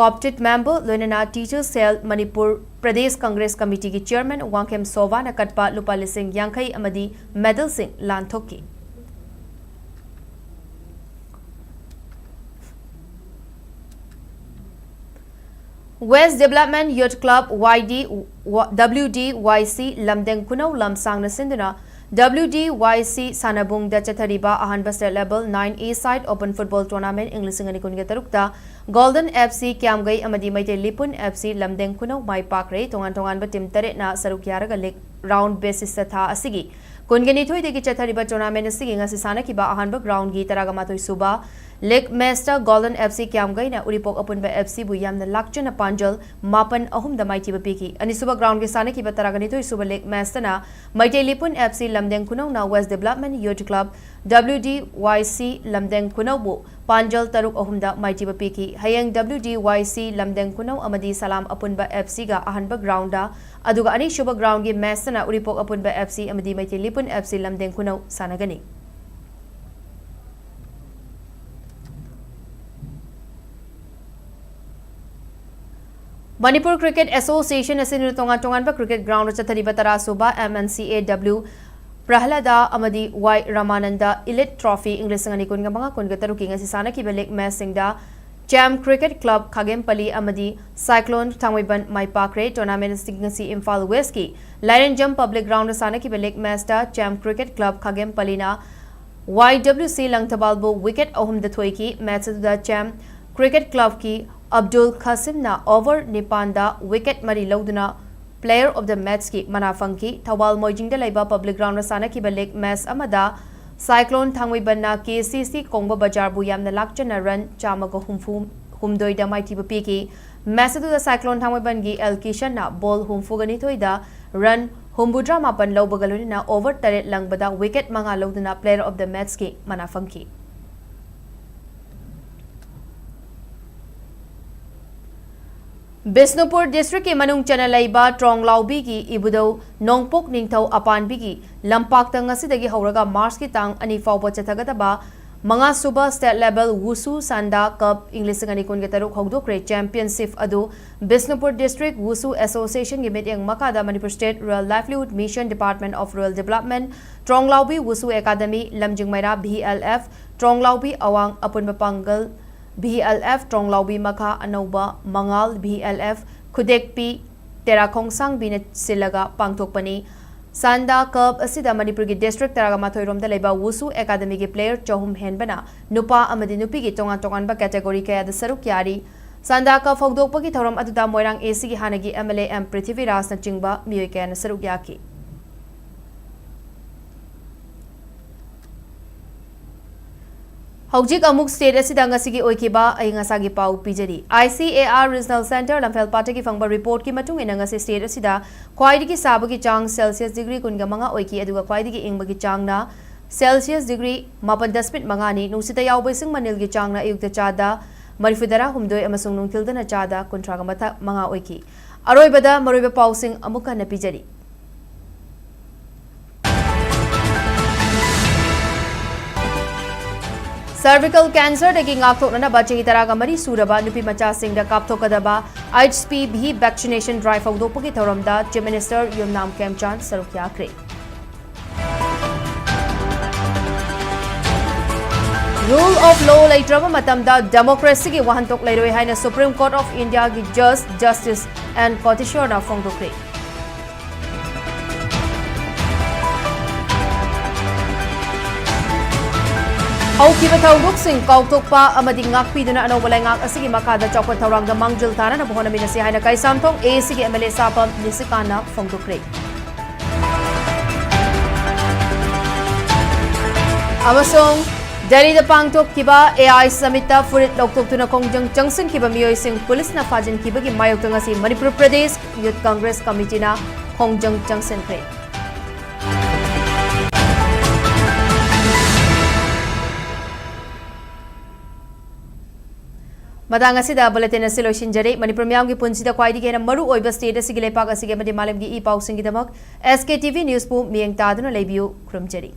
Copted member ꯂꯣꯏꯅꯅ Teachers Cell Manipur Pradesh Congress ꯀꯃꯤꯇꯤꯒꯤ chairman Wangkhem ꯁꯣꯚꯥꯅ ꯀꯠꯄ ꯂꯨꯄꯥ ꯂꯤꯁꯤꯡ ꯌꯥꯡꯈꯩ ꯑꯃꯗꯤ medalꯁꯤꯡ ꯂꯥꯟꯊꯣꯛꯈꯤ꯫ West Development Youth Club Y D, W D Y C ꯂꯝꯗꯦꯡ ꯈꯨꯅꯧ ꯂꯝꯁꯥꯡꯅ ꯁꯤꯟꯗꯨꯅ W D Y C ꯁꯥꯟꯅꯕꯨꯡꯗ ꯆꯠꯊꯔꯤꯕ ꯑꯍꯥꯟꯕ state level nine A side open football tournament ꯏꯪ ꯂꯤꯁꯤꯡ ꯑꯅꯤ ꯀꯨꯟꯒ ꯇꯔꯨꯛꯇ Golden F C ꯀ꯭ꯌꯥꯝꯒꯩ ꯑꯃꯗꯤ ꯃꯩꯇꯩ ꯂꯤꯄꯨꯟ F C ꯂꯝꯗꯦꯡ ꯈꯨꯅꯧ ꯃꯥꯏ ꯄꯥꯛꯈ꯭ꯔꯦ꯫ ꯇꯣꯉꯥꯟ ꯇꯣꯉꯥꯟꯕ team ꯇꯔꯦꯠꯅ ꯁꯔꯨꯛ ꯌꯥꯔꯒ league round basisꯇ ꯊꯥ ꯑꯁꯤꯒꯤ ꯀꯨꯟꯒ ꯅꯤꯊꯣꯏꯗꯒꯤ ꯆꯠꯊꯔꯤꯕ tournamentꯁꯤꯒꯤ ꯉꯁꯤ ꯁꯥꯟꯅꯈꯤꯕ ꯑꯍꯥꯟꯕ groundꯒꯤ ꯇꯔꯥꯃꯥꯊꯣꯏ ꯁꯨꯕ league matchꯇ Golden F C ꯀ꯭ꯌꯥꯝꯒꯩꯅ ꯎꯔꯤꯄꯣꯛ ꯑꯄꯨꯟꯕ F Cꯕꯨ ꯌꯥꯝꯅ ꯂꯥꯛꯆꯅ ꯄꯥꯟꯖꯜ ꯃꯥꯄꯟ ꯑꯍꯨꯝꯗ ꯃꯥꯏꯊꯤꯕ ꯄꯤꯈꯤ꯫ ꯑꯅꯤꯁꯨꯕ groundꯒꯤ ꯁꯥꯟꯅꯈꯤꯕ ꯇꯔꯥꯃꯥꯊꯣꯏ ꯁꯨꯕ league matchꯇꯅ Meitei ꯂꯤꯄꯨꯟ F C ꯂꯝꯗꯦꯡ ꯈꯨꯅꯧꯅ West Development Youth Club W D Y C ꯂꯝꯗꯦꯡ ꯈꯨꯅꯧꯕꯨ ꯄꯥꯟꯖꯜ ꯇꯔꯨꯛ ꯑꯍꯨꯝꯗ ꯃꯥꯏꯊꯤꯕ ꯄꯤꯈꯤ꯫ ꯍꯌꯦꯡ W D Y C ꯂꯝꯗꯦꯡ ꯈꯨꯅꯧ ꯑꯃꯗꯤ ꯁꯂꯥꯝ ꯑꯄꯨꯟꯕ F Cꯒ ꯑꯍꯥꯟꯕ groundꯗ, ꯑꯗꯨꯒ ꯑꯅꯤꯁꯨꯕ groundꯒꯤ matchꯇꯅ ꯎꯔꯤꯄꯣꯛ ꯑꯄꯨꯟꯕ F C ꯑꯃꯗꯤ ꯃꯩꯇꯩ ꯂꯤꯄꯨꯟ F C ꯂꯝꯗꯦꯡ ꯈꯨꯅꯧ ꯁꯥꯟꯅꯒꯅꯤ꯫ ꯃꯅꯤꯄꯨꯔ Cricket Association ꯑꯁꯤꯅ ꯇꯣꯉꯥꯟ ꯇꯣꯉꯥꯟꯕ cricket groundꯗ ꯆꯠꯊꯔꯤꯕ ꯇꯔꯥ ꯁꯨꯕ M N C A W ꯄ꯭ꯔꯍꯂꯥꯗꯥ ꯑꯃꯗꯤ Y ꯔꯥꯃꯥꯅꯟꯗ Elite Trophy ꯏꯪ ꯂꯤꯁꯤꯡ ꯑꯅꯤ ꯀꯨꯟꯒ ꯃꯉꯥ ꯀꯨꯟꯒ ꯇꯔꯨꯛꯀꯤ ꯉꯁꯤ ꯁꯥꯟꯅꯈꯤꯕ league matchꯁꯤꯡꯗ Champ Cricket Club ꯈꯥꯒꯦꯝꯄꯂꯤ ꯑꯃꯗꯤ Cyclone ꯊꯥꯡꯃꯩꯕꯟ ꯃꯥꯏ ꯄꯥꯛꯈ꯭ꯔꯦ꯫ Tournament ꯑꯁꯤ ꯉꯁꯤ ꯏꯝꯐꯥꯜ Westꯀꯤ ꯂꯥꯏꯔꯦꯟꯖꯝ Public Groundꯗ ꯁꯥꯟꯅꯈꯤꯕ league matchꯇ Champ Cricket Club ꯈꯥꯒꯦꯝꯄꯂꯤꯅ Y W C ꯂꯪꯊꯕꯥꯜꯕꯨ wicket ꯑꯍꯨꯝꯗ ꯊꯣꯏꯈꯤ꯫ Match ꯑꯗꯨꯗ Champ Cricket Clubꯀꯤ ꯑꯕꯗꯨꯜ ꯈꯥꯁꯤꯝꯅ over ꯅꯤꯄꯥꯟꯗ wicket ꯃꯔꯤ ꯂꯧꯗꯨꯅ Player of the Matchꯀꯤ ꯃꯅꯥ ꯐꯪꯈꯤ꯫ ꯊꯧꯕꯥꯜ ꯃꯣꯏꯖꯤꯡꯗ ꯂꯩꯕ Public Groundꯗ ꯁꯥꯟꯅꯈꯤꯕ league match ꯑꯃꯗ Cyclone ꯊꯥꯡꯃꯩꯕꯟꯅ K C C ꯀꯣꯡꯕ ꯕꯖꯥꯔꯕꯨ ꯌꯥꯝꯅ ꯂꯥꯛꯆꯅ run ꯆꯥꯝꯃꯒ ꯍꯨꯝꯐꯨ ꯍꯨꯝꯗꯣꯏꯗ ꯃꯥꯏꯊꯤꯕ ꯄꯤꯈꯤ꯫ Match ꯑꯗꯨꯗ Cyclone ꯊꯥꯡꯃꯩꯕꯟꯒꯤ L ꯀꯤꯁꯟꯅ ball ꯍꯨꯝꯐꯨꯒ ꯅꯤꯊꯣꯏꯗ run ꯍꯨꯝꯐꯨꯇꯔꯥ ꯃꯥꯄꯟ ꯂꯧꯕꯒ ꯂꯣꯏꯅꯅ over ꯇꯔꯦꯠ ꯂꯪꯕꯗ wicket ꯃꯉꯥ ꯂꯧꯗꯨꯅ Player of the Matchꯀꯤ ꯃꯅꯥ ꯐꯪꯈꯤ꯫ ꯕꯤꯁꯅꯨꯄꯨꯔ ꯗꯤꯁꯇ꯭ꯔꯤꯛꯀꯤ ꯃꯅꯨꯡ ꯆꯟꯅ ꯂꯩꯕ ꯇ꯭ꯔꯣꯡꯂꯥꯎꯕꯤꯒꯤ ꯏꯕꯨꯙꯧ ꯅꯣꯡꯄꯣꯛ ꯅꯤꯡꯊꯧ ꯑꯄꯥꯟꯕꯤꯒꯤ ꯂꯝꯄꯥꯛꯇ ꯉꯁꯤꯗꯒꯤ ꯍꯧꯔꯒ ꯃꯥꯔꯆꯀꯤ ꯇꯥꯡ ꯑꯅꯤ ꯐꯥꯎꯕ ꯆꯠꯊꯒꯗꯕ ꯃꯉꯥꯁꯨꯕ State Level Wushu Sanda Cup ꯏꯪ ꯂꯤꯁꯤꯡ ꯑꯅꯤ ꯀꯨꯟꯒ ꯇꯔꯨꯛ ꯍꯧꯗꯣꯛꯈ꯭ꯔꯦ꯫ Championship ꯑꯗꯨ ꯕꯤꯁꯅꯨꯄꯨꯔ ꯗꯤꯁꯇ꯭ꯔꯤꯛ ꯋꯨꯁꯨ ꯑꯦꯁꯣꯁꯤꯌꯦꯁꯟꯒꯤ ꯃꯤꯠꯌꯦꯡ ꯃꯈꯥꯗ ꯃꯅꯤꯄꯨꯔ State Rural Livelihood Mission, Department of Rural Development, Tronglaobi wushu academy, Lamjing Meira V L F, Tronglaobi Awang ꯑꯄꯨꯟꯕ ꯄꯥꯡꯒꯜ ꯚꯤ ꯑꯦꯜ ꯑꯦꯐ, ꯇ꯭ꯔꯣꯡꯂꯥꯎꯕꯤ ꯃꯈꯥ ꯑꯅꯧꯕ ꯃꯉꯥꯜ ꯚꯤ ꯑꯦꯜ ꯑꯦꯐ, ꯈꯨꯗꯦꯛꯄꯤ ꯇꯦꯔꯥ ꯈꯣꯡꯁꯥꯡꯕꯤꯅ ꯁꯤꯜꯂꯒ ꯄꯥꯡꯊꯣꯛꯄꯅꯤ꯫ ꯁꯥꯟꯗꯥ ꯀꯞ ꯑꯁꯤꯗ ꯃꯅꯤꯄꯨꯔꯒꯤ ꯗꯤꯁꯇ꯭ꯔꯤꯛ ꯇꯔꯥꯒ ꯃꯥꯊꯣꯏ ꯔꯣꯝꯗ ꯂꯩꯕ ꯋꯨꯁꯨ ꯑꯦꯀꯥꯗꯃꯤꯒꯤ ꯄ꯭ꯂꯦꯌꯔ ꯆꯍꯨꯝ ꯍꯦꯟꯕꯅ ꯅꯨꯄꯥ ꯑꯃꯗꯤ ꯅꯨꯄꯤꯒꯤ ꯇꯣꯉꯥꯟ ꯇꯣꯉꯥꯟꯕ ꯀꯦꯇꯦꯒꯣꯔꯤ ꯀꯌꯥꯗ ꯁꯔꯨꯛ ꯌꯥꯔꯤ꯫ ꯁꯥꯟꯗꯥ ꯀꯞ ꯍꯧꯗꯣꯛꯄꯒꯤ ꯊꯧꯔꯝ ꯑꯗꯨꯗ ꯃꯣꯏꯔꯥꯡ ꯑꯦ ꯁꯤꯒꯤ ꯍꯥꯟꯅꯒꯤ ꯑꯦꯝ ꯑꯦꯜ ꯑꯦ ꯑꯦꯝ ꯄ꯭ꯔꯤꯊꯤꯕꯤꯔꯥꯖꯅꯆꯤꯡꯕ ꯃꯤꯑꯣꯏ ꯀꯌꯥꯅ ꯁꯔꯨꯛ ꯌꯥꯈꯤ꯫ ꯍꯧꯖꯤꯛ ꯑꯃꯨꯛ ꯁ꯭ꯇꯦꯠ ꯑꯁꯤꯗ ꯉꯁꯤꯒꯤ ꯑꯣꯏꯈꯤꯕ ꯑꯏꯪ ꯑꯁꯥꯒꯤ ꯄꯥꯎ ꯄꯤꯖꯔꯤ꯫ I C A R regional centre ꯂꯝꯐꯦꯜꯄꯥꯠꯇꯒꯤ ꯐꯪꯕ ꯔꯤꯄꯣꯔꯠꯀꯤ ꯃꯇꯨꯡ ꯏꯟꯅ ꯉꯁꯤ ꯁ꯭ꯇꯦꯠ ꯑꯁꯤꯗ ꯈ꯭ꯋꯥꯏꯗꯒꯤ ꯁꯥꯕꯒꯤ ꯆꯥꯡ ꯁꯦꯜꯁꯤꯌꯁ ꯗꯤꯒ꯭ꯔꯤ ꯀꯨꯟꯒ ꯃꯉꯥ ꯑꯣꯏꯈꯤ, ꯑꯗꯨꯒ ꯈ꯭ꯋꯥꯏꯗꯒꯤ ꯏꯪꯕꯒꯤ ꯆꯥꯡꯅ ꯁꯦꯜꯁꯤꯌꯁ ꯗꯤꯒ꯭ꯔꯤ ꯃꯥꯄꯟ ꯗꯁꯃꯤꯛ ꯃꯉꯥꯅꯤ꯫ ꯅꯨꯡꯁꯤꯠꯇ ꯌꯥꯎꯕ ꯏꯁꯤꯡ ꯃꯅꯤꯜꯒꯤ ꯆꯥꯡꯅ ꯑꯌꯨꯛꯇ ꯆꯥꯗ ꯃꯔꯤꯐꯨ ꯇꯔꯥ ꯍꯨꯝꯗꯣꯏ ꯑꯃꯁꯨꯡ ꯅꯨꯡꯊꯤꯜꯗꯅ ꯆꯥꯗ ꯀꯨꯟꯊ꯭ꯔꯥꯒ ꯃꯊꯛ ꯃꯉꯥ ꯑꯣꯏꯈꯤ꯫ ꯑꯔꯣꯏꯕꯗ ꯃꯔꯨꯑꯣꯏꯕ ꯄꯥꯎꯁꯤꯡ ꯑꯃꯨꯛ ꯍꯟꯅ ꯄꯤꯖꯔꯤ꯫ ꯁꯔꯚꯤꯀꯜ ꯀꯦꯟꯁꯔꯗꯒꯤ ꯉꯥꯛꯊꯣꯛꯅꯅꯕ ꯆꯍꯤ ꯇꯔꯥꯒ ꯃꯔꯤ ꯁꯨꯔꯕ ꯅꯨꯄꯤ ꯃꯆꯥꯁꯤꯡꯗ ꯀꯥꯞꯊꯣꯛꯀꯗꯕ H P V vaccination drive ꯍꯧꯗꯣꯛꯄꯒꯤ ꯊꯧꯔꯝꯗ ꯆꯤꯐ ꯃꯤꯅꯤꯁꯇꯔ ꯌꯨꯝꯅꯥꯝ ꯈꯦꯝꯆꯥꯟ ꯁꯔꯨꯛ ꯌꯥꯈ꯭ꯔꯦ꯫ Rule of law ꯂꯩꯇ꯭ꯔꯕ ꯃꯇꯝꯗ ꯗꯦꯃꯣꯀ꯭ꯔꯦꯁꯤꯒꯤ ꯋꯥꯍꯟꯊꯣꯛ ꯂꯩꯔꯣꯏ ꯍꯥꯏꯅ Supreme Court of Indiaꯒꯤ ꯖꯖ ꯖꯁꯇꯤꯁ ꯑꯦꯟ ꯀꯣꯇꯤꯁꯣꯔꯅ ꯐꯣꯡꯗꯣꯛꯈ꯭ꯔꯦ꯫ ꯍꯧꯈꯤꯕ ꯊꯧꯗꯣꯛꯁꯤꯡ ꯀꯥꯎꯊꯣꯛꯄ ꯑꯃꯗꯤ ꯉꯥꯛꯄꯤꯗꯨꯅ ꯑꯅꯧꯕ ꯂꯩꯉꯥꯛ ꯑꯁꯤꯒꯤ ꯃꯈꯥꯗ ꯆꯥꯎꯈꯠ ꯊꯧꯔꯥꯡꯗ ꯃꯥꯡꯖꯤꯜ ꯇꯥꯅꯅꯕ ꯍꯣꯠꯅꯃꯤꯟꯅꯁꯤ ꯍꯥꯏꯅ ꯀꯩꯁꯥꯝꯊꯣꯡ ꯑꯦ ꯁꯤꯒꯤ ꯑꯦꯝ ꯑꯦꯜ ꯑꯦ ꯁꯥꯄꯝ ꯅꯤꯁꯤꯀꯥꯟꯅ ꯐꯣꯡꯗꯣꯛꯈ꯭ꯔꯦ꯫ ꯑꯃꯁꯨꯡ ꯗꯦꯜꯂꯤꯗ ꯄꯥꯡꯊꯣꯛꯈꯤꯕ ꯑꯦ ꯑꯥꯏ ꯁꯃꯤꯠꯇ ꯐꯨꯔꯤꯠ ꯂꯧꯊꯣꯛꯇꯨꯅ ꯈꯣꯡꯖꯪ ꯆꯪꯁꯤꯟꯈꯤꯕ ꯃꯤꯑꯣꯏꯁꯤꯡ ꯄꯨꯂꯤꯁꯅ ꯐꯥꯖꯤꯟꯈꯤꯕꯒꯤ ꯃꯥꯌꯣꯛꯇ ꯉꯁꯤ ꯃꯅꯤꯄꯨꯔ ꯄ꯭ꯔꯗꯦꯁ ꯌꯨꯊ ꯀꯪꯒ꯭ꯔꯦꯁ ꯀꯃꯤꯇꯤꯅ ꯈꯣꯡꯖꯪ ꯆꯪꯁꯤꯟꯈ꯭ꯔꯦ꯫ ꯃꯇꯥꯡ ꯑꯁꯤꯗ ꯕꯨꯂꯦꯇꯤꯟ ꯑꯁꯤ ꯂꯣꯏꯁꯤꯟꯖꯔꯦ꯫ ꯃꯅꯤꯄꯨꯔ ꯃꯤꯌꯥꯝꯒꯤ ꯄꯨꯟꯁꯤꯗ ꯈ꯭ꯋꯥꯏꯗꯒꯤ ꯍꯦꯟꯅ ꯃꯔꯨ ꯑꯣꯏꯕ ꯁ꯭ꯇꯦꯠ ꯑꯁꯤꯒꯤ, ꯂꯩꯄꯥꯛ ꯑꯁꯤꯒꯤ ꯑꯃꯗꯤ ꯃꯥꯂꯦꯝꯒꯤ E ꯄꯥꯎꯁꯤꯡꯒꯤꯗꯃꯛ S K T V News ꯄꯨ ꯃꯤꯠꯌꯦꯡ ꯇꯥꯗꯨꯅ ꯂꯩꯕꯤꯌꯨ꯫ ꯈꯨꯔꯨꯝꯖꯔꯤ꯫